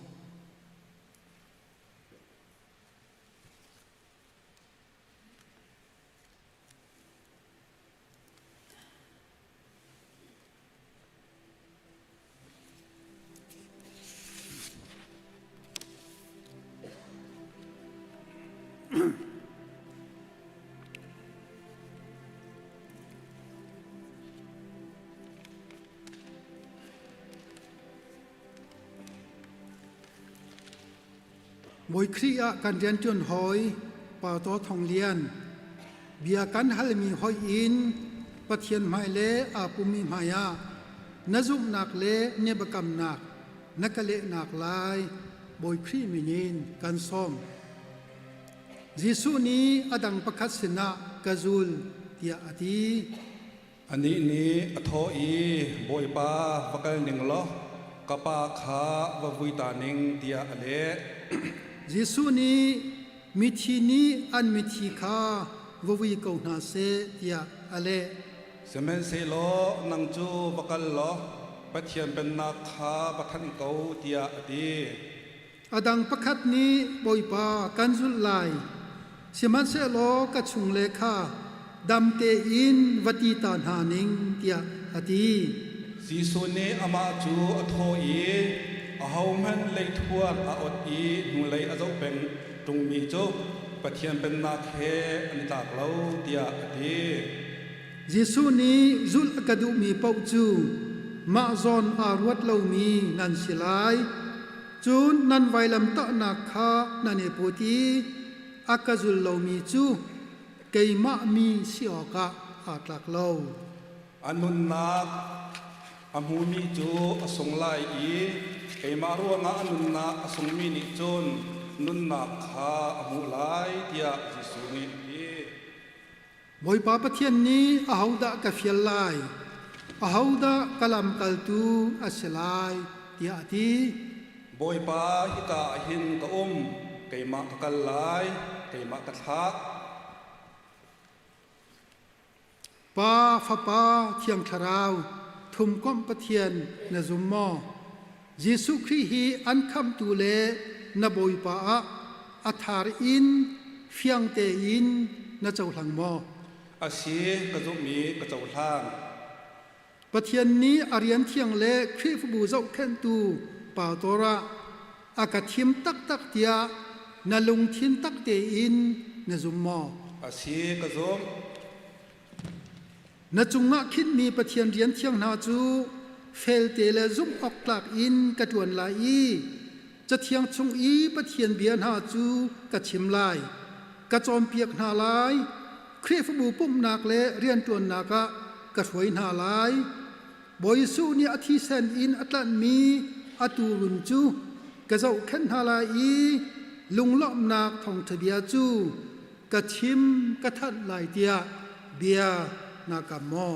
Bawi Khrih ah kan rianṭuan hawi Pastor Thong Lian bia kan halmi hoih in Pathian hmai le aa pummi hmai ah na zumhnak le na biakamnak na ka lehnak lai Bawi Khrih min in kan sawm. Jesuh nih a dang pakhat sinah ka zul tiah a ti. Anih nih a thawh i, Bawipa, va kal ning law ka pa kha va vui ta ning, tiah a leh. Jesuh nih mithi nih an mithi kha va vui ko hna seh tiah a leh. Sihmanhsehlaw nang cu va kal law Pathian Pennak kha va thanh ko, tiah a ti. A dang pakhat nih Bawipa kan zulh lai, sihmanhsehlaw ka chungle kha dam tein va ti ta hna ning tiah a ti. Jesuh nih amah cu a thawh i, Ahohmanh leithuan a ot i hnulei a zoh peng ṭungmi cu Pathian Pennak he an i tlak lo, tiah a ti. Jesuh nih zulh a ka duhmi paoh cu mah zawn aa ruat lomi nan si lai. Cun nan vailamtahnak kha nan i put i a ka zul lomi cu keimah mi si awkah aa tlak lo. A nunnak a hmumi cu a sung lai i keimah ruangah a nunnak a sungmi nih cun nunnak kha a hmuh lai, tiah Jesuh nih a ti. Bawipa Pathian nih ahodah ka fial lai, ahodah ka lamkaltu a si lai, tiah a ti. Bawipa, hika ah hin ka um, keimah ka kal lai, keimah ka thlak. Pa, Fapa, Thiang Thlarau, thumkomh Pathian na zum maw? Jesuh Khrih hi an khamhtu le na Bawipa ah a thar in fiang tein na cohlang maw? A si, ka zumh i ka cohlang. Pathian nih a rian thiang le Khrihfabu zohkhenhtu pastor ah a ka thim taktak tiah na lungthin tak tein na zum maw? A si, ka zumh. Na cungah khinhmi Pathian rian thiang hna cu felte le zumhawktlak in ka ṭuan lai i Cathiang chung i Pathian bia hna cu ka chim lai, ka cawnpiak hna lai, Khrihfabu pumhnak le rianṭuannak ah ka hruai hna lai. Bawi Jesuh nih a thisen in a tlanhmi a tuurun cu ka zohkhenh hna lai i lunglawmhnak thawngṭha bia cu ka chim ka thanh lai tiah bia naa kam maw?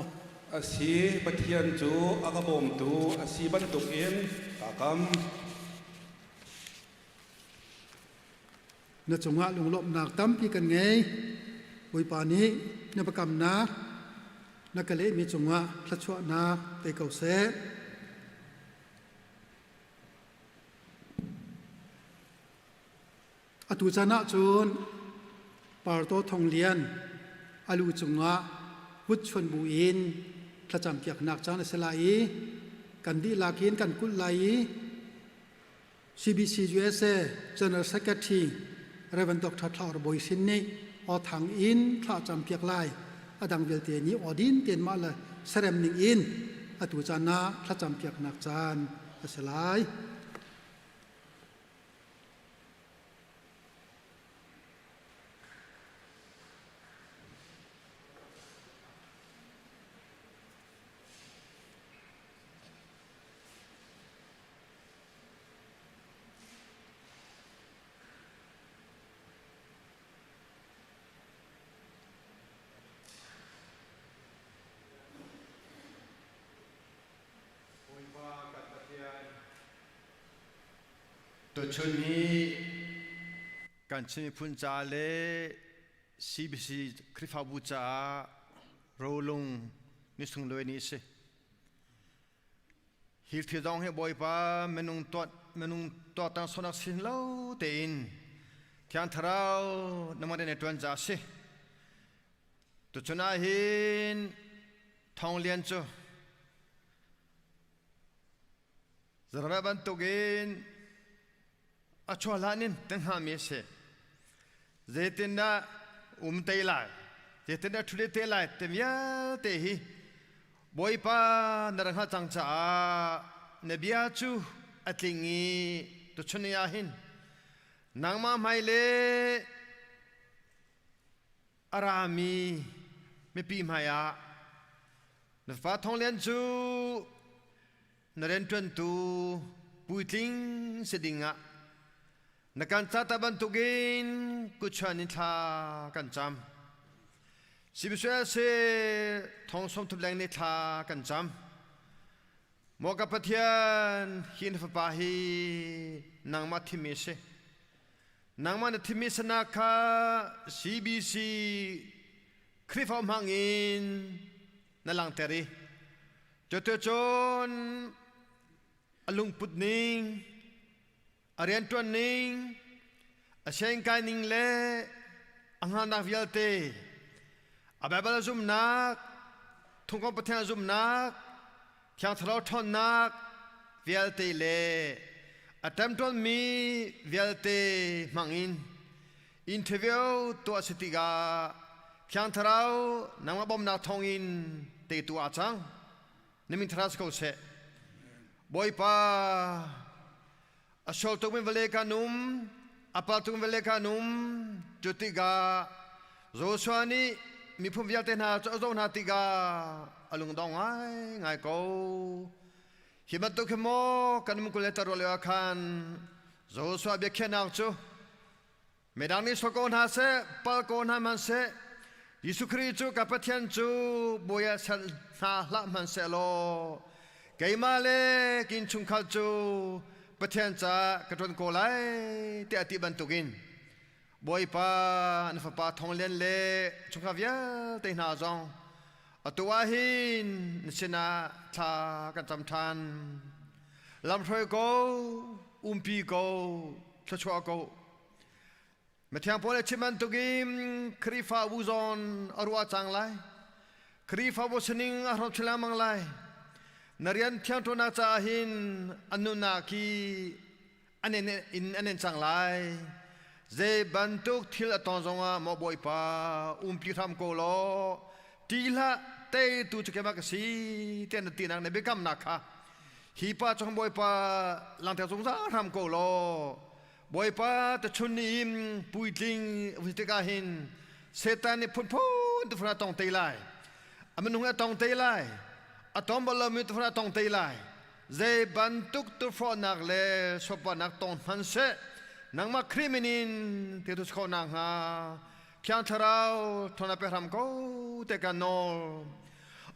A si, Pathian cu a ka bawmtu a si bantukin kaa kam. Na cungah lunglawmhnak tampi kan ngei. Bawipa nih na biakamnak na ka lehmi cungah thluachuahnak pe ko seh. Atu caan ahcun Partaw Thong Lian a lu cungah kutchuan buin thlacampiaknak caan a si lai i kan dihlak in kan kulh lai i CBC USA General Secretary Rev. Dr. Thlaur Bawi Sin nih aw thang in thla campiak lai. A dang vialte nih aw din tein mah le serem ning in atu caan ah thlacampiaknak caan a si lai. Tuchun hi kan Chin miphun ca le CBC Khrihfabu caah rolung ni sunglawi ni a si. Hi thil zong hi Bawipa minung tuah minung tuaktan sonak sin lo tein Thiang Thlarau nangmah te ṭuan ca a si. Tuchun ah hin Thawng Lian cu Zarah bantukin a chuah hlan in kan hngahmi a si. Zeitindah um te lai, zeitindah ṭhut te lai ti vialte hi Bawipa na rak hngalh cang caah na bia cu a tling i tuchun ni ah hin nangmah hmai le a rami mipi hmai ah na fa Thawng Lian cu na rianṭuantu puitling si dingah na kan cata bantukin kutchuan in thla kan cam. Sibisual se thong 30 leng nih thla kan cam. Maw ka Pathian, hi na fapa hi nangmah thimmi a si. Nangmah na thimmi sanak kha CBC Khrihfa hmang in na langhter i cuticun a lungput ning, a rianṭuan ning, a siangkai ning le a hngalnak vialte, a Baibal zumhnak, Thungkong Pathian zumhnak, Thiang Thlarau ṭhawnnak vialte le a ṭemṭawnmi vialte hmangin interview tuah si tikah Thiang Thlarau nangmah bawmhnak thawngin teitu aa cang. Na min thara si ko seh. Bawipa, a sual tukmi vale kan um, a pal tukmi vale kan um, cu tikah Joshua nih miphun vialte hna cu a zoh hna tikah a lungdong ngaingai ko. Hi bantuk hi maw kan um kul le tar lio ah khan Joshua biakhiahnak cu Midang nih sual ko hna seh, pal ko hna hmanhseh, Jesuh Khrih cu ka Pathian cu bawi ah ser hna hlah hmanhseh law, keimah le ka innchungkhar cu Pathian caah ka ṭuan ko lai tiah a ti bantukin Bawipa na fapa Thawng Lian le chungkhar vialte hna zong atu ah hin na sinah thla kan cam ṭhan. Lamhruai ko, umpi ko, thluachuah ko. Mithiang Paul nih chim bantukin Khrihfabu zawn a ruah cang lai. Khrihfabu sining a hrawm chin lengmang lai. Na rian thiang ṭuannak caah hin an nunnak hi an in an en cang lai. Zei bantuk thil a tong zongah maw Bawipa umpi hram ko law ṭih hlah teitu cu keimah ka si tiah na tinak na biakamnak kha hi pa cu Bawipa langter zungzal hram ko law Bawipa tachun ni in puitling vui tikah hin Satan nih phunphun tufan a tong te lai. A minung a tong te lai. A tong bal lomi tufan a tong te lai. Zei bantuk tufawhnak le sopanak tong hmanhseh nangmah Khrih min in ti tu khawh nakhnga Thiang Thlarau thawna pe hram ko te ka nawl.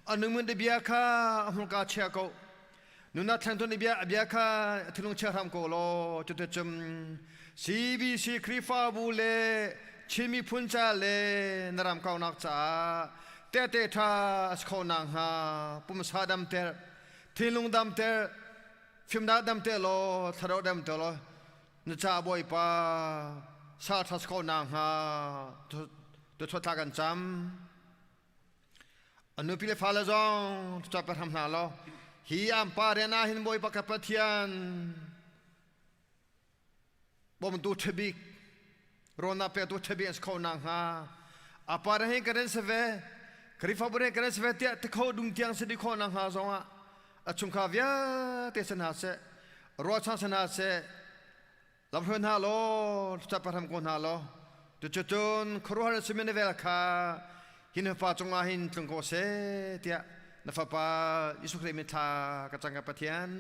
A nungmin bia kha a hmurka chia ko. Nunnak thleng tuan i bia bia kha thinlung chia hram ko law cuticun CBC Khrihfabu le Chin miphun ca le na ram kaunak caah tehte ṭha a si kho nakhnga pumsa damter, thinlung damter, fimnak damter law thlarau damter law na ca Bawipa sa ṭha si kho nakhnga tuchuat thla kan cam. A nupi le fale zong ca pe hram hna law hi an pa rian ah hin Bawipa ka Pathian bawmtu ṭhabik rawlnak pektu ṭhabik an si kho nakhnga a pa rian hi ka rian si ve Khrihfabu rian ka rian si ve tiah ti kho dung tiang si dih khawh nakhnga zongah a chungkhar vialte si hna seh ruahchan si hna seh lamhruai hna law ca pe hram ko hna law tucun khuaruahhar a simi na vel kha hi na fapa cungah hin tlung ko seh tiah na fapa Jesuh Khrih min thla ka cang ka Pathian.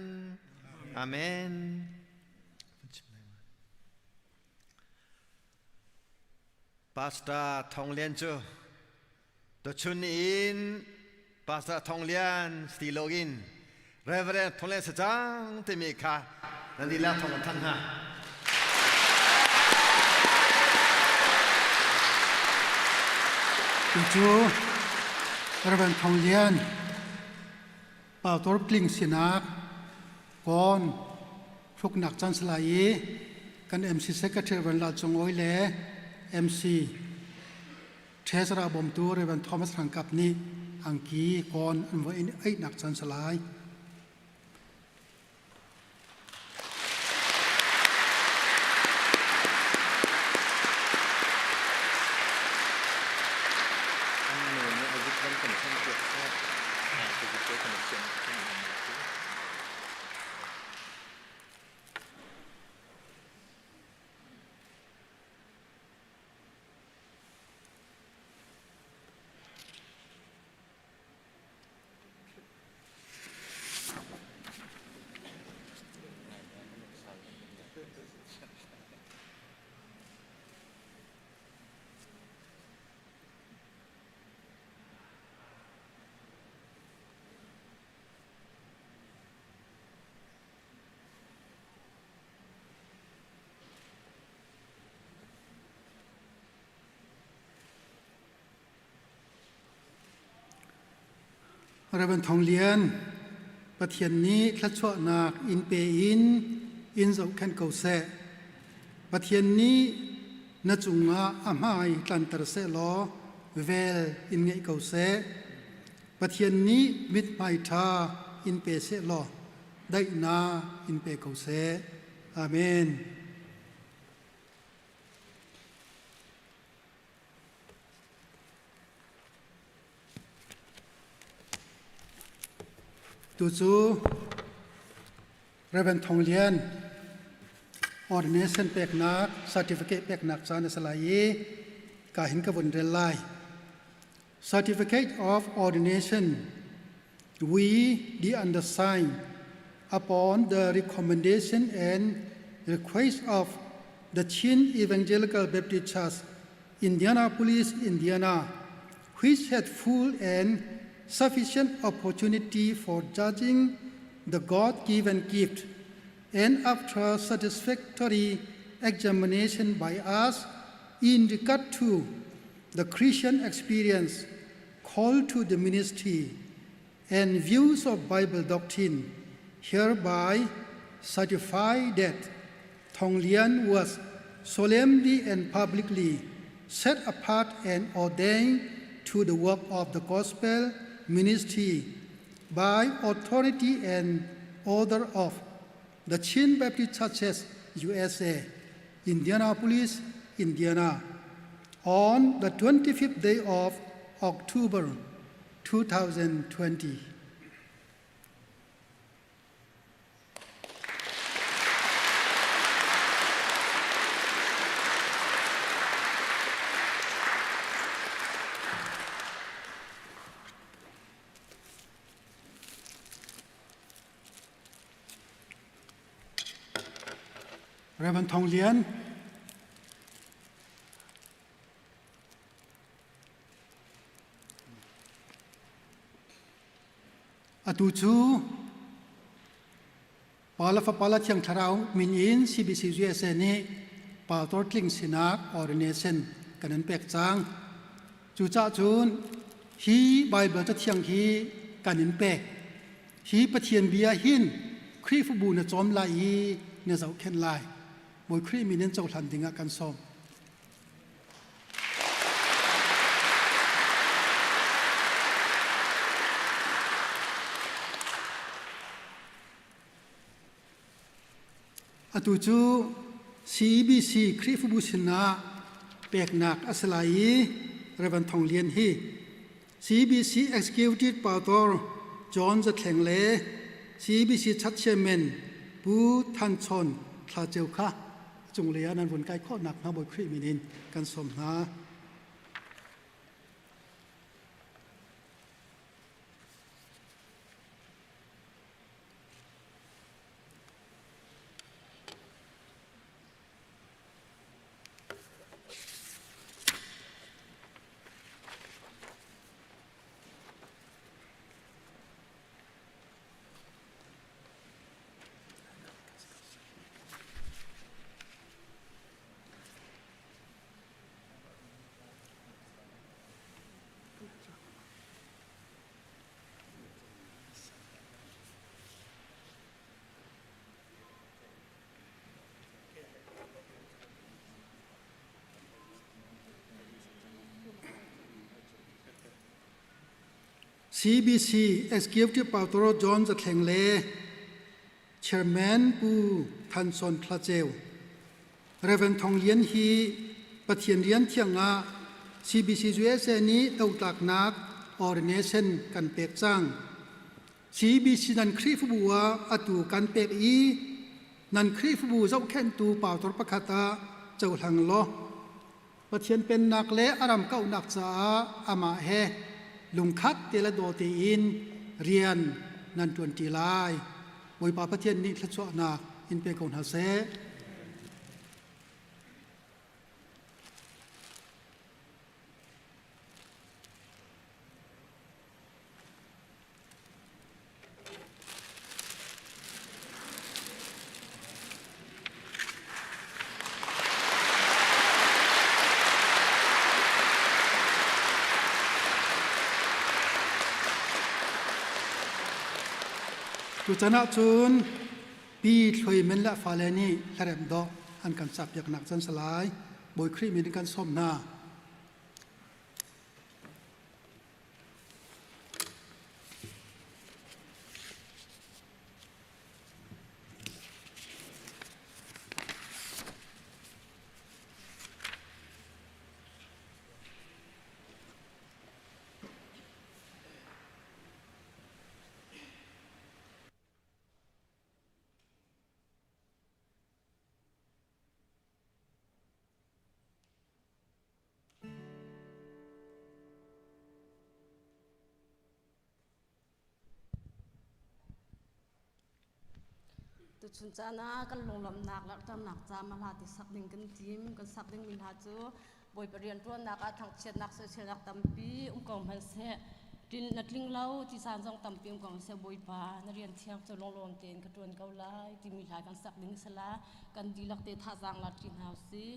Amen. Pastor Thong Lian cu tuchun in Pastor Thong Lian sti loin Reverend Thong Lian Sacang timi kha nan lila thong kan thanh hna. Cu Reverend Thong Lian Pastor Tling sinak kawn hruknak caan salai i kan MC Secretary Reverend Lal Cung Awi le MC Treasurer bawmtu Reverend Thomas Rangkap nih angki kawn an voi in eihnak caan salai. Reverend Thong Lian, Pathian nih thluachuahnak in pe in in zohkhenh ko seh. Pathian nih na cungah a hmai tlanter seh law vel in ngeih ko seh. Pathian nih mithmai ṭha in pe seh law daihnak in pe ko seh. Amen. Tucu Reverend Thong Lian ordination peknak certificate peknak caan a si lai i ka hin ka vun rel lai. Certificate of Ordination we the undersigned upon the recommendation and request of the Chin Evangelical Baptist Church, Indianapolis, Indiana, which had full and sufficient opportunity for judging the God-given gift, and after satisfactory examination by us in regard to the Christian experience called to the ministry and views of Bible doctrine, hereby certify that Thong Lian was solemnly and publicly set apart and ordained to the work of the gospel ministry by authority and order of the Chin Baptist Churches, USA, Indianapolis, Indiana, on the 25th day of October 2020. Reverend Thong Lian, Atu cu Pa le Fapa le Thiang Thlarau min in CBC USA nih pastor tling sinak ordination kan in pek cang. Cucaah cun hi Bible cathiang hi kan in pek. Hi Pathian bia hin Khrihfabu na cawm lai i na zohkhenh lai. Bawi Khrih min in cohlan dingah kan sawm. Atu cu CEBC Khrihfabu sinah peknak a si lai i Reverend Thong Lian hi CBC Executive Pastor John Zathleng le CBC Church Chairman Pu Than Chawn Thla Ceu kha cunglei ah nan vun kai khawh nakhnga Bawi Khrih min in kan sawm hna. CBC Executive Pastor John Zathleng le Chairman Pu Than Son Thla Ceu. Reverend Thong Lian hi Pathian rian thiang ah CBC USA nih dotlaknak ordination kan pek cang. CBC nan Khrihfabu ah atu kan pek i nan Khrihfabu zohkhenhtu pastor pakhat ah cohlang law Pathian pennak le a ram kauhnak caah amah he lungkhat te le daw tein rian nan ṭuanṭi lai. Bawipa Pathian nih thluachuahnak in pe ko hna seh. Tuchan ahcun Pi Thluai Men le a fale nih hlaremh dawh an kan sakpiaknak can si lai. Bawi Khrih min in kan sawm hna. Tuchun caan ah kan lunglawmhnak le ṭamnak ca hla ti sak ding kan tim. Kan sak dingmi hla cu Bawipa rianṭuannak ah thangchiatnak soiselnak tampi um ko hmanhseh na tling lo ti caan zong tampi um ko hmanhseh Bawipa na rian thiang cu lunglawm tein ka ṭuan ko lai timi hla kan sak ding si la kan dihlak te thazaang la ṭi hna usih.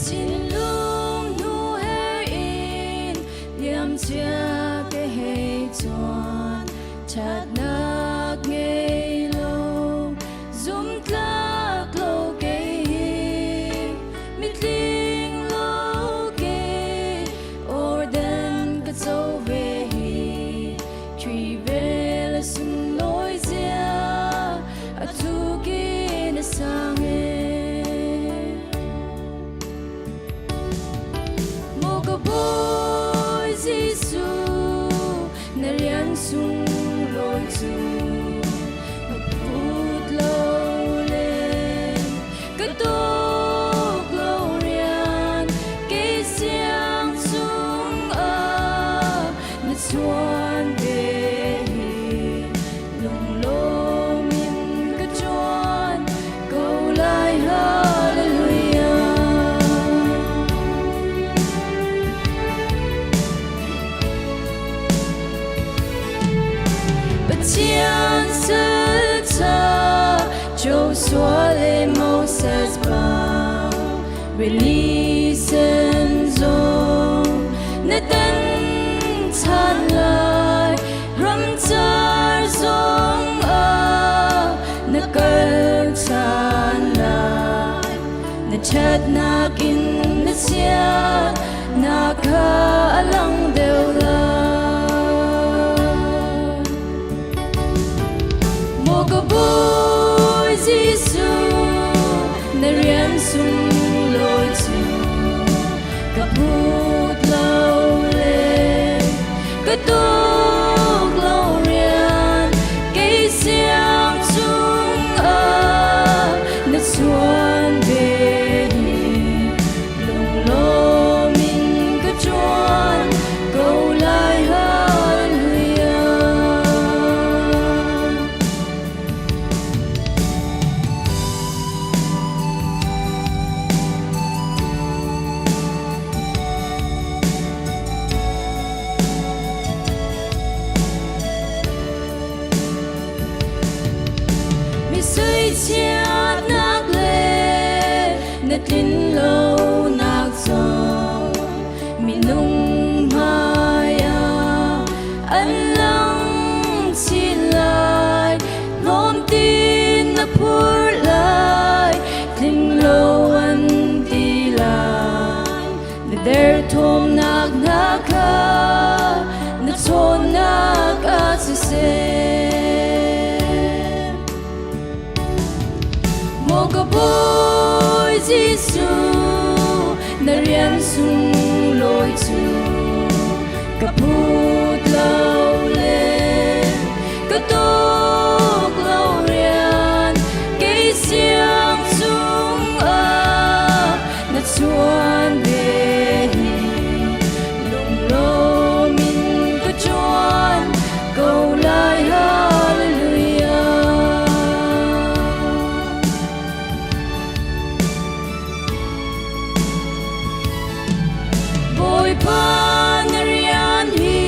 Thinlung hnu her in liamcia ke hei chuan ṭhatnak ngei lo Zumtlak lo kei hi mitling lo ke orden ka co ve hi Khrih vel a sunglawi zia a thuk in a sang e Maw ka Bawi Jesuh na rian sunglawi cu ka phut lo le ka tuk lo rian kei siang chungah na chuan ve hi lunglawm in ka ṭuan ko lai hallelujah. Pathian salṭha Joshua le Moses bang rili sen zong na tan ṭhan lai ramcar zong ah na kal ṭhan lai na ṭhatnak in na chiatnak kha a lang deuh lai. Maw ka Bawi Jesuh, na rian sunglawi cu ka phut lo le ka tuk lo rian kei siang chungah na chuan ve hi lunglawm in ka ṭuan ko lai hallelujah. Mi suichiatnak le na tlin lonak zong minung hmai rian sunglawi cu ka phut lo le ka tuk lo rian kei siang chungah na chuan ve hi lunglawm in ka ṭuan ko lai. Hallelujah. Bawipa na rian hi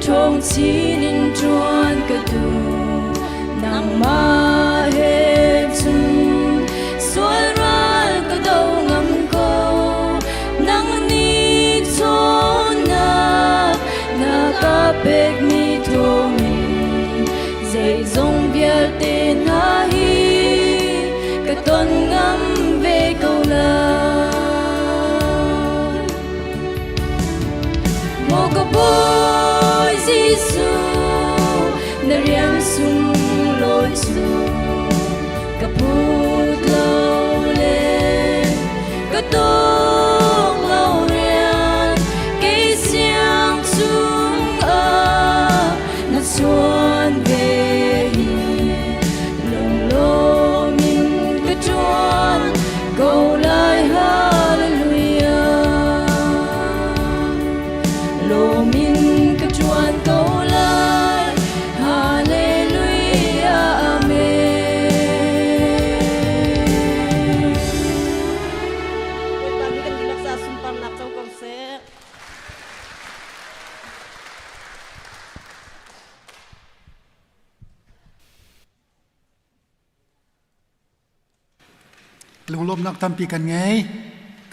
ṭhawng chin in ṭuan ka duh. Nangmah he cun sual ral ka do ngam ko. Nang nih ṭhawnnak na ka pekmi thawngin zeizong vialte hna hi ka ton ngam ve ko lai. Maw ka Bawi Jesuh, na rian sunglawi cu ka phut lo le ka tong lo rian kei siang chungah na chuan ve hi lunglawm in ka ṭuan ko lai. Hallelujah. Lawm in ka ṭuan ko lai. Hallelujah. Amen. Bawipa nih kan dihlak ca sunparnak co ko seh. Lunglawmhnak tampi kan ngei.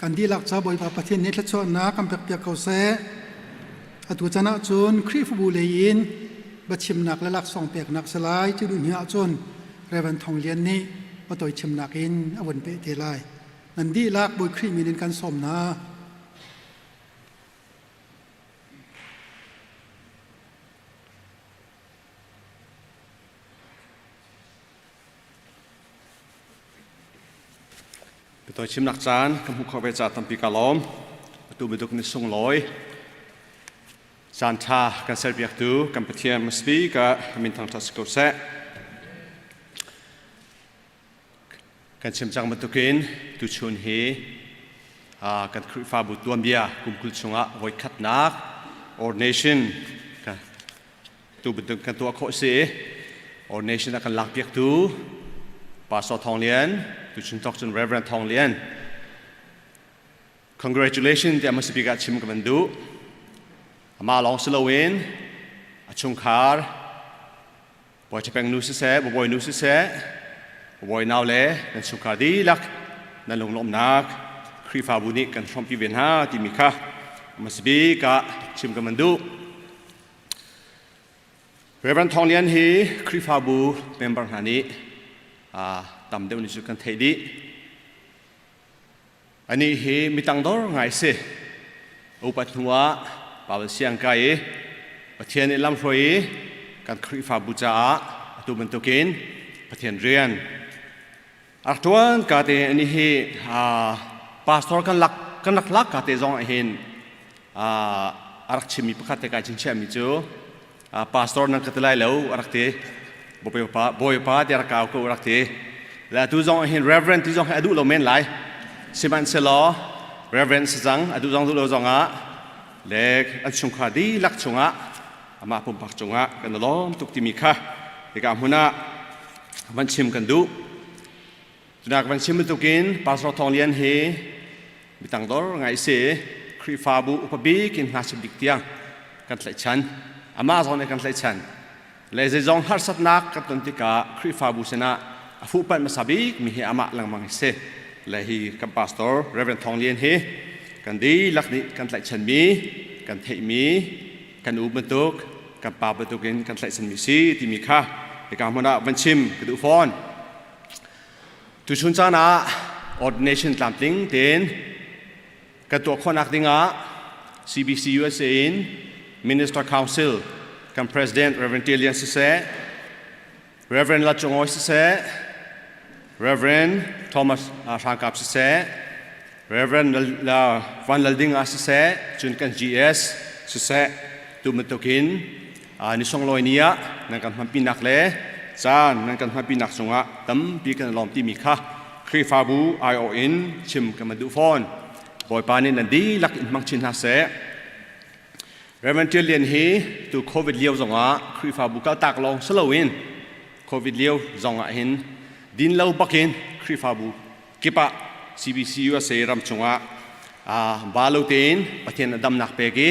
Kan dihlak ca Bawipa Pathian nih thluachuahnak kan pekpiak ko seh. Atu chan ahcun Khrihfabu lei in biachimnak le laksawng peknak si lai. Cu duh hnu ahcun Reverend Thong Lian nih patoi chimnak in a vun peh te lai. Nan dihlak Bawi Khrih min in kan sawm hna. Biatawi chimnak caan ka hmuh khawh ve ca tampi ka lawm. Atu bantuk ni sunglawi caan ṭha kan serpiaktu kan Pathian Masbi ka min thangṭhat si ko seh. Kan chim cang bantukin tuchun hi kan Khrihfabu tuanbia kum 20 chungah voikhatnak ordination tu bantuk kan tuah khawh si. Ordination a kan lakpiaktu Pastor Thawng Lian, tuchun tok cun Reverend Thawng Lian. Congratulations tiah hmasa bik ah chim ka van duh. Amah lawng si loin a chungkhar Bawi Ṭhapeng nu siseh, Bawi nu siseh, Bawi nau le nan chungkhar dihlak nan lunglawmhnak Khrihfabu nih kan hrawmpi ve hna timi kha hmasa bik ah chim ka van duh. Reverend Thawng Lian hi Khrihfabu member hna nih tam deuh nih cu kan theih dih. Anih hi mitangdor ngai si. Upat hnu ah Paul siang kai i Pathian nih lamhruai i kan Khrihfabu caah atu bantukin Pathian rian a rak ṭuan ka te. Anih hi pastor kan lak kan rak lak ka te zong ah hin a rak chimmi pakhat te kai chingchiahmi cu pastor nan ka ti lai lo a rak ti, bawipa bawipa ti rak kau ko a rak ti le atu zong hin reverend ti zong hi a duh lo men lai, sihmanhsehlaw reverend si cang. A duh zong duh lo zong ah le an chungkhar dihlak chungah, amah pumpak cungah kan lawm tuk timi kha hika hmun ah van chim kan duh. Tunak van chim bantukin Pastor Thawng Lian hi mitang dor ngai si, Khrihfabu upa bik in hna bik tiang kan tlaihchan, amah zong nih kan tlaihchan le zeizong harsatnak kan ton tikah Khrihfabu sinah a fuhpanh hmasa bik mi hi amah lengmang hi si le hi kan pastor Reverend Thawng Lian hi kan dihlak nih kan tlaihchan mi, kan theih mi, kan u bantuk, kan pa bantuk in kan tlaihchan mi si timi kha hika hmun ah van chim ka duh fawn. Tuchun caan ah ordination tlamtling tein kan tuah khawhnak dingah CBC USA in Minister Council kan President Reverend Tilian siseh, Reverend La Cung Awi siseh, Reverend Thomas Hrangkap siseh, Reverend Van Lal Ding ah siseh, cun kan GS siseh, tu bantukin ni sunglawi ni ah nan kan hmanpinak le caan nan kan hmanpinak cungah tampi kan lawm timi kha Khrihfabu aiawh in chim kan van duh fawn. Bawipa nih nan dihlak in hmang chin hna seh. Reverend Tial Lian hi tu COVID lio zongah Khrihfabu kaltak lawng si loin COVID lio zongah hin din lo bakin Khrihfabu kip ah CBC USA ram chungah ba lo tein Pathian a damnak pek i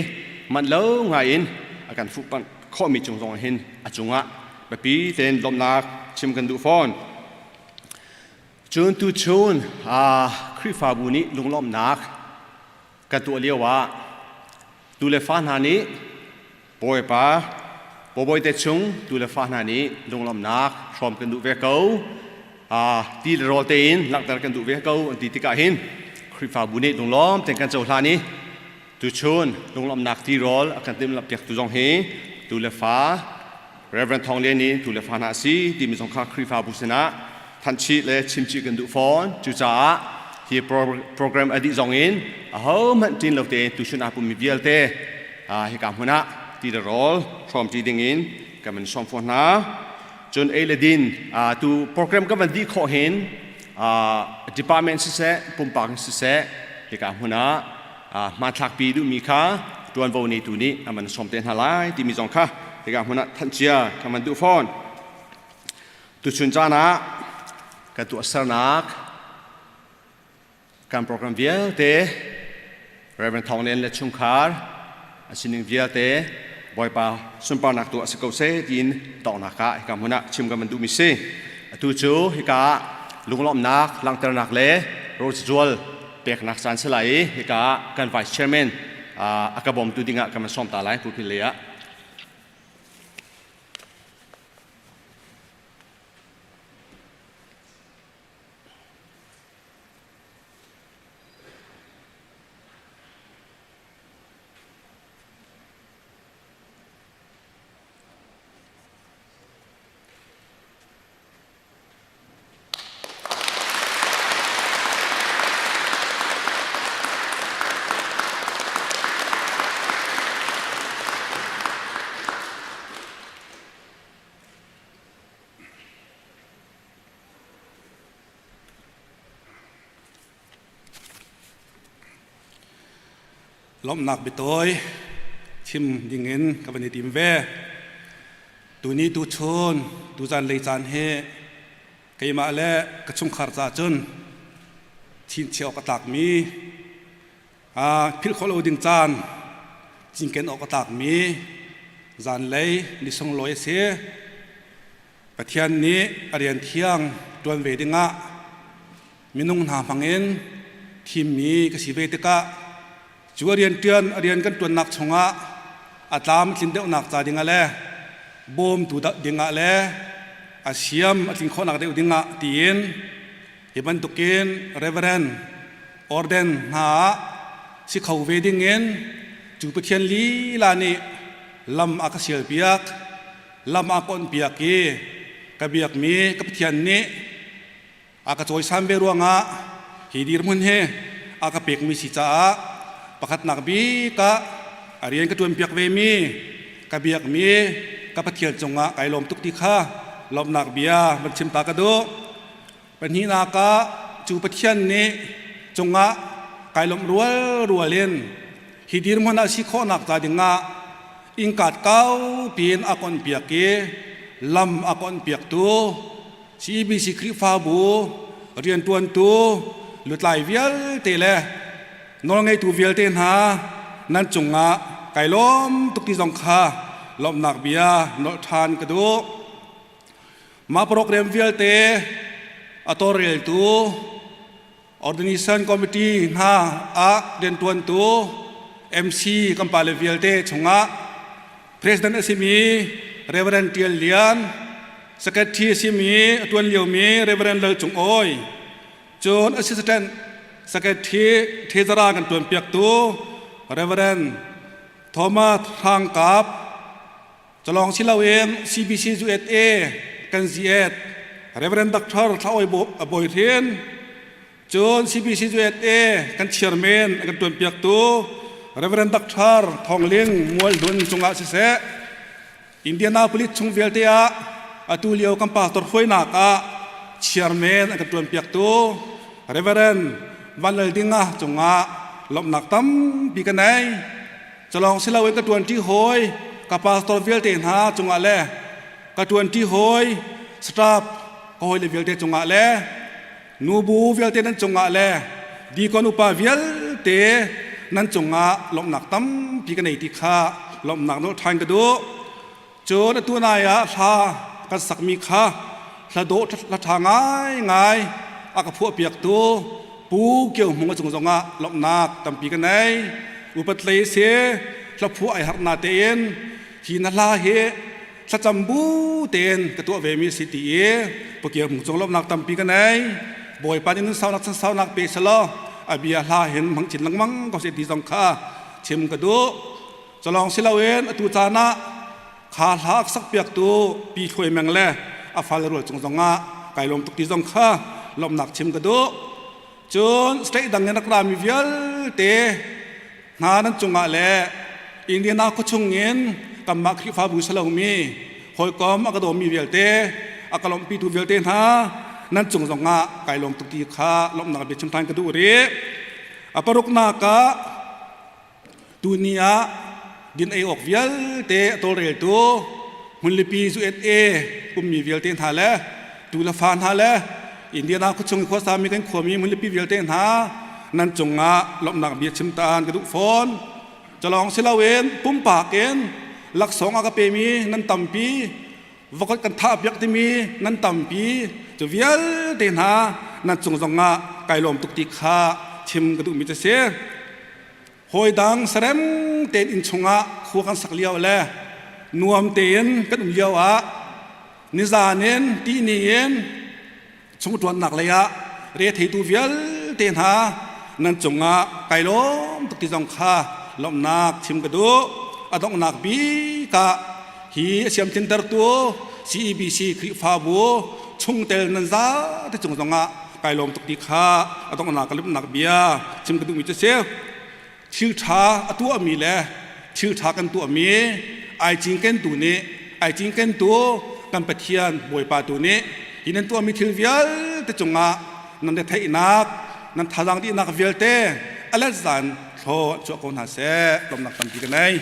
manh lo ngai in a kan fuhpanh khawhmi cung zong hin a cungah biapi tein lawmhnak chim kan duh fawn. Cun tuchun Khrihfabu nih lunglawmhnak kan tuah lio ah tu le fa hna nih Bawipa Bawibawi te chung tu le fa hna nih lunglawmhnak hrawm kan duh ve ko ti le rawl tein langhter kan duh ve ko an ti tikah hin Khrihfabu nih lunglawm tein kan cohlan i tuchun lunglawmhnak tirawl a kan timhlamh piak tu zong hi tu le fa Reverend Thawng Lian nih tu le fa hna a si timi zong kha Khrihfabu sinah thanhchih le chimchih kan duh fawn. Cucaah hi program a dih zong in ahohmanh ṭin lo tein tuchun aa pummi vialte hika hmun ah ti le rawl hrawmṭi ding in kan van sawm fawn hna. Cun ei le din tu program kan van dih khawh hin department siseh pumpak in siseh hika hmun ah hmanthlakpi duhmi kha ṭuanvo neitu nih an van sawm te hna lai timi zong kha hika hmun ah thanhcia kan van duh fawn. Tuchun caan ah kan tuahsernak kan program vialte Reverend Thawng Lian le chungkhar a sining vialte Bawipa sunparnak tu a si ko seh tiin donghnak ah hika hmun ah chim kan van duhmi si. Atu cu hika ah lunglawmhnak langhternak le rocazual peknak caan si lai i hika ah kan vice chairman a ka bawmtu dingah kan van sawm ta lai pulpit lei ah. Lawmhnak biatawi chim dingin ka van i tim ve. Tuni tuchun tuzan lei caan hi keimah le ka chungkhar ca cun chinchiah awk a tlakmi philh khawh lo ding caan cinken awk a tlakmi zanlei ni sunglawi a si. Pathian nih a rian thiang ṭuan ve dingah minung hna hmangin thimmi ka si ve tikah cu a rian ṭuan a rian kan ṭuannak chungah a tlam tlin deuhnak ca dingah le bawmtu dingah le a siam a tlin khawhnak deuh dingah tiin hi bantukin Reverend Orden hna ah si kho ve dingin cu Pathian lila nih lam a ka sialpiak lam a kawnpiak i ka biakmi ka Pathian nih a ka cawisan ve ruangah hi dirhmun hi a ka pekmi si caah pakhatnak bik ah a rian ka ṭuanpiak vemi ka biakmi ka Pathian cungah kai lawm tuk ti kha lawmhnak bia van chim ta ka duh. Pahnihnak ah cu Pathian nih cungah kai lawmh rual rual in hi dirhmun ah si khawhnak ca dingah innkaat kau piin a konpiak i lam a konpiaktu CBC Khrihfabu rianṭuantu lutlai vialte le nawlngeitu vialte hna nan cungah kai lawm tuk ti zong kha lawmhnak bia nolh ṭhan ka duh. Mah program vialte a tawlreltu Ordination Committee hna ah rianṭuantu MC kan pale vialte chungah President a simi Reverend Tial Lian, Secretary a simi a ṭuan liomi Reverend Lal Cung Awi, cun Assistant Secretary Thezara kan ṭuanpiaktu Reverend Thomas Hrang Kap, Calawng si loin CBC USA kan ziet Reverend Dr. Thla Awi Bawi Hrin. Cun CBC USA kan chairman a kan tuanpiaktu Reverend Dr. Thawng Ling Mual Hlun cungah siseh Indianapolis chung vialte ah atu lio kan pastor hruainak ah chairman a kan tuanpiaktu Reverend Van Lal Dinga cungah lawmhnak tampi ka nei. Calong siloin ka ṭuanṭi hawi ka pastor vialte hna cungah le ka ṭuanṭi hawi staff ka hawile vialte cungah le nubu vialte nan cungah le deacon upa vialte nan cungah lawmhnak tampi ka nei ti kha lawmhnak nawl ṭhan ka duh. Cun atu nai ah hla kan sakmi kha hla dawh hla ṭha ngaingai a ka phuahpiaktu Pu Kio Hmung a cung zongah lawmhnak tampi ka nei. Upat lei si hla phuah ai harh na tein hi na hla hi thlacam bu tein ka tuah ve mi si ti i Pu Kio Hmung cung lawmhnak tampi ka nei. Bawipa nih nun saunak chan saunak pe selaw a bia hla hin hmang chin lengmang ko seh ti zong kha chim ka duh. Calawng si loin atu caan ah kha hla a sakpiaktu Pi Thluai Meng le a fale rual cung zongah kai lawm tuk ti zong kha lawmhnak chim ka duh. Cun state dang in rak rami vialte hna nan cungah le Indiana khuachung in kanmah Khrihfabu si lomi hawikom a ka dawmi vialte a ka lawmhpitu vialte hna nan cung zongah kai lawm tuk ti kha lawmhnak bia chim ṭhan ka duh rih. A paruknak ah Tuni ah din ei awk vialte a tawlreltu hmunlipi USA ummi vialte hna le tu le fa hna le Indiana khuachung i khuasami kan khuami hmunlipi vialte hna nan cungah lawmhnak bia chim taan ka duh fawn. Calawng si loin pumpak in laksawng a ka pemi nan tampi vokot kan thah piak timi nan tampi cu vialte hna nan cung zongah kai lawm tuk ti kha chim ka duhmi cu si. Hawi dang sarem tein inn chungah khua kan sak lio le nuam tein kan um lio ah nizan in tihni in chungṭuannak lei ah retheitu vialte hna nan cungah kai lawm tuk ti zong kha lawmhnak chim ka duh. A donghnak bik ah hi a siamtlintertu CEBC Khrihfabu chungtel nan zate cung zongah kai lawm tuk ti kha a donghnak ka limnak bia chim ka duhmi cu si. Thil ṭha a tuahmi le thil ṭha kan tuahmi ai cinkentu nih ai cinkentu kan Pathian Bawipa tu nih hi nan tuahmi thil vialte cungah nan retheihnak nan thazaang dihnak vialte a let zan thlaw chuah ko hna seh lawmnak tampi ka nei.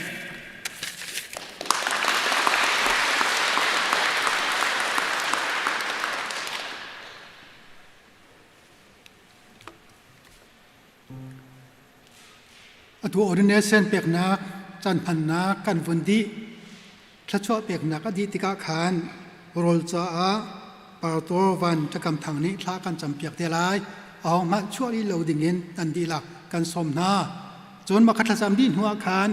Atu ordination peknak caan hmannak kan vun dih. Thluachuah peknak a dih tikah khan rawl caah Pastor Van Ṭakam Thang nih thla kan campiak te lai. Ahohmanh chuah rih lo dingin nan dihlak kan sawm hna. Cun mah kha thlacam dih hnuah khan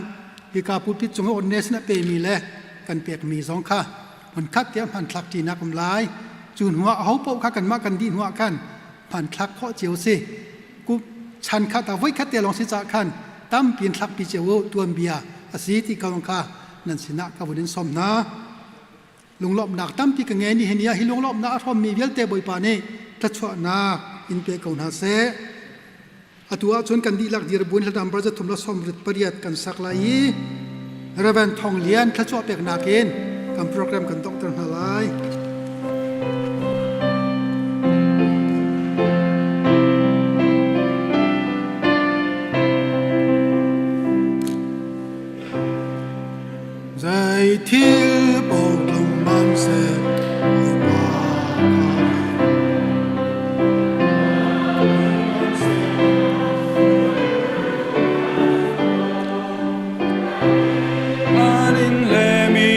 hika pulpit cung i ordination a pemi le kan pekmi zong kha hmunkhat tiah hmanthlak ṭinak um lai. Cu hnuah ahopaoh kha kanmah kan dih hnuah khan hmanthlak khawh cio si. Kum chan khat ah voikhat te lawng si cah khan tampi in thlakpi cio u tuanbia a si ti ko kha nan sinah ka vun in sawm hna. Lunglawmhnak tampi ka ngei ni hi ni ah hi lunglawmhnak a hrawmmi vialte Bawipa nih thluachuahnak in pe ko hna seh. Atu ahcun kan dihlak dirbuin hla number 368 kan sak lai i Reverend Thong Lian thluachuah peknak in kan program kan donghter hna lai. Zei thil paoh tlung hmanhseh Bawipa kha Aning le mi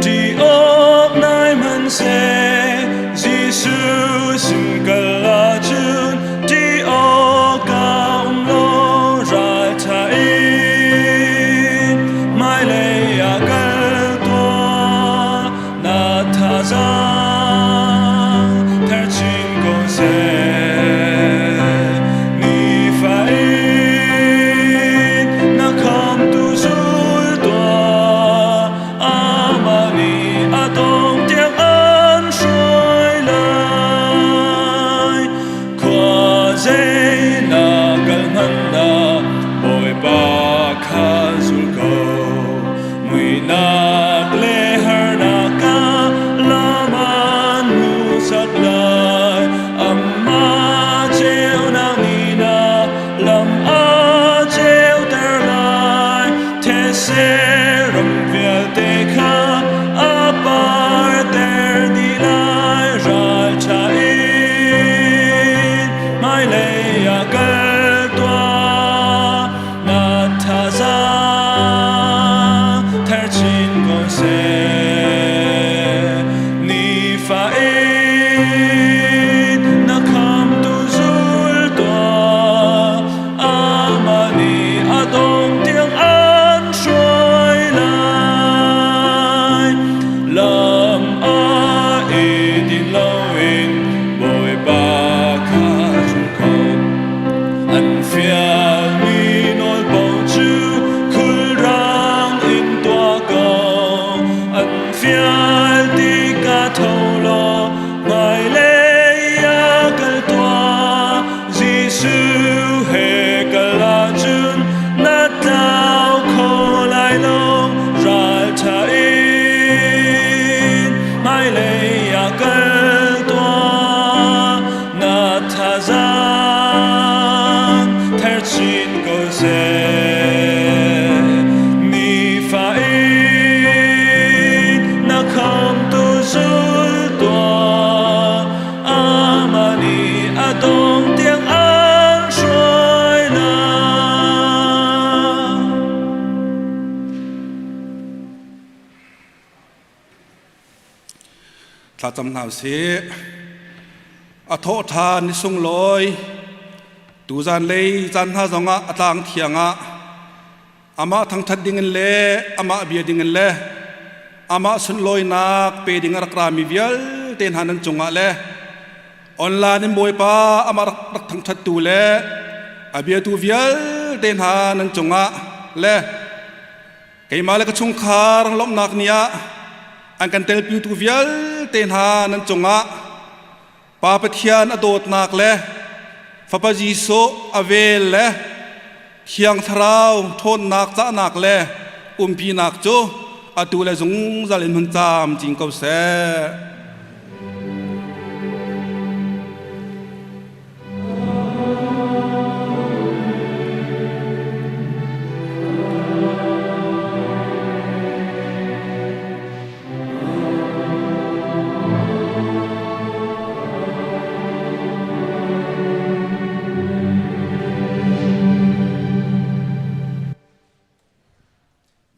ṭi awk nai hmanhseh Jesuh sin kal ahcun ṭi awk a um lo ralṭha in hmailei ah kal tuah. Muihnak le harnak ah lam an hmuhsak lai. Amah ceunak nih na lam a ceuter lai. Thetse ram vialte kha a parter dih lai. Ralṭha in hmailei ah kal tuah. Na thazaang ther chin ko seh. Nifa in na khamtu zul tuah. Amah nih a dong tiang an hruai lai. Lam ah i din loin Bawipa kha zul ko. An fialmi nawl paoh cu khulrang in tuah ko. An fial tikah tho law hmailei ah kal tuah. Jesuh he kal ahcun na tlau kho lai lo. Ralṭha in hmailei ah kal tuah. Na thazaang ther chin ko seh. Nifa in na khamtu zul tuah. Amah nih a dong tiang an hruai lai. Thlacam hna usih. A thawh ṭhan ni sunglawi tuzan lei caan hna zongah a tlang thiang ah amah thangṭhat dingin le amah bia dingin le amah sunlawinak pe ding a rak rami vialte hna nan cungah le online in Bawipa amah rak thangṭhattu le a biatu vialte hna nan cungah le Keimah le ka chungkhar lawmhnak ni ah an kan telpitu vialte hna nan cungah Pa Pathian a dawtnak le Fapa Jesuh a vel le Thiang Thlarau ṭhawnnak cahnak le umpinak cu atu le zungzal in hun caamcin ko seh.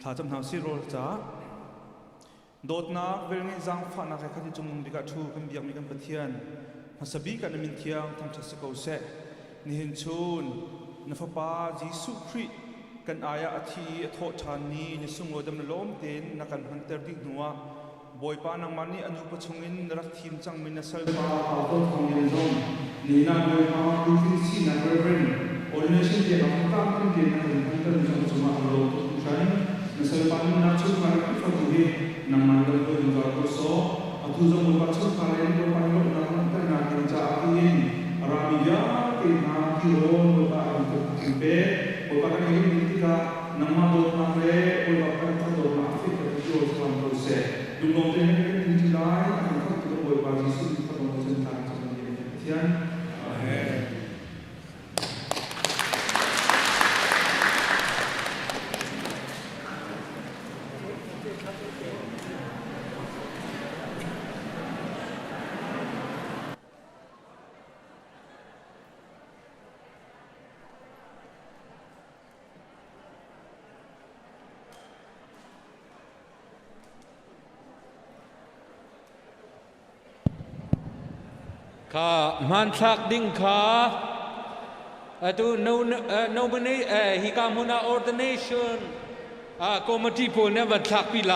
Thlacam hna usih rawl caah dawtnak velngeih zaangfahnak he khat i cungnung bik ah ṭhu kan biakmi kan Pathian hmasa bik ah na min thiang thangṭhat si ko seh. Nihin chun na Fapa Jesuh Khrih kan ai ah a thi i a thawh ṭhan ni ni sunglawi dam le lawm tein na kan hmanter dih hnuah Bawipa nangmah nih a nupa chungin na rak thim cangmi na salpa Paul Thawng Lian zong nihin ah Bawipa puitling sinak Reverend ordination tiang ah tlamtling tein na kan hmanter mi zong cungah kan lawm tuk hringhran. Na salpa nunnak chungkhar le Khrihfabu hi nangmah nih lam hruai zungzal ko sawh. Atu zong Bawipa chungkhar le Bawipa nih lawmhnak langhternak ding caah tiin a rami vialte hna tirawl Bawipa a kan in pek. Bawipa kan i ring tikah nangmah dawtnak le Bawipa kan kan dawtnak a fehter tu tirawl cu hram ko seh. Lunglawm tein kan kan ṭi lai, a kan khamhtu kan Bawipa Jesuh nih kan cun tlang cu kan Pathian. Amen. Kha hmanthlak ding kha atu nominate hika hmun ah ordination committee pawl nih an van thlakpi lai.